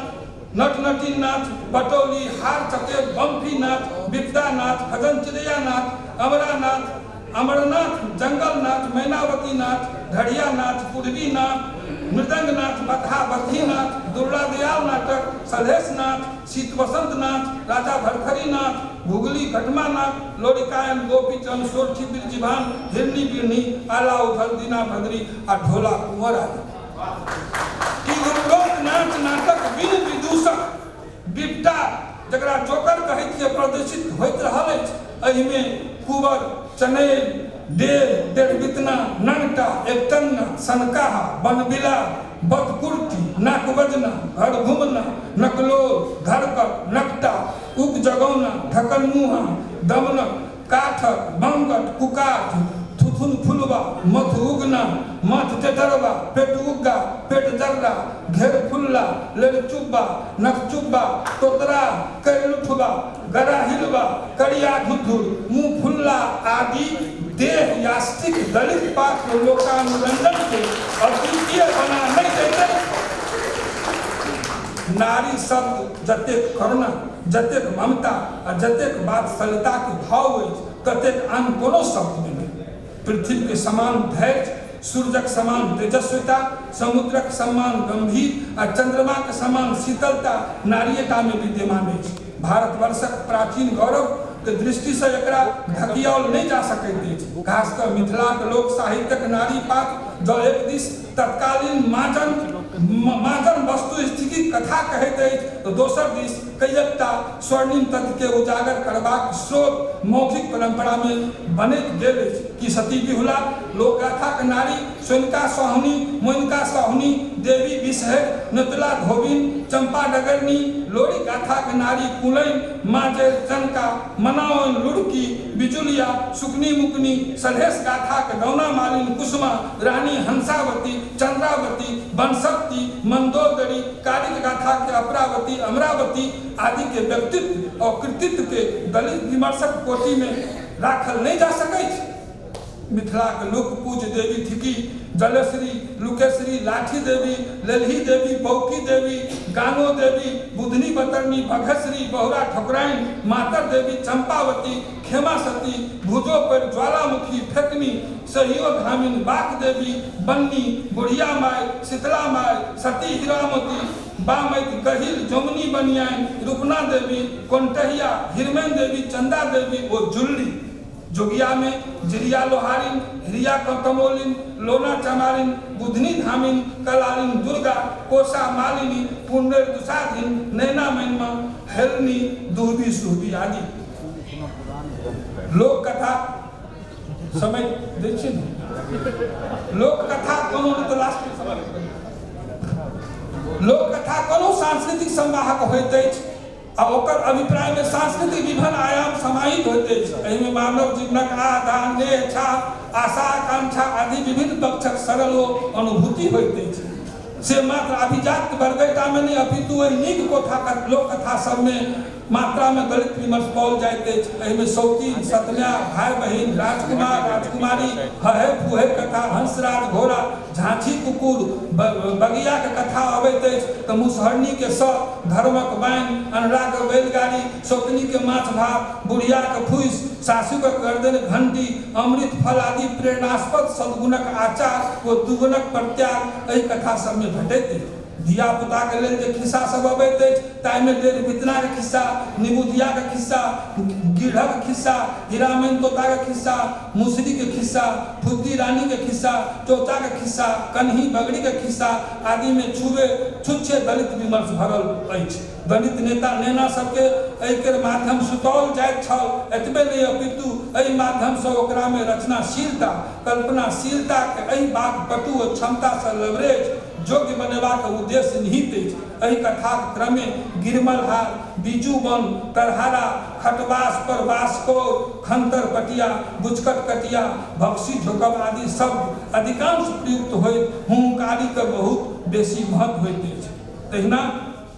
नट नटी नाच, बटौली, हार चकेर, बम्फी नाच, बिपदा नाच, खजन चिड़ैया नाच, अमरा नाच, अमरनाथ, जंगल नाच, मैनावती नाच, ढड़िया नाच, पूर्वी नाच, मृदंग नाच, बतहा बतही नाच, दुर्ला दयाल नाटक, सलहेश नाच, शीत वसंत नाच, राजा भरथरी नाच, घुगली घटमा नाच, लोरिकायन, गोपीचंद, सोरठी बिरजीभान, हिरनी बिरनी, आला उथल, दीना भद्री आ ढोला कुंवर आदि। उपरोक्त नाच नाटक बिनु विदूषक बिपटा जकरा जोकर कहै छियै प्रदर्शित होइत रहल अछि। एहिमे कुबर, चनैल, डेढ़, डेढ़बितना, नंगटा, एकटन्ना, सनकाहा, बनबिला, बतकुर्ती, नाक बजना, घर घुमना, नकलोल, घरकट, नकटा, उक जगौना, ढकन मुहा, दमनक, काठक, बंगट, कुकाठ, थुथुन फुलवा, मथ उगना, मथ टेटरवा, पेट उग्गा, पेट जर्रा, घेर फुल्ला, लेर चुब्बा, नख चुब्बा, तोतरा, कैर लुठबा, गरा हिलवा, करिया धुधुर, मुँह फुल्ला आदि देह यास्तिक दलित पात्र लोकानुरंजन के अद्वितीय बना नहीं देते। नारी शब्द जतेक करुणा, जतेक ममता आ जतेक वात्सल्यता के भाव अछि ततेक आन कोनो शब्द में नहीं। पृथ्वी के समान धैर्य, सूर्यक समान तेजस्विता, समुद्रक समान गंभीर आ चंद्रमा के समान शीतलता नारियता में विद्यमान अछि। भारतवर्षक प्राचीन गौरव के दृष्टि से एकरा धकियाओल नहीं जा सकैत अछि। खास कऽ मिथिलाक लोक साहित्यक नारी पात्र जँ एक दिस तत्कालीन माजन वस्तु स्थितिक कथा कहैत अछि तऽ दोसर दिस कईटा स्वर्णिम तथ्य के उजागर करबाक स्रोत मौखिक परंपरा में बनैत गेल अछि। कि सती बिहुला लोकगाथाक नारी, सोनिका साहुनी, मोनिका साहुनी, देवी बिसहर, नतुला धोबिन, चंपा डगरनी, लोरी गाथाक नारी कुलैन, माजर, चनका, मनावन, लुड़की, बिजुलिया, सुकनी मुकनी, सलहेस गाथाक गौना मालिन कुसुमा, रानी हंसावती, चंद्रावती, बनशक्ति, मंदोदरी, कारिक गाथा के अपरावती, अमरावती आदि के व्यक्तित्व और कृतित्व के दलित विमर्शक कोटि में राखल नहीं जा सकैछ। मिथिला के लोक पूज्य देवी थिकी जलेश्वरी, लुकेश्वरी, लाठी देवी, लेलही देवी, बौकी देवी, गानो देवी, बुधनी बतरनी, भगश्री, बहुरा ठकुराइन, मातर देवी, चंपावती, खेमा सती, भुजो पर ज्वालामुखी, फेकनी, सहियो धामिन, बाक देवी, बन्नी, बुढ़िया माय, शीतला माय, सती हीरामती, बामैत गहिल, जोमनी बनियाइन, रूपना देवी, कोंटहिया, हिरमन देवी, चंदा देवी और जुल्ली। जोगिया में जिरिया लोहारिन, हिरिया कमोलिन, लोना चमारिन, बुधनी धामिन, कलारिन दुर्गा, कोसा मालिनी, पुण्य दुसाधिन, नैना मैनमा, हेलनी, दुहबी सुहबी आदि। लोक कथा समय देखिए, लोक कथा कोनो तो लास्ट समय लोक कथा कोनो सांस्कृतिक संवाहक होइत अछि आ ओकर अभिप्राय में सांस्कृतिक विभिन्न आयाम समाहित होइत अछि। एहिमे मानव जीवनक आधा, नेह, छा, आशा, आकांक्षा आदि विभिन्न पक्षक सरल ओ अनुभूति होइत अछि। से मात्र अभिजात वर्गटा में नहीं अपितु एहि नीक कोठा लोक कथा सब में मात्रा में दलित विमर्श पाओल जाइत अछि। एहिमे सौती, सतन्या, भाई बहिन, राजकुमार, राजकुमारी, हहे फुहे कथा, हंसराज घोड़ा, झांझी कुकुर, बगिया के कथा अबैत अछि तऽ मुसहरनी के सत, धर्मक बाइन, अनरा के बैलगाड़ी, सौतनी के माछ भात, बुढ़िया के फूस, सासू के गर्दन घंटी, अमृत फल आदि प्रेरणास्पद सद्गुणक आचार ओ दुर्गुणक प्रत्याग एहि कथा सबमे भेटैत अछि। धिया पुता के लेल जे खिस्सा सब अबैत अछि ताहिमे डेढ़ बितना के खिस्सा, निबुधिया के खिस्सा, गिढ़क खिस्सा, हीरामैन तोता के खिस्सा, मुसरी के खिस्सा, फुद्दी रानी के खिस्सा, चौचा के खिस्सा, कन्ही बगड़ी के खिस्सा आदि में छुबे छुच्छे दलित विमर्श भरल अछि। दलित नेता नेना सबके एहि माध्यम सुतौल जाइत छल। एतबे नहि अपितु एहि माध्यमसँ ओकरामे रचनाशीलता, कल्पनाशीलता के एहि बात पटु ओ क्षमतासँ लवरेज योग्य बनेबाक उद्देश्य निहित अछि। एहि कथाक क्रमे गिरमलहार, बीजू वन, तरहारा, खटवास पर वास्कोर, खंतर पटिया, बुचकट कटिया, भक्सी झोकब आदि शब्द अधिकांश प्रयुक्त होइत हुंकारी के बहुत बेसी महत्व होइत अछि। तहिना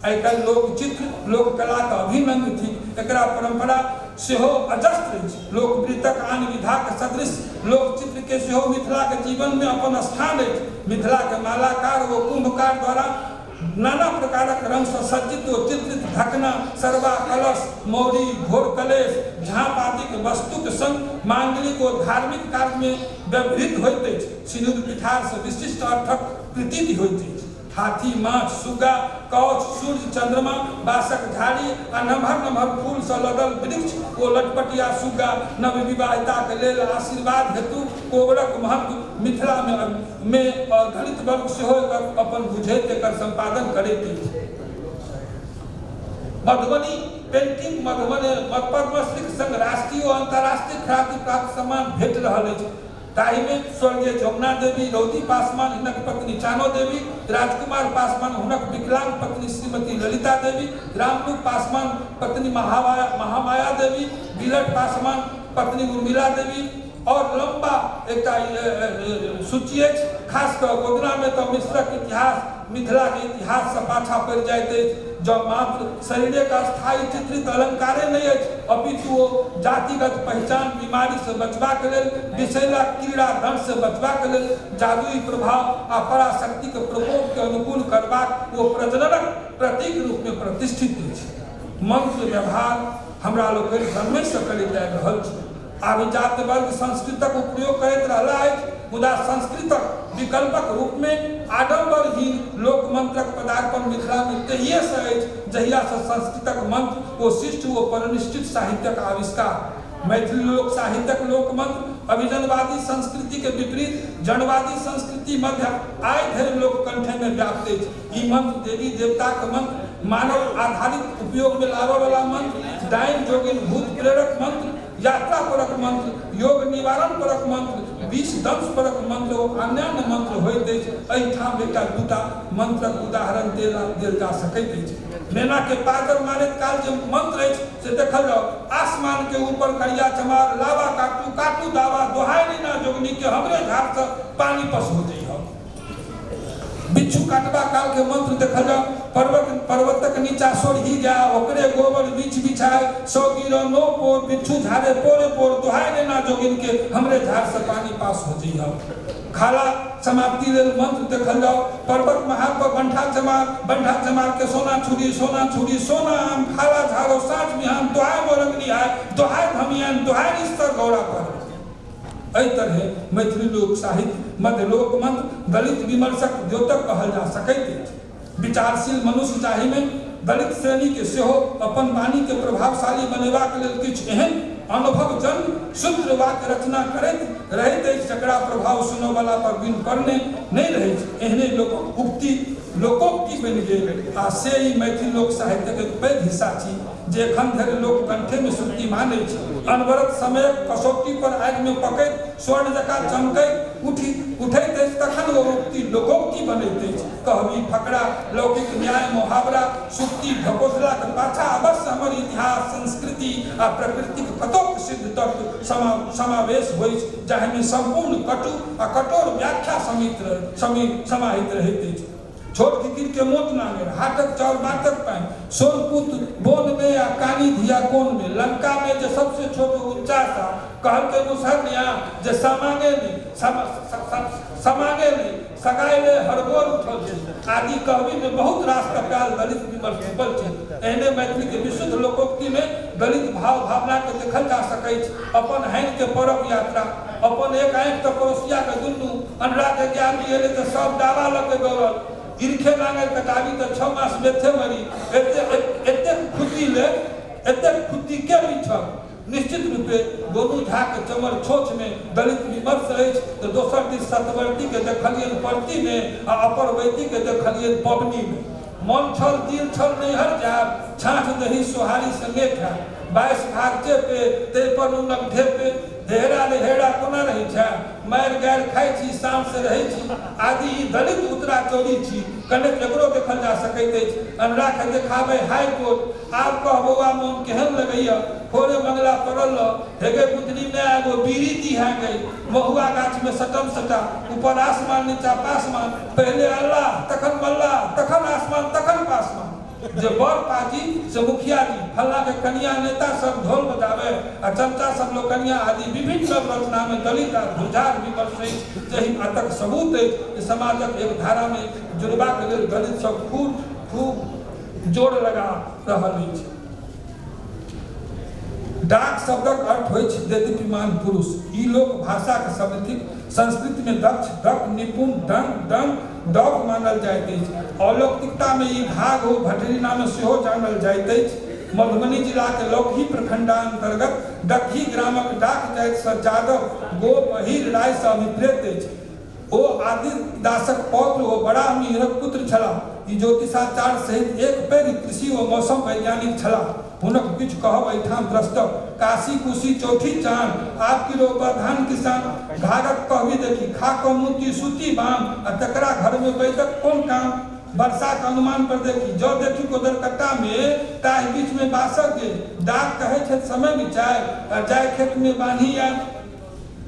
आइकाल्हि लोकचित्र लोककलाक अभिन्न अंग थिक। एकरा परंपरा सेहो अजस्त्र अछि। लोकवृत्तक आन विधाक सदृश लोकचित्र के सेहो मिथिलाक जीवन में अपन स्थान अछि। मिथिला के मालाकार व कुंभकार द्वारा नाना प्रकारक रंग से सज्जित व चित्रित ढकना, सरवा, कलश, मौरी, घोर कलेश, झाँप आदि के वस्तु के संग मांगलिक व धार्मिक कार्य में व्यवहृत होइत अछि। सिन्दूर पिठार से विशिष्ट अर्थक प्रतीति होइत अछि। हाथी, माछ, सुग्गा, कौछ, सूर्य, चंद्रमा, बाँसक झाड़ी आ नमहर नमहर फूल से लदल वृक्ष ओ लटपटिया सुग्गा नवविवाहिता के लेल आशीर्वाद हेतु कोबरक महत्व मिथिला में दलित वर्ग सेहो एकर अपन बुझैत एकर संपादन करैत अछि। मधुबनी पेंटिंग मधुबनी पद्मश्रीक संग राष्ट्रीय ओ अंतर्राष्ट्रीय ख्याति प्राप्त सम्मान भेट रहल अछि। ताहिमे स्वर्गीय जमुना देवी, रौदी पासवान हिनक पत्नी चानो देवी, राजकुमार पासवान हुनक विकलांग पत्नी श्रीमती ललिता देवी, रामलू पासवान पत्नी महामाया देवी, बिलट पासवान पत्नी उर्मिला देवी, और लंबा एकटा सूची अछि। खास कऽ गोदनामे तऽ मिश्रक इतिहास मिथिलाके इतिहाससँ पाछा पड़ि जाइत अछि। जँ मात्र शरीरक अस्थायी चित्रित अलंकारे नहि अछि, अपितु ओ जातिगत पहचान बीमारीसँ बचबाक लेल, विषैला कीड़ा दंशसँ बचबाक लेल, जादुई प्रभाव आ पराशक्तिके प्रकोपके अनुकूल करबाक ओ प्रजननक प्रतीक रूपमे प्रतिष्ठित अछि। मंत्र व्यवहार हमरा लोकनि जन्मेसँ करैत आबि रहल छी। अभिजात वर्ग संस्कृतक उपयोग करैत रहला अछि, मुदा संस्कृतक विकल्पक रूपमे आडम्बरहीन लोकमंत्रक पदार्पण मिथिलामे तहिएसँ अछि जहियासँ संस्कृतक मंत्र ओ शिष्ट ओ परिनिष्ठित साहित्यक आविष्कार। मैथिली लोक साहित्यक लोकमंत्र अभिजनवादी संस्कृति के विपरीत जनवादी संस्कृति मध्य आइ धरि लोक कंठे में व्याप्त अछि। ई मंत्र देवी देवताक मंत्र, मानव आधारित उपयोग में लाबऽ वाला मंत्र, डाइन जोगिन भूत प्रेरक मंत्र, यात्रा परक मंत्र, योग निवारण परक मंत्र, विष दंश परक मंत्र ओ अन्यान्य मंत्र होइत अछि। एहिठाम एकटा दूटा मंत्रक उदाहरण देल जा सकैत अछि। नेना के पाजर मारैत काल जे मंत्र अछि से देखल जाओ। आसमान के ऊपर करिया चमार, लावा काटू काटू दावा, दोहाई नेना जोगनी के हमरे झाड़ से पानी पस हो जाइ। बिच्छू काटबा काल के मंत्र देखल जाओ। पर्वतक नीचा सोरही जा, ओकरे गोबर बीछ बिछाए, सौ गिरो नो पोर, बिच्छू झाड़े पोरे पोर, दोहाई नेना जोगिन के हमरे झाड़ से पानी पास हो जाइ। खाला समाप्ति लेल मंत्र देखल जाओ। पर्वत महार पर बंठा चमार, बंठा चमार के सोना छुरी, सोना छुरी सोना आम, खाला झाड़ो साँझ बिहान, दोहाई मोरंगनी आए, दोहाई धमियान, दोहाई स्तर गौरा पर। एहि तरहे मैथिली लोक साहित्य मध्य लोकमंत्र दलित विमर्शक द्योतक कहल जा सकैत अछि। विचारशील मनुष्य जाहिमे दलित श्रेणी के सेहो अपन वाणी के प्रभावशाली बनेबाक लेल किछु एहन अनुभव जन सूत्र वाक्य रचना करैत रहैत अछि जकरा प्रभाव सुनऽवला पर बिन पड़ने नहि रहैत। एहने लोकक उक्ति लोकोक्ति बनि गेल आ से ई मैथिली लोक साहित्यक एक पैघ हिस्सा छी जे एखन धरि लोक कंठेमे श्रुतिमान अछि। अनवरत समयक कसौटी पर आगिमे पकैत स्वर्ण जकाँ चमकैत उठैत अछि तखन ओ उक्ति लोकोक्ति बनैत अछि। कहबी, फकरा, लौकिक न्याय, मुहावरा, सुक्ति ढकोसलाक पाछा अवश्य हमर इतिहास, संस्कृति आ प्रकृतिक कतोक सिद्ध तत्व समावेश होइछ जाहिमे सम्पूर्ण कटु आ कठोर व्याख्या समाहित रहैत अछि। छोट खिकिर के मोट नांगेर, हाटक चाउर बाटक पानि, सोनपुत बोन में आ कानी धिया कोन में, लंका में जे सबसे छोट 49 कहलकै मुसहरनिया जे समांगे नहीं समांगे नहीं सगाइले हरगोर उठल छै आदि कहबी में बहुत रास कप्याल दलित विमर्श छुपल छै। एहने मैथिली के विशुद्ध लोकोक्ति में दलित भाव भावना के देखल जा सकैछ। अपन हैन के परक यात्रा, अपन एक आँखि तऽ पड़ोसिया के दुनू, अन्हरा के ज्ञान एलै तऽ सब दावा लऽ के दौड़ल, इरखे नांगल कटाबी तऽ 6 मास बेथे मरी, एतेक खुद्दी ले एतेक खुद्दी के बिछल। निश्चित रूपे गोनू झा के चमर छोच में दलित विमर्श अछि तऽ दोसर दिस सतवर्ती के देखलियनि परती में आ अपरवैती के देखलियनि पबनी में। मन छल दिल छल नैहर जायब, छाँछ दही सोहारी संगे खायब, 22 भाग चेपे ताहि पर नूनक ढेपे, ढेरा रेहेरा कोना रहै छै, मारि गारि खाइ छी शाम से रहै छी आदि ई दलित उतरा चोरी छी। कनेक एकरो देखल जा सकैत अछि। अन्हराके देखाबै हाईकोर्ट, आब कह बौआ मोन केहन लगैया, खोरे मंगला पड़ल हेगे बुतनी में एगो बीड़ी दिहा गई, महुआ गाछ में सटम सटा, ऊपर आसमान नीचा पासमान, पहले अल्लाह तखन मल्लाह तखन आसमान तखन पासमान। जे बड़ पाजी से मुखिया जी, फल्ला के कनिया नेता सब ढोल बजावे आ चमचा सब लोग कनिया आदि विभिन्न सब रचना में दलित आ धुरझार विमर्श अछि जाहि बातक सबूत अछि जे समाजक एक धारा में जुड़बाक लेल दलित सब खूब खूब जोर लगा रहल अछि। डाक शब्दक अर्थ होइछ देदीप्यमान पुरुष। ई लोक भाषाक शब्द थिक। संस्कृत में दक्ष, दक्ष, निपुण, डंग, डंग, डॉग मानल जाइत अछि। अलौकिकता में ई भाग ओ भटरीना में सेहो जानल जाइत अछि। मधुबनी जिला के लौकही प्रखंडांतर्गत डकही ग्रामक डाक जाति सँ जादव गोप अहीर राय सँ अभिप्रेत अछि। ओ आदिदासक पौत्र ओ बड़ा मिहिरक पुत्र छलाह। ई ज्योतिषाचार्य सहित एक पैघ कृषि ओ मौसम वैज्ञानिक छलाह। हुनक किछु कहब एहिठाम द्रष्टव्य। काशी कुशी चौठी चान, आप की रोपा धान किसान, घाघक कहबी देखी खा कऽ मोती सूती बाम आ तकरा घर में बैठक कोन काम। वर्षा के अनुमान पर देखी जौ देखी कोदरकट्टा में ताहि बीच में बासक गे, डाक कहै छथि समय बिचाय आ जाय खेत में बान्ही आय।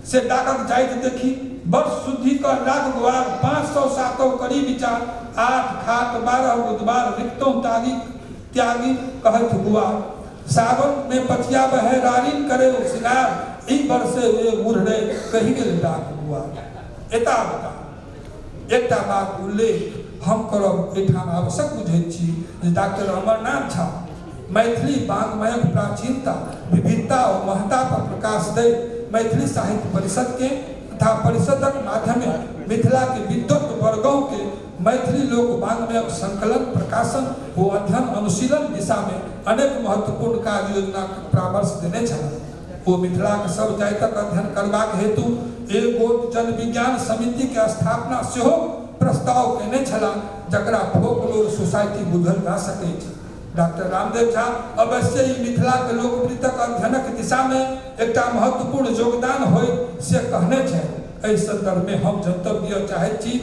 से डाकक जाइत देखी वर्ष शुद्धि क डाक गुआर 507 करी विचार 8 खाट 12 बुधवार रिक्तों त्यागी त्यागी कहत गुआर सावन में पचिया बहे रारिन करे ओ सिंगार ई बरसे वे मुरड़े कही गेल डाक गुआर। एता बता एकटा बात उल्लेख हम करब एहिठाम आवश्यक बुझैत छी जे डॉक्टर अमरनाथ झा मैथिली वाङ्मयक प्राचीनता विविधता और महत्ता पर प्रकाश दैत मैथिली साहित्य परिषद के तथा परिषदक माध्यम मिथिला के विद्वत वर्गों के मैथिली लोक वाङ्मयक संकलन प्रकाशन व अध्ययन अनुशीलन दिशा में अनेक महत्वपूर्ण कार्य योजना के परामर्श देने छलाह। ओ मिथिला के सब जातिक अध्ययन करबाक हेतु एक गोट जन विज्ञान समिति के स्थापना सेहो प्रस्ताव केने छलाह जकरा फोकलोर सोसाइटी बुझल जा सकैत छै। डॉक्टर रामदेव झा अवश्य ही मिथिला के लोकवृत्तक अध्ययनक दिशा में एकटा महत्वपूर्ण योगदान होय से कहने छथि। एहि संदर्भ में हम जनतब दिअ चाहैत छी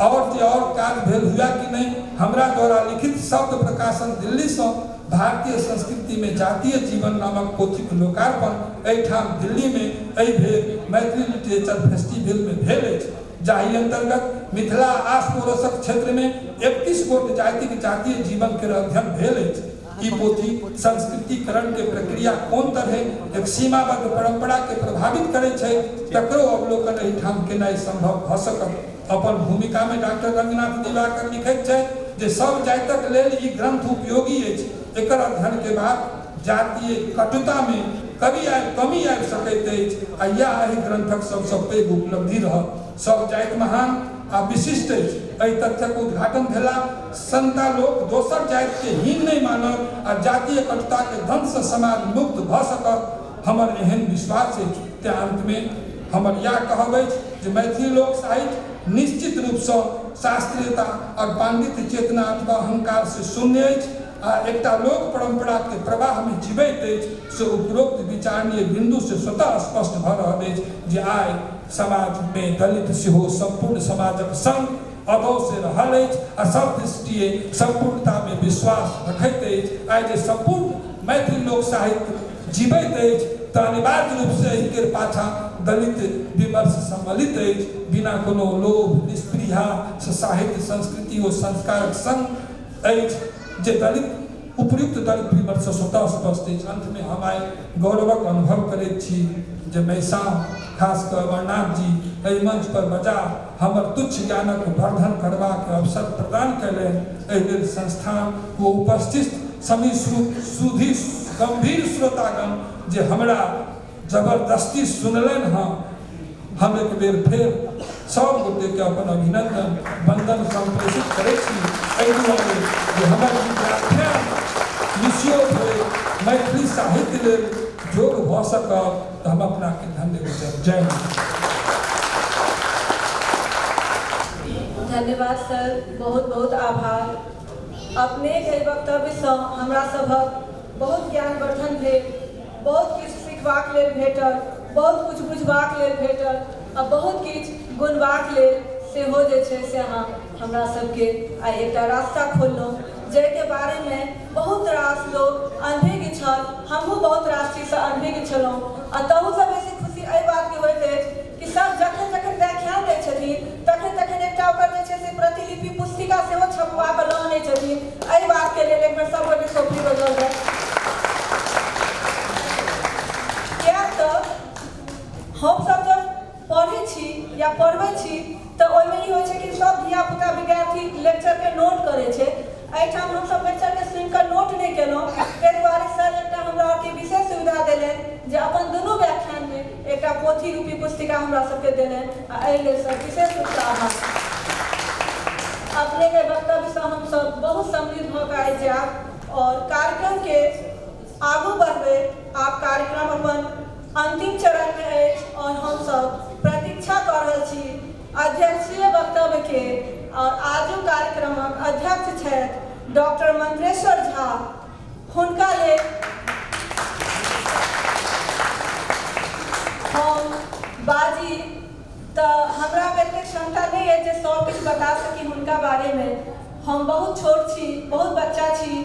और जे और कार्य भेल हुआ कि नहीं, हमरा द्वारा लिखित शब्द प्रकाशन दिल्ली से भारतीय संस्कृति में जातीय जीवन नामक पोथीक लोकार्पण एहिठाम दिल्ली में एहि बेर मैथिली लिटरेचर फेस्टिवल में भेल अछि, जाहि अंतर्गत मिथिला आस पड़ोसक क्षेत्र में 31 गोट जातिक जातीय जीवन के अध्ययन भेल अछि। ई पोथी संस्कृतिकरण के प्रक्रिया कोन तरह एक सीमाबद्ध परंपरा के प्रभावित करे छै तकरो अवलोकन एहिठाम केनाइ संभव भऽ सकत। अपन भूमिका में डॉक्टर रंगनाथ दिवाकर लिखैत छथि जे सब जातिक लेल ई ग्रंथ उपयोगी अछि, एकर अध्ययन के बाद जातीय कटुता में कभी कमी आबि सकैत अछि आ यह एहि ग्रंथक सबसँ पैघ उपलब्धि रहत। सब जाति महान आ विशिष्ट अछि, एहि तथ्यक उद्घाटन भेला संता लोक दोसर जाति के हीन नहीं मानत आ जातीय कटुता के ध्वंस से समाज मुक्त भऽ सकत, हमर एहन विश्वास अछि। तें अंत में हमर यह कहब अछि जे मैथिली लोक साहित्य निश्चित रूपसँ शास्त्रीयता और पांडित्य चेतना अथवा अहंकार से शून्य अछि आ एकटा लोक परंपरा के प्रवाह में जीवैत अछि से उपरोक्त विचारणीय बिंदु से स्वतः स्पष्ट भऽ रहल अछि जे आइ समाज में दलित सेहो संपूर्ण समाजक संग अदौ से रहल अछि आ सब दृष्टिए संपूर्णता में विश्वास रखैत अछि। आइ जे संपूर्ण मैथिली लोक साहित्य जीवैत अछि तऽ अनिवार्य रूप से एहि पाछा दलित विमर्श सम्मिलित अछि, बिना कोनो लोभ निस्पृहा से साहित्य संस्कृति और संस्कारक संग अछि जे दलित उपयुक्त दलित विमर्श स्वतः स्पष्ट अछि। अंत में हम आइ गौरवक अनुभव करैत छी जे मैसाम खास कऽ अमरनाथ जी एहि मंच पर बजा हमर तुच्छ ज्ञानक वर्धन करबाक अवसर प्रदान कयलनि। एहि लेल संस्थान ओ उपस्थित समी सुधी गंभीर श्रोतागण जे हमरा जबरदस्ती सुनलनि हँ, हम एक बेर फेर सब गोटेके अपन अभिनंदन वंदन संप्रेषित करै छी एहि दुआरे जे हमर व्याख्यान निश्चित होय मैथिली साहित्य लेल जोग भऽ सकत तऽ हम अपनाके धन्य बुझब। जय हिन्द। धन्यवाद सर, बहुत बहुत आभार। अपने के वक्तव्यसँ हमरा सभक बहुत ज्ञानवर्धन भेल, बहुत किछु सीखबाक लेल भेटल, बहुत किछु बुझबाक लेल भेटल आ बहुत किछु गुनबाक लेल सेहो जे छै से अहाँ हमरा सबके आइ एकटा रास्ता खोललहुँ जाहिके बारेमे बहुत रास लोक अनभिज्ञ छल। हमहूँ बहुत रास चीजसँ अनभिज्ञ छलहुँ आ तहूसँ बेसी खुशी एहि बातके होइत अछि कि सब जखन जखन व्याख्यान दै छथिन तखन तखन एकटा ओकर जे छै से प्रतिलिपि पुस्तिका सेहो छपवा कऽ लऽ आनै छथिन। एहि बातके लेल एक बेर सब गोटे सोपी बजल जाय, किएक तऽ हमसब जब पढ़ै छी या पढ़बै छी तऽ ओहिमे ई होइ छै कि सब धियापुता विद्यार्थी लेक्चरके नोट करै छै। एहिठाम हमसब लेक्चरके सुनिकऽ नोट नहि केलहुँ, ताहि दुआरे सर एकटा हमरा आरके विशेष सुविधा देलनि जे अपन दुनू व्याख्यानमे एकटा पोथी रूपी पुस्तिका हमरा सबके देलनि आ एहि लेल सर विशेष रूपसँ आभार। अपनेके वक्तव्यसँ हमसब बहुत समृद्ध भऽ कऽ आइ जायब और कार्यक्रमके आगू बढ़बै। आब कार्यक्रम अपन अंतिम चरण में अछि और हमसब प्रतीक्षा कऽ रहल छी अध्यक्षीय वक्तव्य के और आजू कार्यक्रमक अध्यक्ष छथि डॉक्टर मंत्रेश्वर झा, हुनका लेल हम बाजी तऽ हमरा में एतेक क्षमता नहीं है जे सब किछु बता सकी हुनका बारे में। हम बहुत छोट छी, बहुत बच्चा छी,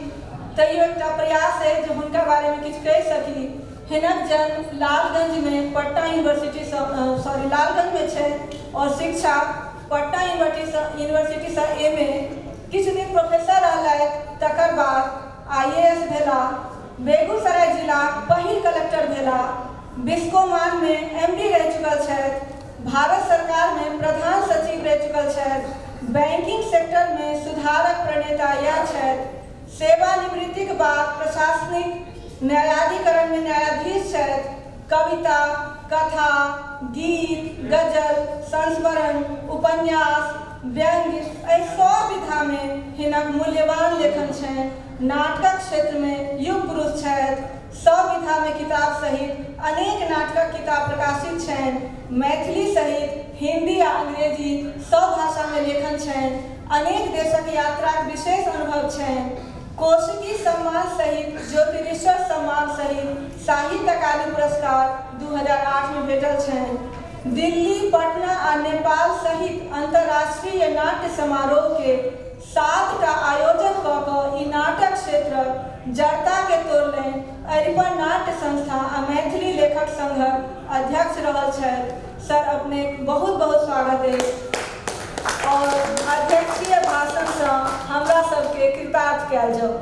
तैयो एकटा प्रयास है जे हुनका बारे में किछु कहि सकी। हिनक जन्म लालगंज में पटना यूनिवर्सिटी सॉरी लालगंज में छै और शिक्षा पटना यूनिवर्सिटी से एम.ए. किछु दिन प्रोफेसर रहलथि, तकर बाद IAS भेला। बेगूसराय जिला पहिल कलेक्टर भेला। बिस्कोमान में MD रहि चुकल छथि। भारत सरकार में प्रधान सचिव रहि चुकल छथि। बैंकिंग सेक्टर में सुधारक प्रणेता यह छथि। सेवानिवृत्ति के बाद प्रशासनिक न्यायाधिकरण में न्यायाधीश छथि। कविता, कथा, गीत, गजल, संस्मरण, उपन्यास, व्यंग्य एहि सब विधा में हिनक मूल्यवान लेखन छनि। नाटकक क्षेत्र में युग पुरुष छथि। सब विधा में किताब सहित अनेक नाटकक किताब प्रकाशित छनि। मैथिली सहित हिंदी आ अंग्रेजी सब भाषा में लेखन छनि। अनेक देशक यात्राक विशेष अनुभव छनि। कौशिकी सम्मान सहित ज्योतिरीश्वर सम्मान सहित साहित्य अकादमी पुरस्कार 2008 में भेटल छनि। दिल्ली, पटना आ नेपाल सहित अंतर्राष्ट्रीय नाट्य समारोह के 7टा आयोजन कऽ कऽ ई नाटक क्षेत्रक जड़ता के तोड़लनि। अरिपन नाट्य संस्था आ मैथिली लेखक संघक अध्यक्ष रहल छथि। सर, अपने बहुत बहुत स्वागत अछि और अध्यक्षीय भाषणसँ हमरा सबके कृतार्थ कयल जाउ।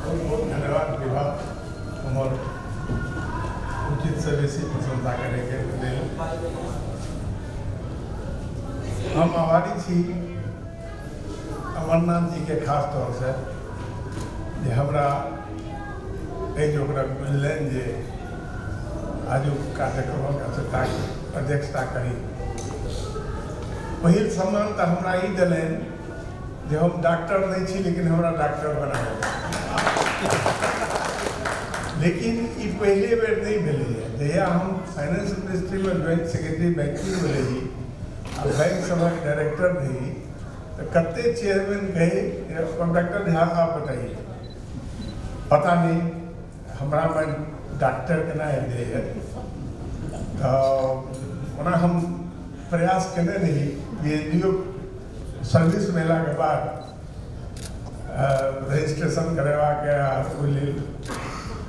बहुत बहुत धन्यवाद विभा, हमर उचित से बेसी प्रशंसा करैके लेल। हम आभारी छी अमरनाथ जी के खास तौर से जे हमरा एहि जोगरक बुझलनि जे आजुक कार्यक्रमक अध्यक्षता करी। पहिल सम्मान तऽ हमरा ई देलनि जे हम डॉक्टर नहीं छी लेकिन हमरा डॉक्टर बना देलनि। लेकिन ई पहले बेर नहीं भेलैए। जहिया हम फाइनेंस मिनिस्ट्री में ज्वाइंट सेक्रेटरी बैंकिंग में रही आ बैंक सभक डायरेक्टर रही तो कते चेयरमैन कहे डॉक्टर झा साहब बताइए, पता नहीं हमरा में डॉक्टर केना आबि जाइए। तो ओना हम प्रयास केने रही PhD service में अयलाके बाद रजिस्ट्रेशन करेबाके आ ओहि लेल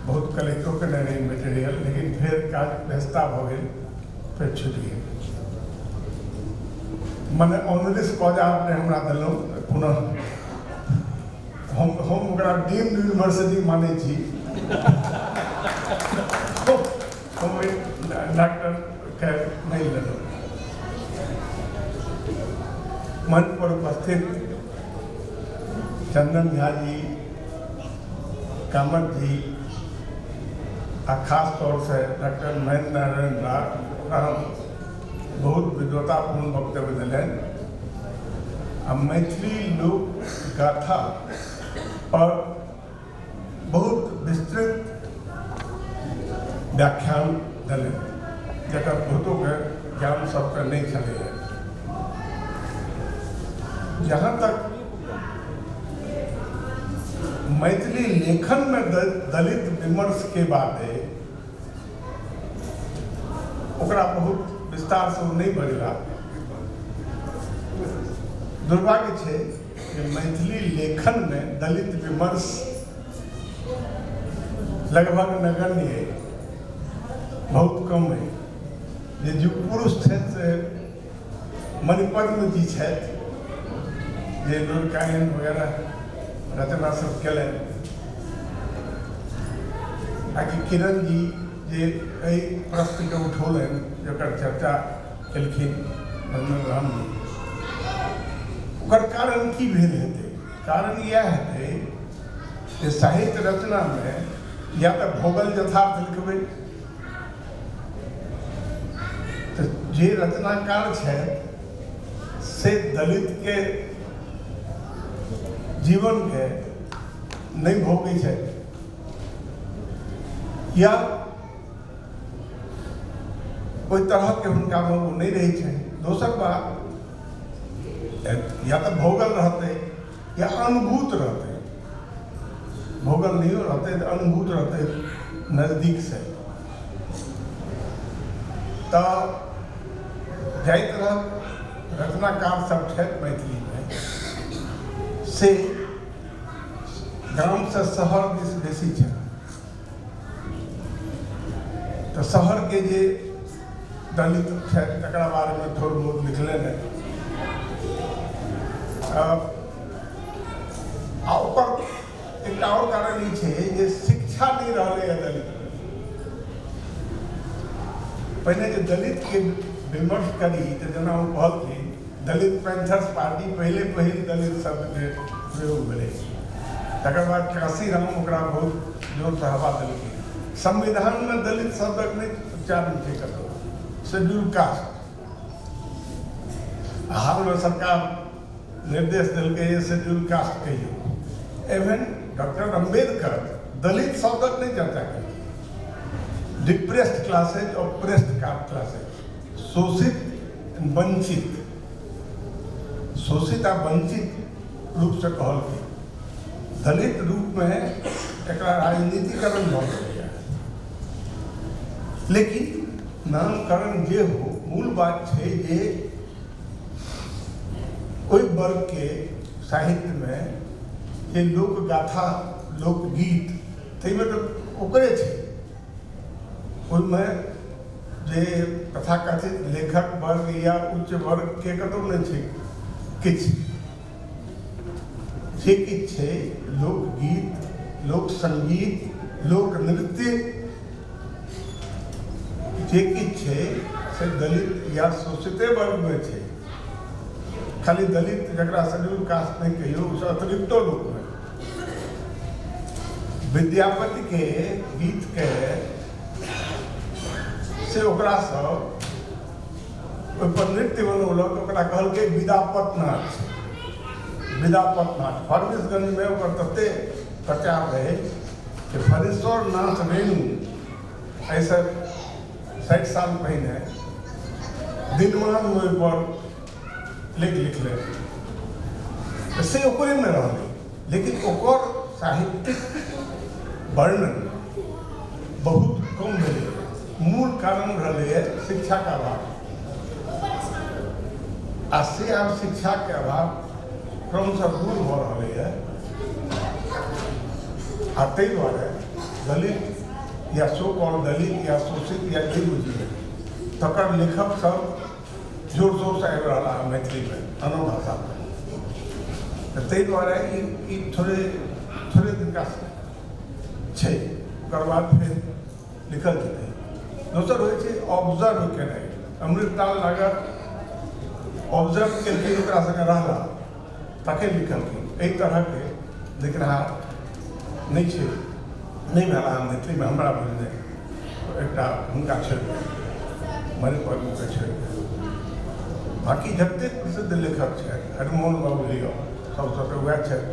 बहुत कलेक्टो केने रही मटेरियल, लेकिन फेर काज व्यस्तता भऽ गेल, फेर छुटि गेल। मने ऑनरिस कॉज अपने हमरा देलहुँ, पुनः हम ओकरा डीम्ड यूनिवर्सिटी मानै छी। हम डॉक्टर के नहीं लेलहुँ। मंच पर उपस्थित चंदन झा जी, कामत जी आ खास तौर से डॉक्टर महेंद्र नारायण झा, हम बहुत विद्वतापूर्ण वक्तव्य दिलनि। आ मैथिली लोक गाथा पर बहुत विस्तृत व्याख्यान दिलनि, जकर बहुतोके ज्ञान सबके नहीं छलैए। जहाँ तक मैथिली लेखन में दलित विमर्श के बात है, ओकरा बहुत विस्तार से नहीं बजला। दुर्भाग्य है कि मैथिली लेखन में दलित विमर्श लगभग नगण्य है, बहुत कम है। जे युग पुरुष थे से मणिपद्म जी छथि, जे लोरकायन वगैरह रचना सब केलनि। बाकी किरण जी जे एहि प्रश्नके उठौलनि, जकर चर्चा केलखिन राम जी, ओकर कारण की भेल हेतै? कारण इएह हेतै जे साहित्य रचनामे या तऽ भोगल यथार्थ लिखबै, तऽ जे रचनाकार छथि से दलित के जीवन के नहीं भोगै छथि, या ओहि तरहके हुनकामे ओ नहि रहै छै। दोसर बात, या तऽ भोगल रहतै या अनुभूत रहतै। भोगल नहियो रहतै तऽ अनुभूत रहतै नजदीक से। तऽ जाहि तरहक रचनाकार सब छथि मैथिलीमे, से गामसँ शहर दिस बेसी छै। तऽ शहरके जे दलित छथि तकरा बारेमे थोड़ बहुत लिखले ने आ ओकर एकटा आओर कारण ई छै जे शिक्षा नहि रहलैए दलित। पहिने जे दलितके विमर्श करी तऽ जेना ओ कहलखिन दलित पैंथर्स पार्टी पहिले पहिल दलित शब्दके प्रयोग भेलै, तकर बाद काशीराम ओकरा बहुत जोरसँ हवा देलखिन। संविधानमे दलित शब्दक नहि उच्चारण छै कतहु, शेड्यूल कास्ट। हालमे सरकार निर्देश देलकै जे शेड्यूल कास्ट कहियौ। एवन डॉक्टर अम्बेडकर दलित शब्दक नहि चर्चा केलकै, डिप्रेस्ड क्लासेज और प्रेस्ड क्लासेज, शोषित वंचित, शोषित आ वंचित रूपसँ कहलकै। दलित रूपमे एकरा राजनीतिकरण भऽ गेलैए। लेकिन नामकरण जे हो, मूल बात छै जे ओहि वर्गके साहित्यमे जे लोकगाथा लोकगीत ताहिमे तऽ ओकरे छै, ओहिमे जे तथाकथित लेखक वर्ग या उच्च वर्गके कतहु नहि छै किछु। जे किछु छै लोकगीत, लोकसंगीत, लोकनृत्य, जे किछु छै से दलित या शोषिते वर्गमे छै। खाली दलित जकरा शेड्यूल कास्ट नहि कहियौ, ओहिसँ अतिरिक्तो लोकमे विद्यापतिके गीतके से ओकरा सब ओहिपर नृत्य बनौलक, ओकरा कहलकै विदापत नाच। विदापत नाच फारबिसगंजमे ओकर ततेक प्रचार रहै कि फरीश्वर नाथ रेणु एहिसँ 60 साल पहिने दिनमान ओहिपर लेख लिखले, से ओकरेमे रहलै। लेकिन ओकर साहित्यिक वर्णन बहुत कम भेलै। मूल कारण रहलैए शिक्षाके अभाव, आ से आब शिक्षाके अभाव क्रमशः दूर भऽ रहलैए। आ ताहि दुआरे दलित या सो कॉल्ड दलित या शोषित या जे बुझिए तकर लेखक सब जोर शोरसँ आबि रहला है मैथिलीमे, आनो भाषामे। तऽ ताहि दुआरे ई थोड़े थोड़े दिनका छै, ओकर बाद फेर लिखल जेतै। दोसर होइ छै ऑब्जर्व केनाइ। अमृतलाल नागर ऑब्जर्व केलखिन, ओकरा सङ्गे रहला तखन लिखलखिन। एहि तरहके लिखनिहार नहि छै, नहि भेला मैथिलीमे हमरा बुझने। एकटा हुनका छोड़ि कऽ, मणिपद्मके छोड़ि कऽ, बाँकी जतेक प्रसिद्ध लेखक छथि, हरिमोहन बाबू लिअ, सबसँ तऽ वएह छथि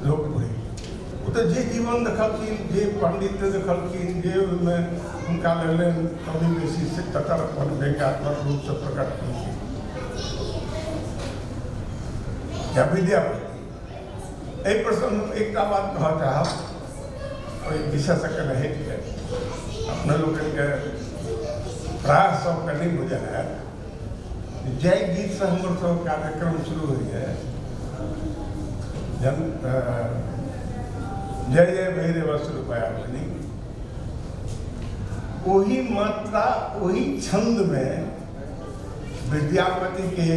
लोकप्रिय। ओ तऽ जे जीवन देखलखिन, जे पाण्डित्य देखलखिन, जे ओहिमे हुनका लगलनि कमी बेसी, से तकर अपन व्यंग्यात्मक रूपसँ प्रकट केलखिन। या विद्यापति। एहि प्रसङ्गमे एकटा बात कहऽ चाहब, ओहि विषयसँ कने हटिके, अपना लोकनिके प्रायः सबके नहि बुझल हैत। जाहि गीतसँ हमर सब कार्यक्रम शुरू होइए, जन जय जय भैरव असुर भयावनी, ओही मात्रा ओही छंदमे विद्यापति के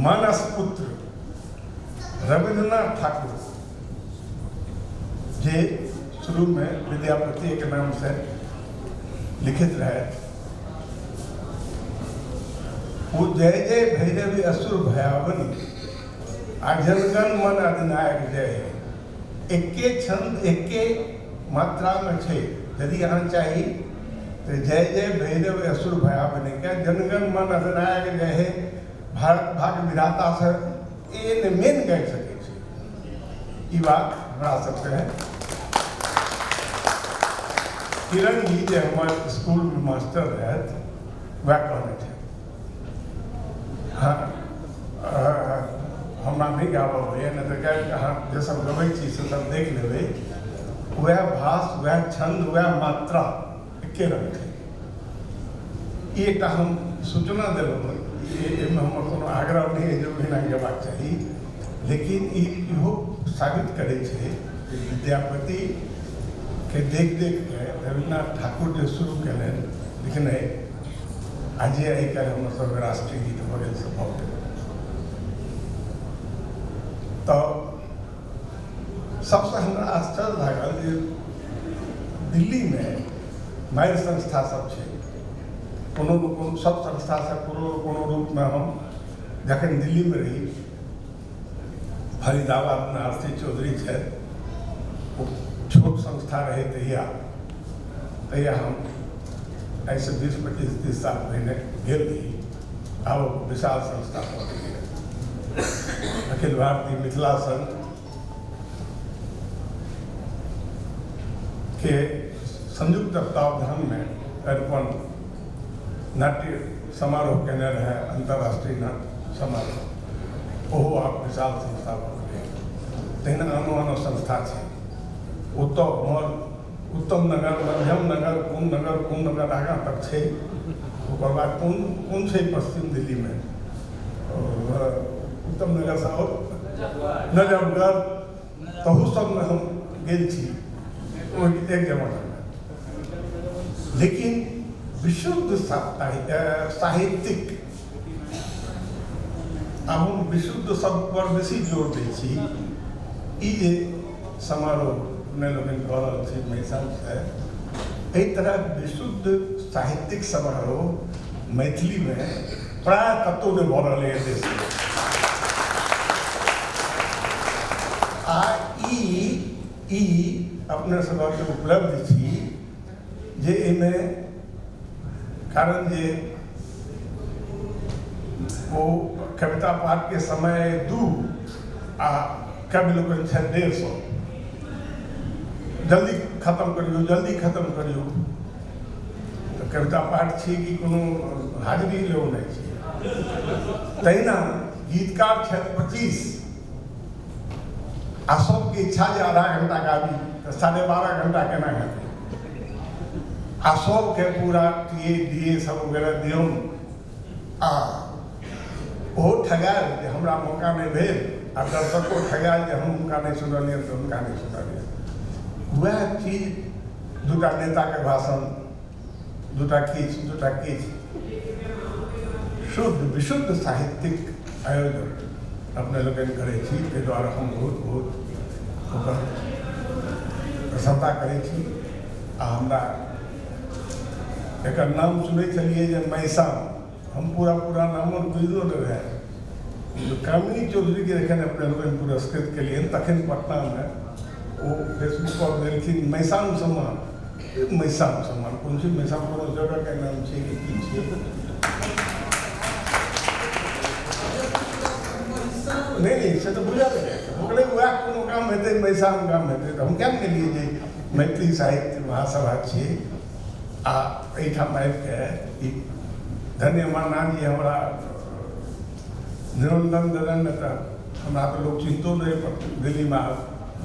मानस पुत्र रविन्द्रनाथ ठाकुर, जे शुरू में विद्यापति के नाम से लिखित रहे, वो जय जय भैरवी असुर भयावनी आ जनगण मन अधिनायक जय है, एके छंद एके मात्रा में छै। यदि अहाँ चाही तो जय जय भैरव असुर भयावनी के जनगण मन अधिनायक जय हे भारत भाग्य विधाता से एन मेन गाबि सकै छी। ई बात हमरा सबके किरण जी जे हमर स्कूलमे मास्टर रहथि वएह कहने छथि। हाँ, हमरा नहि गाबऽ अबैए, नहि तऽ गाबि कऽ अहाँ जे सब गबै छी से सब देख लेबै। वएह भाष, वएह छंद, वएह मात्रा एके रंग छै। ई एकटा हम सूचना देलहुँ, एहिमे हमर कोनो आग्रह नहि अइ जे ओहिना गेबाक चाही। लेकिन ई इहो साबित करै छै जे विद्यापति के देख देख के रविन्द्रनाथ ठाकुर जे शुरू केलनि लिखनाइ, आ जे आइ काल्हि हमर सबके राष्ट्रीय गीत भऽ गेल से भऽ गेल। तऽ सबसँ हमरा आश्चर्य लागल जे दिल्लीमे मारि संस्था सब छै, कोनो कोनो सब संस्थासँ कोनो कोनो रूपमे हम जखन दिल्लीमे रही, फरीदाबादमे आरती चौधरी छथि, ओ छोट संस्था रहै तहिया तहिया हम एहिसँ 20, 25, 30 साल पहिने गेल रही। आब विशाल संस्था भऽ गेलै। अखिल भारतीय मिथिला संघ के संयुक्त तत्वावधानमे अरिपन नाट्य समारोह केने रहै, अंतर्राष्ट्रीय नाट्य समारोह, ओहो आब विशाल संस्था भऽ गेलै। तहिना आनो आनो संस्था छै। ओतऽ उम्हर उत्तम नगर, मध्यम नगर, कोन नगर कोन नगर आगाँ तक छै। ओकर बाद कोन कोन छै पश्चिम दिल्लीमे, उत्तम नगरसँ आओर नजफगढ़, तहू सबमे हम गेल छी ओहि एक जमानामे। लेकिन विशुद्ध साहित्यिक, आब हम विशुद्ध शब्द पर बेसी जोर दै छी। ई जे समारोह अपने लोकनि कऽ रहल छी मैसामसँ, एहि तरहक विशुद्ध साहित्यिक समारोह मैथिलीमे प्रायः कतहु नहि भऽ रहलैए देशमे। आ ई अपने सभक उपलब्धि छी जे एहिमे, कारण जे ओ कविता पाठके समय 2 आ कवि लोकनि छथि 150, जल्दी खत्म करियौ, जल्दी खत्म करियौ। तऽ कविता पाठ छी कि कोनो हाजिरी लगौनाइ छी। तहिना गीतकार छथि 25, आ सबके इच्छा जे आधा घंटा गाबी तऽ 12.5 घंटा केना हेतै। आ सबके पूरा टी ए डी ए सब वगैरह दियौ, आ ओहो ठगायल जे हमरा मौका नहि भेल, आ दर्शको ठगायल जे हम हुनका नहि सुनलियनि तऽ हुनका नहि सुनलियनि। वएह चीज 2टा नेताके भाषण, 2टा किछु 2टा किछु, शुद्ध विशुद्ध साहित्यिक आयोजन अपने लोकनि करै छी। ताहि दुआरे हम बहुत बहुत ओकर प्रशंसा करै छी। आ हमरा एकर नाम सुनै छलियै जे मैसाम, हम पूरा पूरा नामो बुझलो नहि रहै। कामिनी चौधरीके जखन अपने लोकनि पुरस्कृत केलियनि तखन पटनामे ओ फेसबुक पर देलखिन मैसाम सम्मान। मैसाम सम्मान कोन छै? मैसाम कोनो जगहके नाम छै कि की छै? नहि नहि, से तऽ बुझल रहै। ओकरे वएह कोनो काम हेतै, मैसाम काम हेतै। तऽ हम क्या गेलियै जे मैथिली साहित्य महासभा छियै, आ एहिठाम आबिके ई धन्य माना जी हमरा निरंजन देलनि। तऽ हमरा तऽ लोक चिन्हतो नहि दिल्लीमे, आब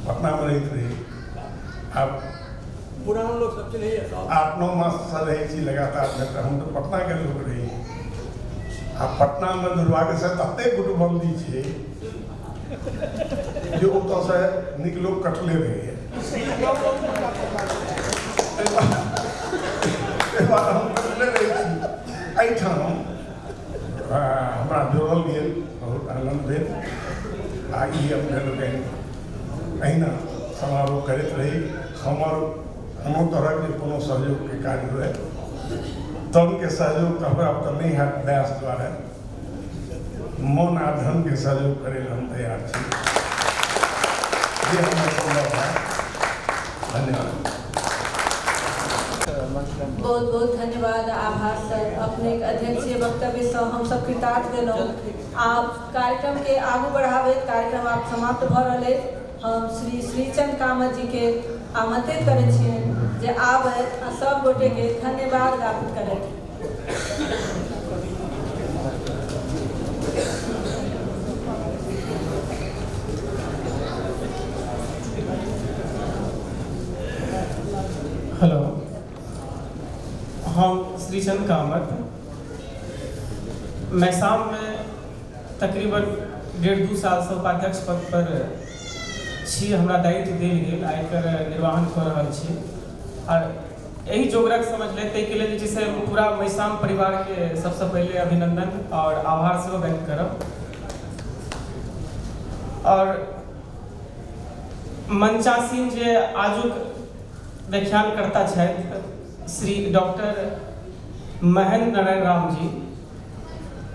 पटनामे रहैत रही, आब पुरान लोक सब चिन्हैए। 8, 9 माससँ रहै छी लगातार, नहि तऽ हम तऽ पटनाके लोक रही। आ पटनामे दुर्भाग्यसँ ततेक गुटबन्दी छै जे ओतऽसँ नीक लोक कटले रहैए। ताहि दुआरे हम कटले रहै छी। एहिठाम हमरा जोड़ल गेल, बहुत आनन्द भेल। आ ई अपने लोकनि अहिना समारोह करैत रही। हमर कोनो तरहक जे कोनो सहयोगके कार्य हुए, तनके सहयोग तऽ हमरा तऽ नहि हैत प्रयास द्वारा, मन आ धनके सहयोग करै लए हम तैयार छी, जे हमर सम्भव है। धन्यवाद। बहुत बहुत धन्यवाद, आभार सर। अपने अध्यक्षीय वक्तव्य से हम सब कृतार्थ भेलहुँ। आप कार्यक्रम के आगू बढ़ाबैत कार्यक्रम आप समाप्त भऽ रहल अछि। हम श्री श्रीचंद कामत जी के आमंत्रित करै छियनि जे आबथि आ सब गोटे के धन्यवाद ज्ञापित करथि। हेलो, हम श्रीचंद कामत मैसाम में तकरीबन 1.5-2 सालसँ उपाध्यक्ष पद पर छी, हमरा दायित्व देल गेल आ एकर निर्वहन कऽ रहल छी। आर एहि जोगरक समझ ले ताहिके लेल जे छै से पूरा मैसाम परिवारके सबसँ पहिले अभिनंदन और आभार सेहो व्यक्त करब। और मंचासीन जे आजुक व्याख्यानकर्ता छथि श्री डॉक्टर महेंद्र नारायण राम जी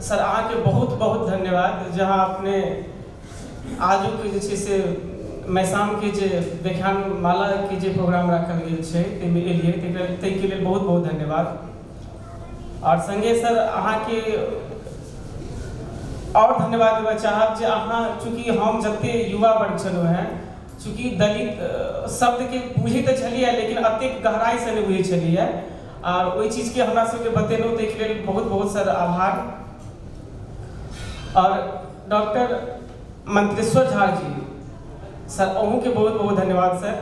सर, अहाँके बहुत बहुत धन्यवाद जे अहाँ अपने आजुक जे छै से मैसामके जे व्याख्यान मालाके जे प्रोग्राम राखल गेल छै ताहिमे एलियै, ताहिके लेल बहुत बहुत धन्यवाद। और संगे सर अहाँके और धन्यवाद देबऽ चाहब जे अहाँ चूँकि हम जते युवा वर्ग छलहुँ हेँ, चूँकि दलित शब्दके बुझै तऽ छलियै लेकिन एतेक गहराइसँ नहि बुझै छलियै, आर ओहि चीजके हमरा सबके बतेलहुँ ताहिके लेल बहुत बहुत सर आभार। और डॉक्टर मंत्रेश्वर झा जी सर, अहूँके बहुत बहुत धन्यवाद सर।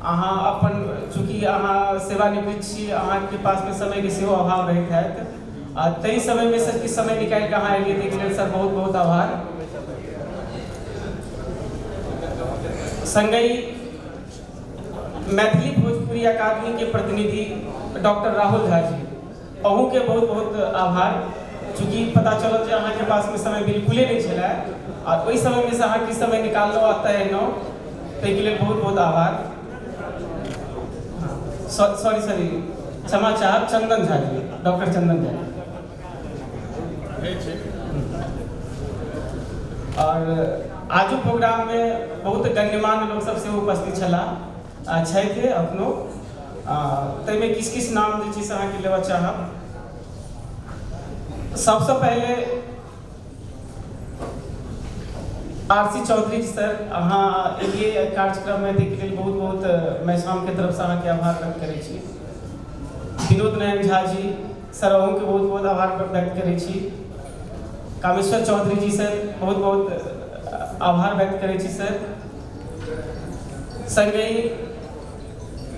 अहाँ अपन चूँकि अहाँ सेवानिवृत्त छी, अहाँके पासमे समयके सेहो अभाव रहैत हैत, आ ताहि समयमे सर किछु समय निकालि कऽ अहाँ एलियै ताहिके लेल सर बहुत बहुत आभार। संगहि मैथिली भोजपुरी अकादमी के प्रतिनिधि डॉक्टर राहुल झा जी, अहूँके बहुत बहुत आभार। चूँकि पता चलल जे अहाँके पासमे समय बिल्कुले नहि छलै आ ओहि समयमे से अहाँ किछु समय निकाललहुँ आ तय एलहुँ, ताहिके लेल बहुत बहुत आभार। सॉरी सॉरी, क्षमा चाहब, चंदन झा जी, डॉक्टर चंदन झा। और आजुक प्रोग्राममे बहुत गण्यमान्य लोक सब सेहो उपस्थित छलाह छथि अपनो, ताहिमे किछु किछु नाम जे छै से अहाँके लेबऽ चाहब। सबसँ पहिले आर.सी. चौधरी जी सर, अहाँ एलियै कार्यक्रममे ताहिके लेल बहुत बहुत मैसामके तरफसँ अहाँके आभार व्यक्त करै छी। विनोद नारायण झा जी सर, अहूँके बहुत बहुत आभार व्यक्त करै छी। कामेश्वर चौधरी जी सर, बहुत बहुत आभार व्यक्त करै छी सर। संगहि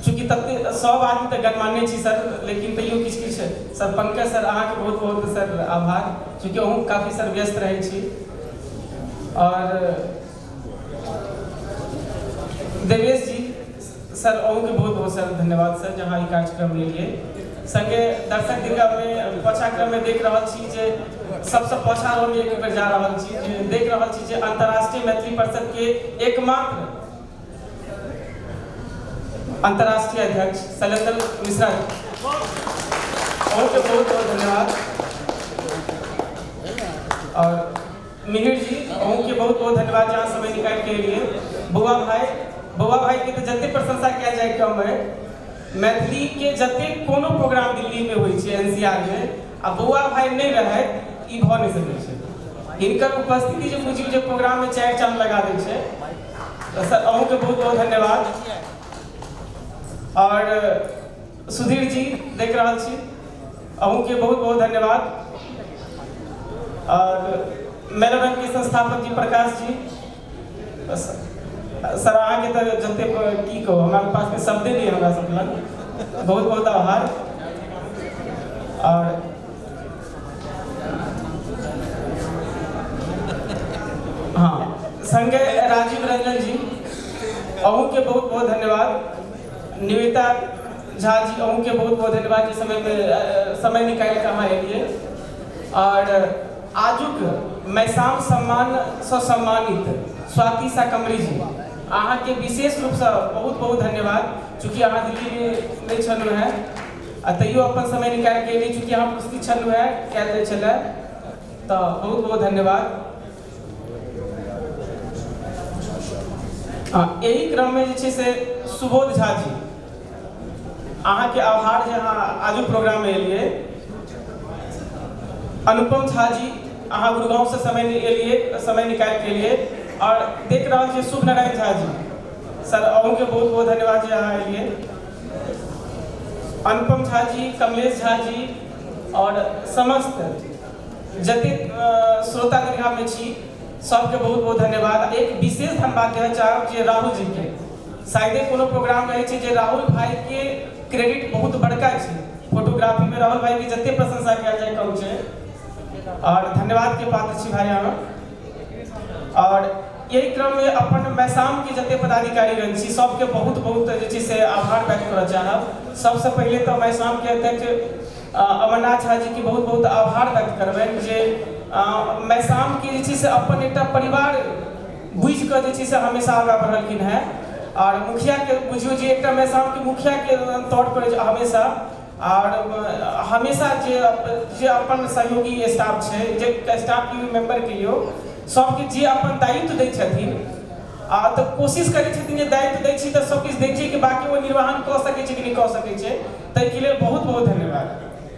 चूँकि तते सब आदमी तऽ गणमान्य छी सर, लेकिन तैयो किछु किछु सर पंकज सर अहाँके बहुत बहुत सर आभार, चूँकि अहूँ काफी सर व्यस्त रहै छी। और देवेश जी सर, अहूँके बहुत बहुत सर धन्यवाद सर जहाँ ई कार्यक्रम लेलियै। संगे दर्शक दीर्घामे पाछा क्रममे देख रहल छी जे सबसँ पाछा हम एक बेर जा रहल छी, जे देख रहल छी जे अंतर्राष्ट्रीय मैथिली परिषद के एकमात्र अंतर्राष्ट्रीय अध्यक्ष शैलेंद्र मिश्रा जी, अहूँके बहुत बहुत धन्यवाद। और मिहिर जी, अहूँके बहुत बहुत धन्यवाद जहाँ समय निकालि के एलियै। बौआ भाई के तऽ जते प्रशंसा कयल जाय कम है। मैथिली के जते कोनो प्रोग्राम दिल्ली में होइ छै एनसीआर में, आ बौआ भाई नहि रहैत ई भऽ नहि सकै छै। हिनकर उपस्थिति जे बुझियौ जे प्रोग्राम में 4 चाँद लगा दै छै। तऽ सर अहूँके बहुत बहुत धन्यवाद। और सुधीर जी देख रहल छी, अहूँके बहुत बहुत धन्यवाद। और मैलोरंग के संस्थापक जी प्रकाश जी सर, अहाँके तऽ जते की कहू, हमरा पासमे शब्दे नहि हमरा सब लग, बहुत बहुत आभार। और हाँ, संगे राजीव रंजन जी, अहूँके बहुत बहुत धन्यवाद। निवेता झा जी, अहूँके बहुत बहुत धन्यवाद जे समयमे समय निकालि कऽ अहाँ एलियै। और आजुक मैसाम सम्मान सँ सम्मानित स्वाति साकमरी जी, अहाँके विशेष रूपसँ बहुत बहुत धन्यवाद। चूँकि अहाँ दिल्लीमे नहि छलहुँ हेँ आ तैयो अपन समय निकालि कऽ एलियै, चूँकि अहाँ उपस्थित छलहुँ हेँ कयल जाइ छलै, तऽ बहुत बहुत धन्यवाद। एहि क्रममे जे छै से सुबोध झा जी, अहाँके आभार जे अहाँ आजुक प्रोग्राममे एलियै। अनुपम झा जी, अहाँ गुड़गाँवसँ समय एलियै, समय निकालि के एलियै। और देख रहल छी शुभ नारायण झा जी सर, अहूँके बहुत बहुत धन्यवाद जे अहाँ एलियै। अनुपम झा जी, कमलेश झा जी और समस्त जतेक श्रोता दीर्घामे छी सबके बहुत बहुत धन्यवाद। एक विशेष धन्यवाद देना चाहब जे राहुल जी के, शायदे कोनो प्रोग्राम रहै छै जे राहुल भाई के क्रेडिट बहुत बड़का छै। फोटोग्राफी में राहुल भाई के जते प्रशंसा कयल जाय कम छै, और धन्यवाद के पात्र छी भाई अहाँ। और यही क्रम में अपन मैसाम के जते पदाधिकारीगण छी सबके बहुत बहुत जे छै से आभार व्यक्त करऽ चाहब। सबसे पहिले तऽ मैसाम के अध्यक्ष अमरनाथ झा जी के बहुत बहुत आभार व्यक्त करबनि जे मैसाम के जे छै से अपन एकटा परिवार बुझि कऽ जे छै से हमेशा आगाँ बढ़लखिन हेँ। और मुखिया के बुझियौ जे एकटा मैसाम के मुखिया के तौर पर हमेशा और हमेशा जे अपन सहयोगी स्टाफ छै, जे स्टाफ के मेंबर के यौ सबके जे अपन दायित्व दै छथिन आ तऽ कोशिश करै छथिन जे दायित्व दै छी तऽ सब किछु दै छियै कि बाकी ओ निर्वहन कऽ सकै छै कि नहि कऽ सकै छै, ताहिके लेल बहुत बहुत धन्यवाद।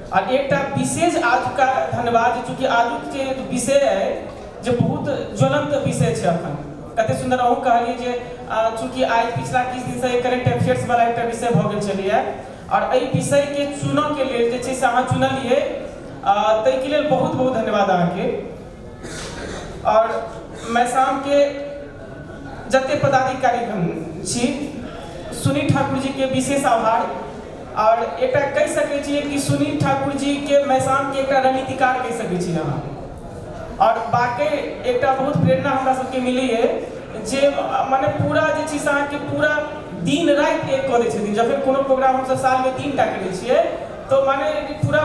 और एकटा विशेष आजुका धन्यवाद, चूँकि आजुक जे विषय अइ जे बहुत ज्वलंत विषय छै अखन, कते सुन्दर अहूँ कहलियै जे चूँकि आइ पिछला किछु दिनसँ करेंट अफेयर्स वाला एकटा विषय भऽ गेल छलैए और एहि विषयके चुनऽके लेल जे छै से अहाँ चुनलियै, ताहिके लेल बहुत बहुत धन्यवाद अहाँके। और मैसाम के जते पदाधिकारी छी सुनील ठाकुर जी के विशेष आभार। और एकटा कहि सकै छियै कि सुनील ठाकुर जी के मैसाम के एकटा रणनीतिकार कहि सकै छी अहाँ। और बाकी एकटा बहुत प्रेरणा हमरा सबके मिलैए जे माने पूरा जे छै से अहाँके पूरा दिन राति एक कऽ दै छथिन। जखन कोनो प्रोग्राम हमसब सालमे 3 टा करै छियै तो माने पूरा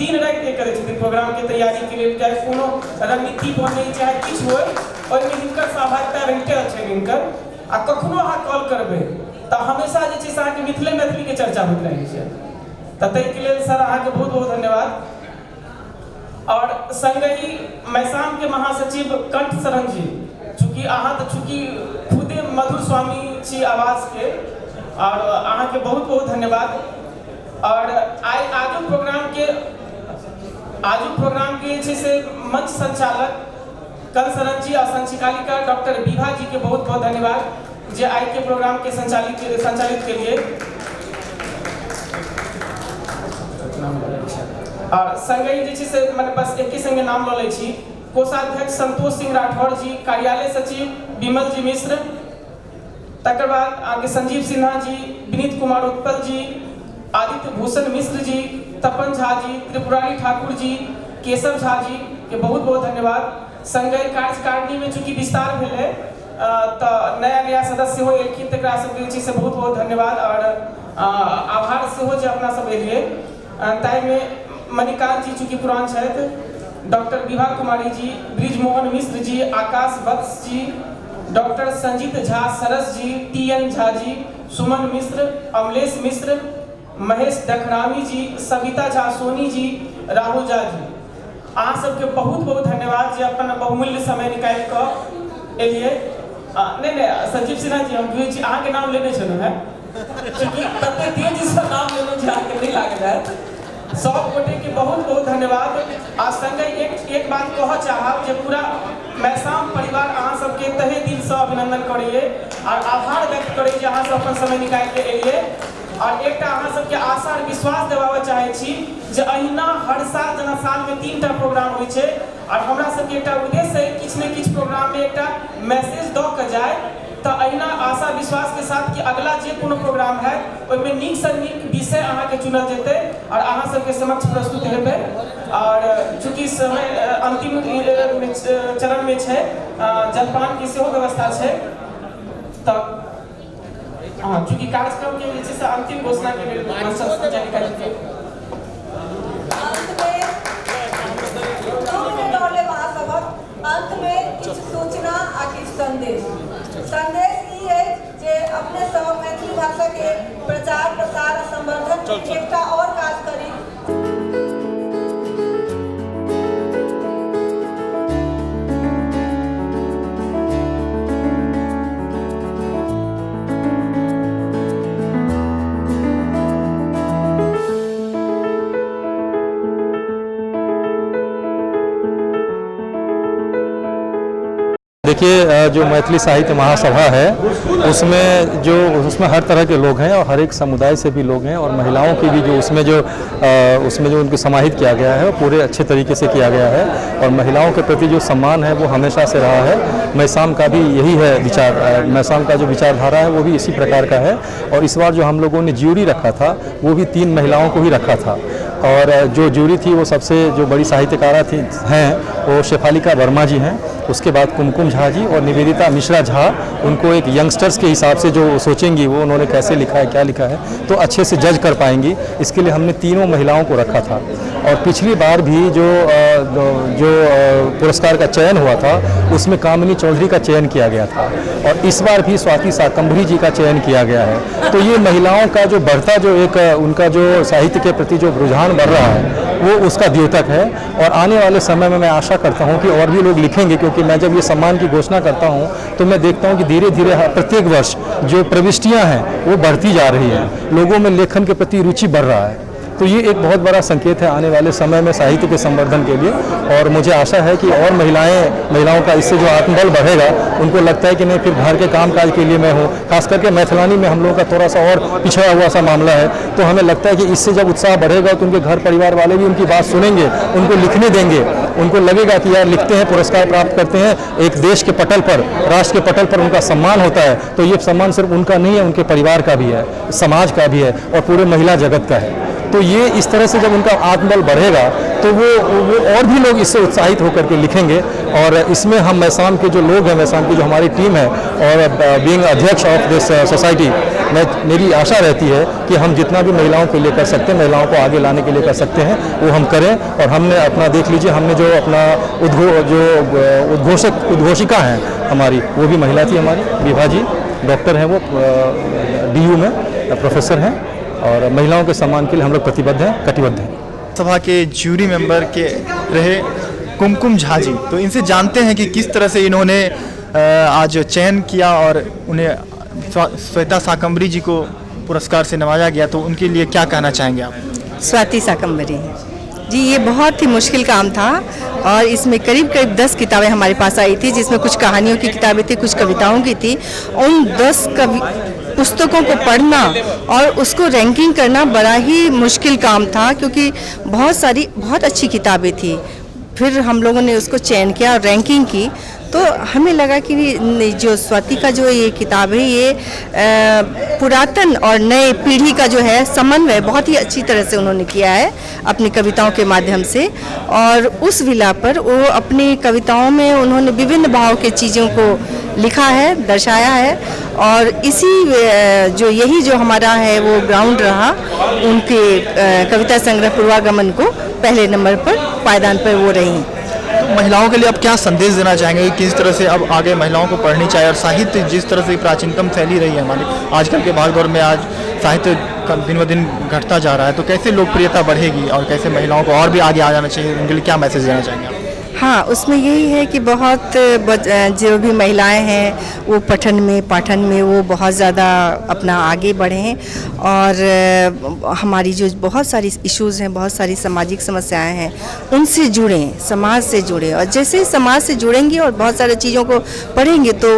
दिन राति एक करै छथिन प्रोग्राम के तैयारी के लेल, चाहे कोनो रणनीति बनै चाहे किछु होय ओहिमे हिनकर सहभागिता रहिते छनि हिनकर। आ कखनो अहाँ कॉल करबै तऽ हमेशा जे छै से अहाँके मिथिले मैथिली के चर्चा होइत रहै छै, तऽ ताहिके लेल सर अहाँके बहुत बहुत धन्यवाद। और संगहि मैसाम के महासचिव कंठ शरण जी, चूँकि अहाँ तऽ चूँकि खुदे मधुर स्वामी छी आवाज के, और अहाँके बहुत बहुत धन्यवाद। और आइ आजुक प्रोग्राम के जे से मंच संचालक कंठ शरण जी और संचालिका डॉक्टर विभा जी के बहुत बहुत धन्यवाद जे आइ के प्रोग्राम के संचालित के लिए। और संगहि जे छै से मने बस एके संगे नाम लऽ लै छी, कोषाध्यक्ष संतोष सिंह राठौर जी, कार्यालय सचिव विमल जी मिश्र, तकर बाद अहाँके संजीव सिन्हा जी, विनीत कुमार उत्पल जी, आदित्य भूषण मिश्र जी, तपन झा जी, त्रिपुरारी ठाकुर जी, केशव झा जी के बहुत बहुत धन्यवाद। संगहि कार्यकारिणी में चूँकि विस्तार भेलै तऽ नया नया सदस्य सेहो एलखिन, तकरा सबके जे छै से बहुत बहुत धन्यवाद और आभार सेहो जे अपना सब एलियै। ताहिमे मणिकांत जी चूँकि पुरान छथि, डॉक्टर विभा कुमारी जी, ब्रिजमोहन मिश्र जी, आकाश वत्स जी, डॉक्टर संजीत झा सरस जी, टी.एन. झा जी, सुमन मिश्र, अमलेश मिश्र, महेश डखरामी जी, सविता झा सोनी जी, राहुल झा जी, अहाँ सबके बहुत बहुत धन्यवाद जे अपन बहुमूल्य समय निकालि कऽ एलियै। नहीं नहीं संजीव सिन्हा जी हम बुझै छी अहाँके नाम लेने छलहुँ हेँ, चूँकि तते तेजीसँ नाम लेलहुँ जे अहाँके नहि लागल हैत। सब गोटे के बहुत बहुत धन्यवाद। आ संगहि एक बात कहऽ चाहब जे पूरा मैसाम परिवार अहाँ सबके तहे दिलसँ अभिनंदन करैए और आभार व्यक्त करैए जे अहाँ सब अपन समय निकालि के एलियै। और एकटा अहाँ सबके आशा और विश्वास देबाबऽ चाहै छी जे अहिना हर साल जेना सालमे 3 टा प्रोग्राम होइ छै और हमरा सबके एकटा उद्देश्य है किछु ने किछु प्रोग्राममे एकटा मैसेज दऽ कऽ जाय, तऽ अहिना आशा विश्वास के साथ कि अगला जे कोनो प्रोग्राम है ओहिमे नीकसँ नीक विषय अहाँके चुनल जेतै और अहाँ सबके समक्ष प्रस्तुत हेबै। और चूँकि समय अंतिम चरणमे छै, जलपान के सेहो व्यवस्था छै, तऽ हाँ चूँकि कार्यक्रम के जे छै से अंतिम घोषणा के लेल मंच संचालिका जी के अंत में किछु सूचना आ किछु संदेश। संदेश ई अछि जे अपने सब मैथिली भाषा के प्रचार प्रसार आ संवर्धन एकटा और काज करी। देखिए, जो मैथिली साहित्य महासभा है उसमें हर तरह के लोग हैं और हर एक समुदाय से भी लोग हैं और महिलाओं की भी जो उसमें जो उनको समाहित किया गया है वो पूरे अच्छे तरीके से किया गया है और महिलाओं के प्रति जो सम्मान है वो हमेशा से रहा है। मैसाम का भी यही है विचार, मैसाम का जो विचारधारा है वो भी इसी प्रकार का है और इस बार जो हम लोगों ने ज्यूरी रखा था वो भी 3 महिलाओं को ही रखा था। और जो जूरी थी वो सबसे जो बड़ी साहित्यकारा थी हैं वो शेफालिका वर्मा जी हैं, उसके बाद कुमकुम झा जी और निवेदिता मिश्रा झा। उनको एक यंगस्टर्स के हिसाब से जो सोचेंगी वो उन्होंने कैसे लिखा है, क्या लिखा है, तो अच्छे से जज कर पाएंगी। इसके लिए हमने तीनों महिलाओं को रखा था। और पिछली बार भी जो जो पुरस्कार का चयन हुआ था उसमें कामिनी चौधरी का चयन किया गया था और इस बार भी स्वाति शाकंभरी जी का चयन किया गया है। तो ये महिलाओं का जो बढ़ता जो एक उनका जो साहित्य के प्रति जो रुझान बढ़ रहा है वो उसका द्योतक है। और आने वाले समय में मैं आशा करता हूँ कि और भी लोग लिखेंगे, क्योंकि मैं जब ये सम्मान की घोषणा करता हूँ तो मैं देखता हूँ कि धीरे धीरे प्रत्येक वर्ष जो प्रविष्टियाँ हैं वो बढ़ती जा रही हैं, लोगों में लेखन के प्रति रुचि बढ़ रहा है। तो ये एक बहुत बड़ा संकेत है आने वाले समय में साहित्य के संवर्धन के लिए। और मुझे आशा है कि और महिलाओं का इससे जो आत्मबल बढ़ेगा, उनको लगता है कि नहीं फिर घर के कामकाज के लिए मैं हूँ, खास करके मैथिलानी में हम लोगों का थोड़ा सा और पिछड़ा हुआ सा मामला है, तो हमें लगता है कि इससे जब उत्साह बढ़ेगा तो उनके घर परिवार वाले भी उनकी बात सुनेंगे, उनको लिखने देंगे, उनको लगेगा कि यार लिखते हैं, पुरस्कार प्राप्त करते हैं, एक देश के पटल पर, राष्ट्र के पटल पर उनका सम्मान होता है। तो ये सम्मान सिर्फ उनका नहीं है, उनके परिवार का भी है, समाज का भी है और पूरे महिला जगत का है। तो ये इस तरह से जब उनका आत्मबल बढ़ेगा तो वो और भी लोग इससे उत्साहित होकर के लिखेंगे। और इसमें हम मैसाम के जो लोग हैं, मैसाम की जो हमारी टीम है और बीइंग अध्यक्ष ऑफ this society, मैं मेरी आशा रहती है कि हम जितना भी महिलाओं के लिए कर सकते हैं, महिलाओं को आगे लाने के लिए कर सकते हैं, वो हम करें। और हमने अपना देख लीजिए, हमने जो अपना उद्घोषिका हैं हमारी, वो भी महिला थी हमारी, विभा जी डॉक्टर हैं, वो DU में प्रोफेसर हैं। और महिलाओं के सम्मान के लिए हम लोग प्रतिबद्ध हैं, कटिबद्ध हैं। सभा के ज्यूरी मेंबर के रहे कुमकुम झा जी, तो इनसे जानते हैं कि किस तरह से इन्होंने आज चयन किया और उन्हें श्वेता शाकंभरी जी को पुरस्कार से नवाजा गया, तो उनके लिए क्या कहना चाहेंगे आप? स्वाति शाकंभरी जी, ये बहुत ही मुश्किल काम था और इसमें करीब करीब 10 किताबें हमारे पास आई थी, जिसमें कुछ कहानियों की किताबें थी, कुछ कविताओं की थी। उन 10 पुस्तकों को पढ़ना और उसको रैंकिंग करना बड़ा ही मुश्किल काम था, क्योंकि बहुत सारी बहुत अच्छी किताबें थी। फिर हम लोगों ने उसको चयन किया और रैंकिंग की, तो हमें लगा कि जो स्वाति का जो ये किताब है ये पुरातन और नए पीढ़ी का जो है समन्वय बहुत ही अच्छी तरह से उन्होंने किया है अपनी कविताओं के माध्यम से। और उस विला पर वो अपनी कविताओं में उन्होंने विभिन्न भाव के चीज़ों को लिखा है, दर्शाया है। और इसी जो यही जो हमारा है वो ग्राउंड रहा उनके कविता संग्रह पूर्वागमन को पहले नंबर पर पायदान पर वो रही। तो महिलाओं के लिए आप क्या संदेश देना चाहेंगे, किस तरह से अब आगे महिलाओं को पढ़नी चाहिए और साहित्य जिस तरह से प्राचीनतम शैली रही है हमारी, आजकल के भागदौड़ में आज साहित्य दिन ब दिन घटता जा रहा है, तो कैसे लोकप्रियता बढ़ेगी और कैसे महिलाओं को और भी आगे आ जाना चाहिए, उनके लिए क्या मैसेज देना चाहेंगे आप? हाँ, उसमें यही है कि बहुत जो भी महिलाएं हैं वो पठन में पाठन में वो बहुत ज़्यादा अपना आगे बढ़ें। और हमारी जो बहुत सारी इश्यूज़ हैं, बहुत सारी सामाजिक समस्याएं हैं, उनसे जुड़ें, समाज से जुड़ें। और जैसे ही समाज से जुड़ेंगी और बहुत सारे चीज़ों को पढ़ेंगे तो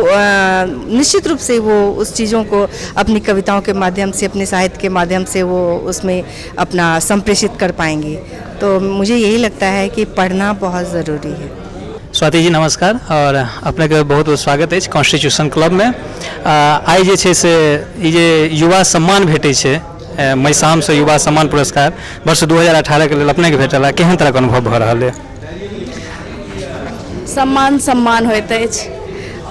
निश्चित रूप से वो उस चीज़ों को अपनी कविताओं के माध्यम से, अपने साहित्य के माध्यम से वो उसमें अपना संप्रेषित कर पाएंगे। तो मुझे यही लगता है कि पढ़ना बहुत ज़रूरी है। स्वाति जी नमस्कार और अपने के बहुत बहुत स्वागत है कॉन्स्टिट्यूशन क्लब में। आइ जे छै से ई जे युवा सम्मान भेटै छै मैसाम से युवा सम्मान पुरस्कार वर्ष 2018 के लेल अपने के भेटल, केहन तरह के अनुभव भऽ रहल है? सम्मान सम्मान होइत अछि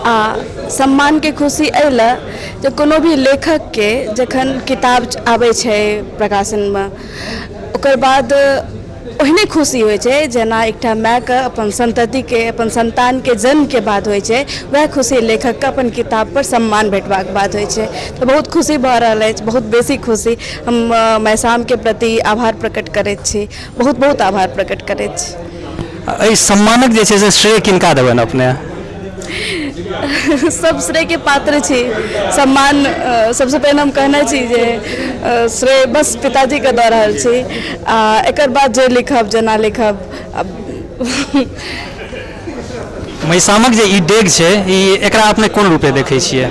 आ सम्मान के खुशी एहि लए जे कोनो भी लेखक के जखन किताब आबै छै प्रकाशन में ओकर बाद ओहने खुशी होइ छै जेना एकटा मायके अपन संततिके अपन संतानके जन्मके बाद होइ छै, वएह खुशी लेखकके अपन किताब पर सम्मान भेटबाक बाद होइ छै। तऽ बहुत खुशी भऽ रहल अछि, बहुत बेसी खुशी। हम मैसामके प्रति आभार प्रकट करैत छी, बहुत बहुत आभार प्रकट करैत छी। एहि सम्मानक जे छै से श्रेय किनका देबनि अपने? सब श्रेयके पात्र छी। सम्मान सबसँ पहिने हम कहने छी जे श्रेय बस पिताजीके दऽ रहल छी, आ एकर बाद जे लिखब जेना लिखब। मैसामक जे ई डेग छै ई एकरा अपने कोन रूपे देखै छियै?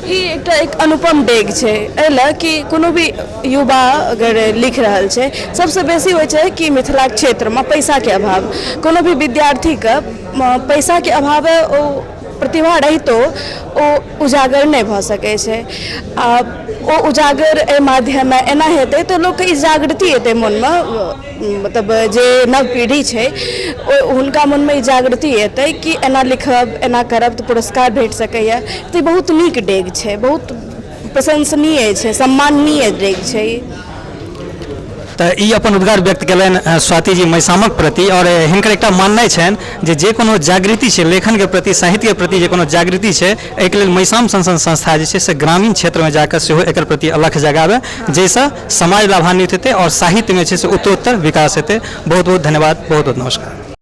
ई एकटा एक अनुपम डेग छै एहि लए कि कोनो भी युवा अगर लिख रहल छै, सबसँ बेसी होइ छै कि मिथिलाके क्षेत्रमे पैसाके अभाव, कोनो भी विद्यार्थीके पैसाके अभाव ओ प्रतिभा रहितो ओ उजागर नहि भऽ सकै छै। आ ओ उजागर एहि माध्यममे एना हेतै तऽ लोकके ई जागृति एतै मोनमे, मतलब जे नव पीढ़ी छै ओ हुनका मोनमे ई जागृति एतै कि एना लिखब, एना करब तऽ पुरस्कार भेट सकैए। तऽ ई बहुत नीक डेग छै, बहुत प्रशंसनीय छै, सम्माननीय डेग छै ई। तऽ ई अपन उद्गार व्यक्त केलनि स्वाति जी मैसामक प्रति। आओर हिनकर एकटा माननाइ छनि जे जे कोनो जागृति छै लेखनके प्रति, साहित्यके प्रति जे कोनो जागृति छै, एहिके लेल मैसाम सन सन संस्था जे छै से ग्रामीण क्षेत्रमे जाकऽ सेहो एकर प्रति अलख जगाबै, जाहिसँ समाज लाभान्वित हेतै आओर साहित्यमे छै से उत्तरोत्तर विकास हेतै। बहुत बहुत धन्यवाद, बहुत बहुत नमस्कार।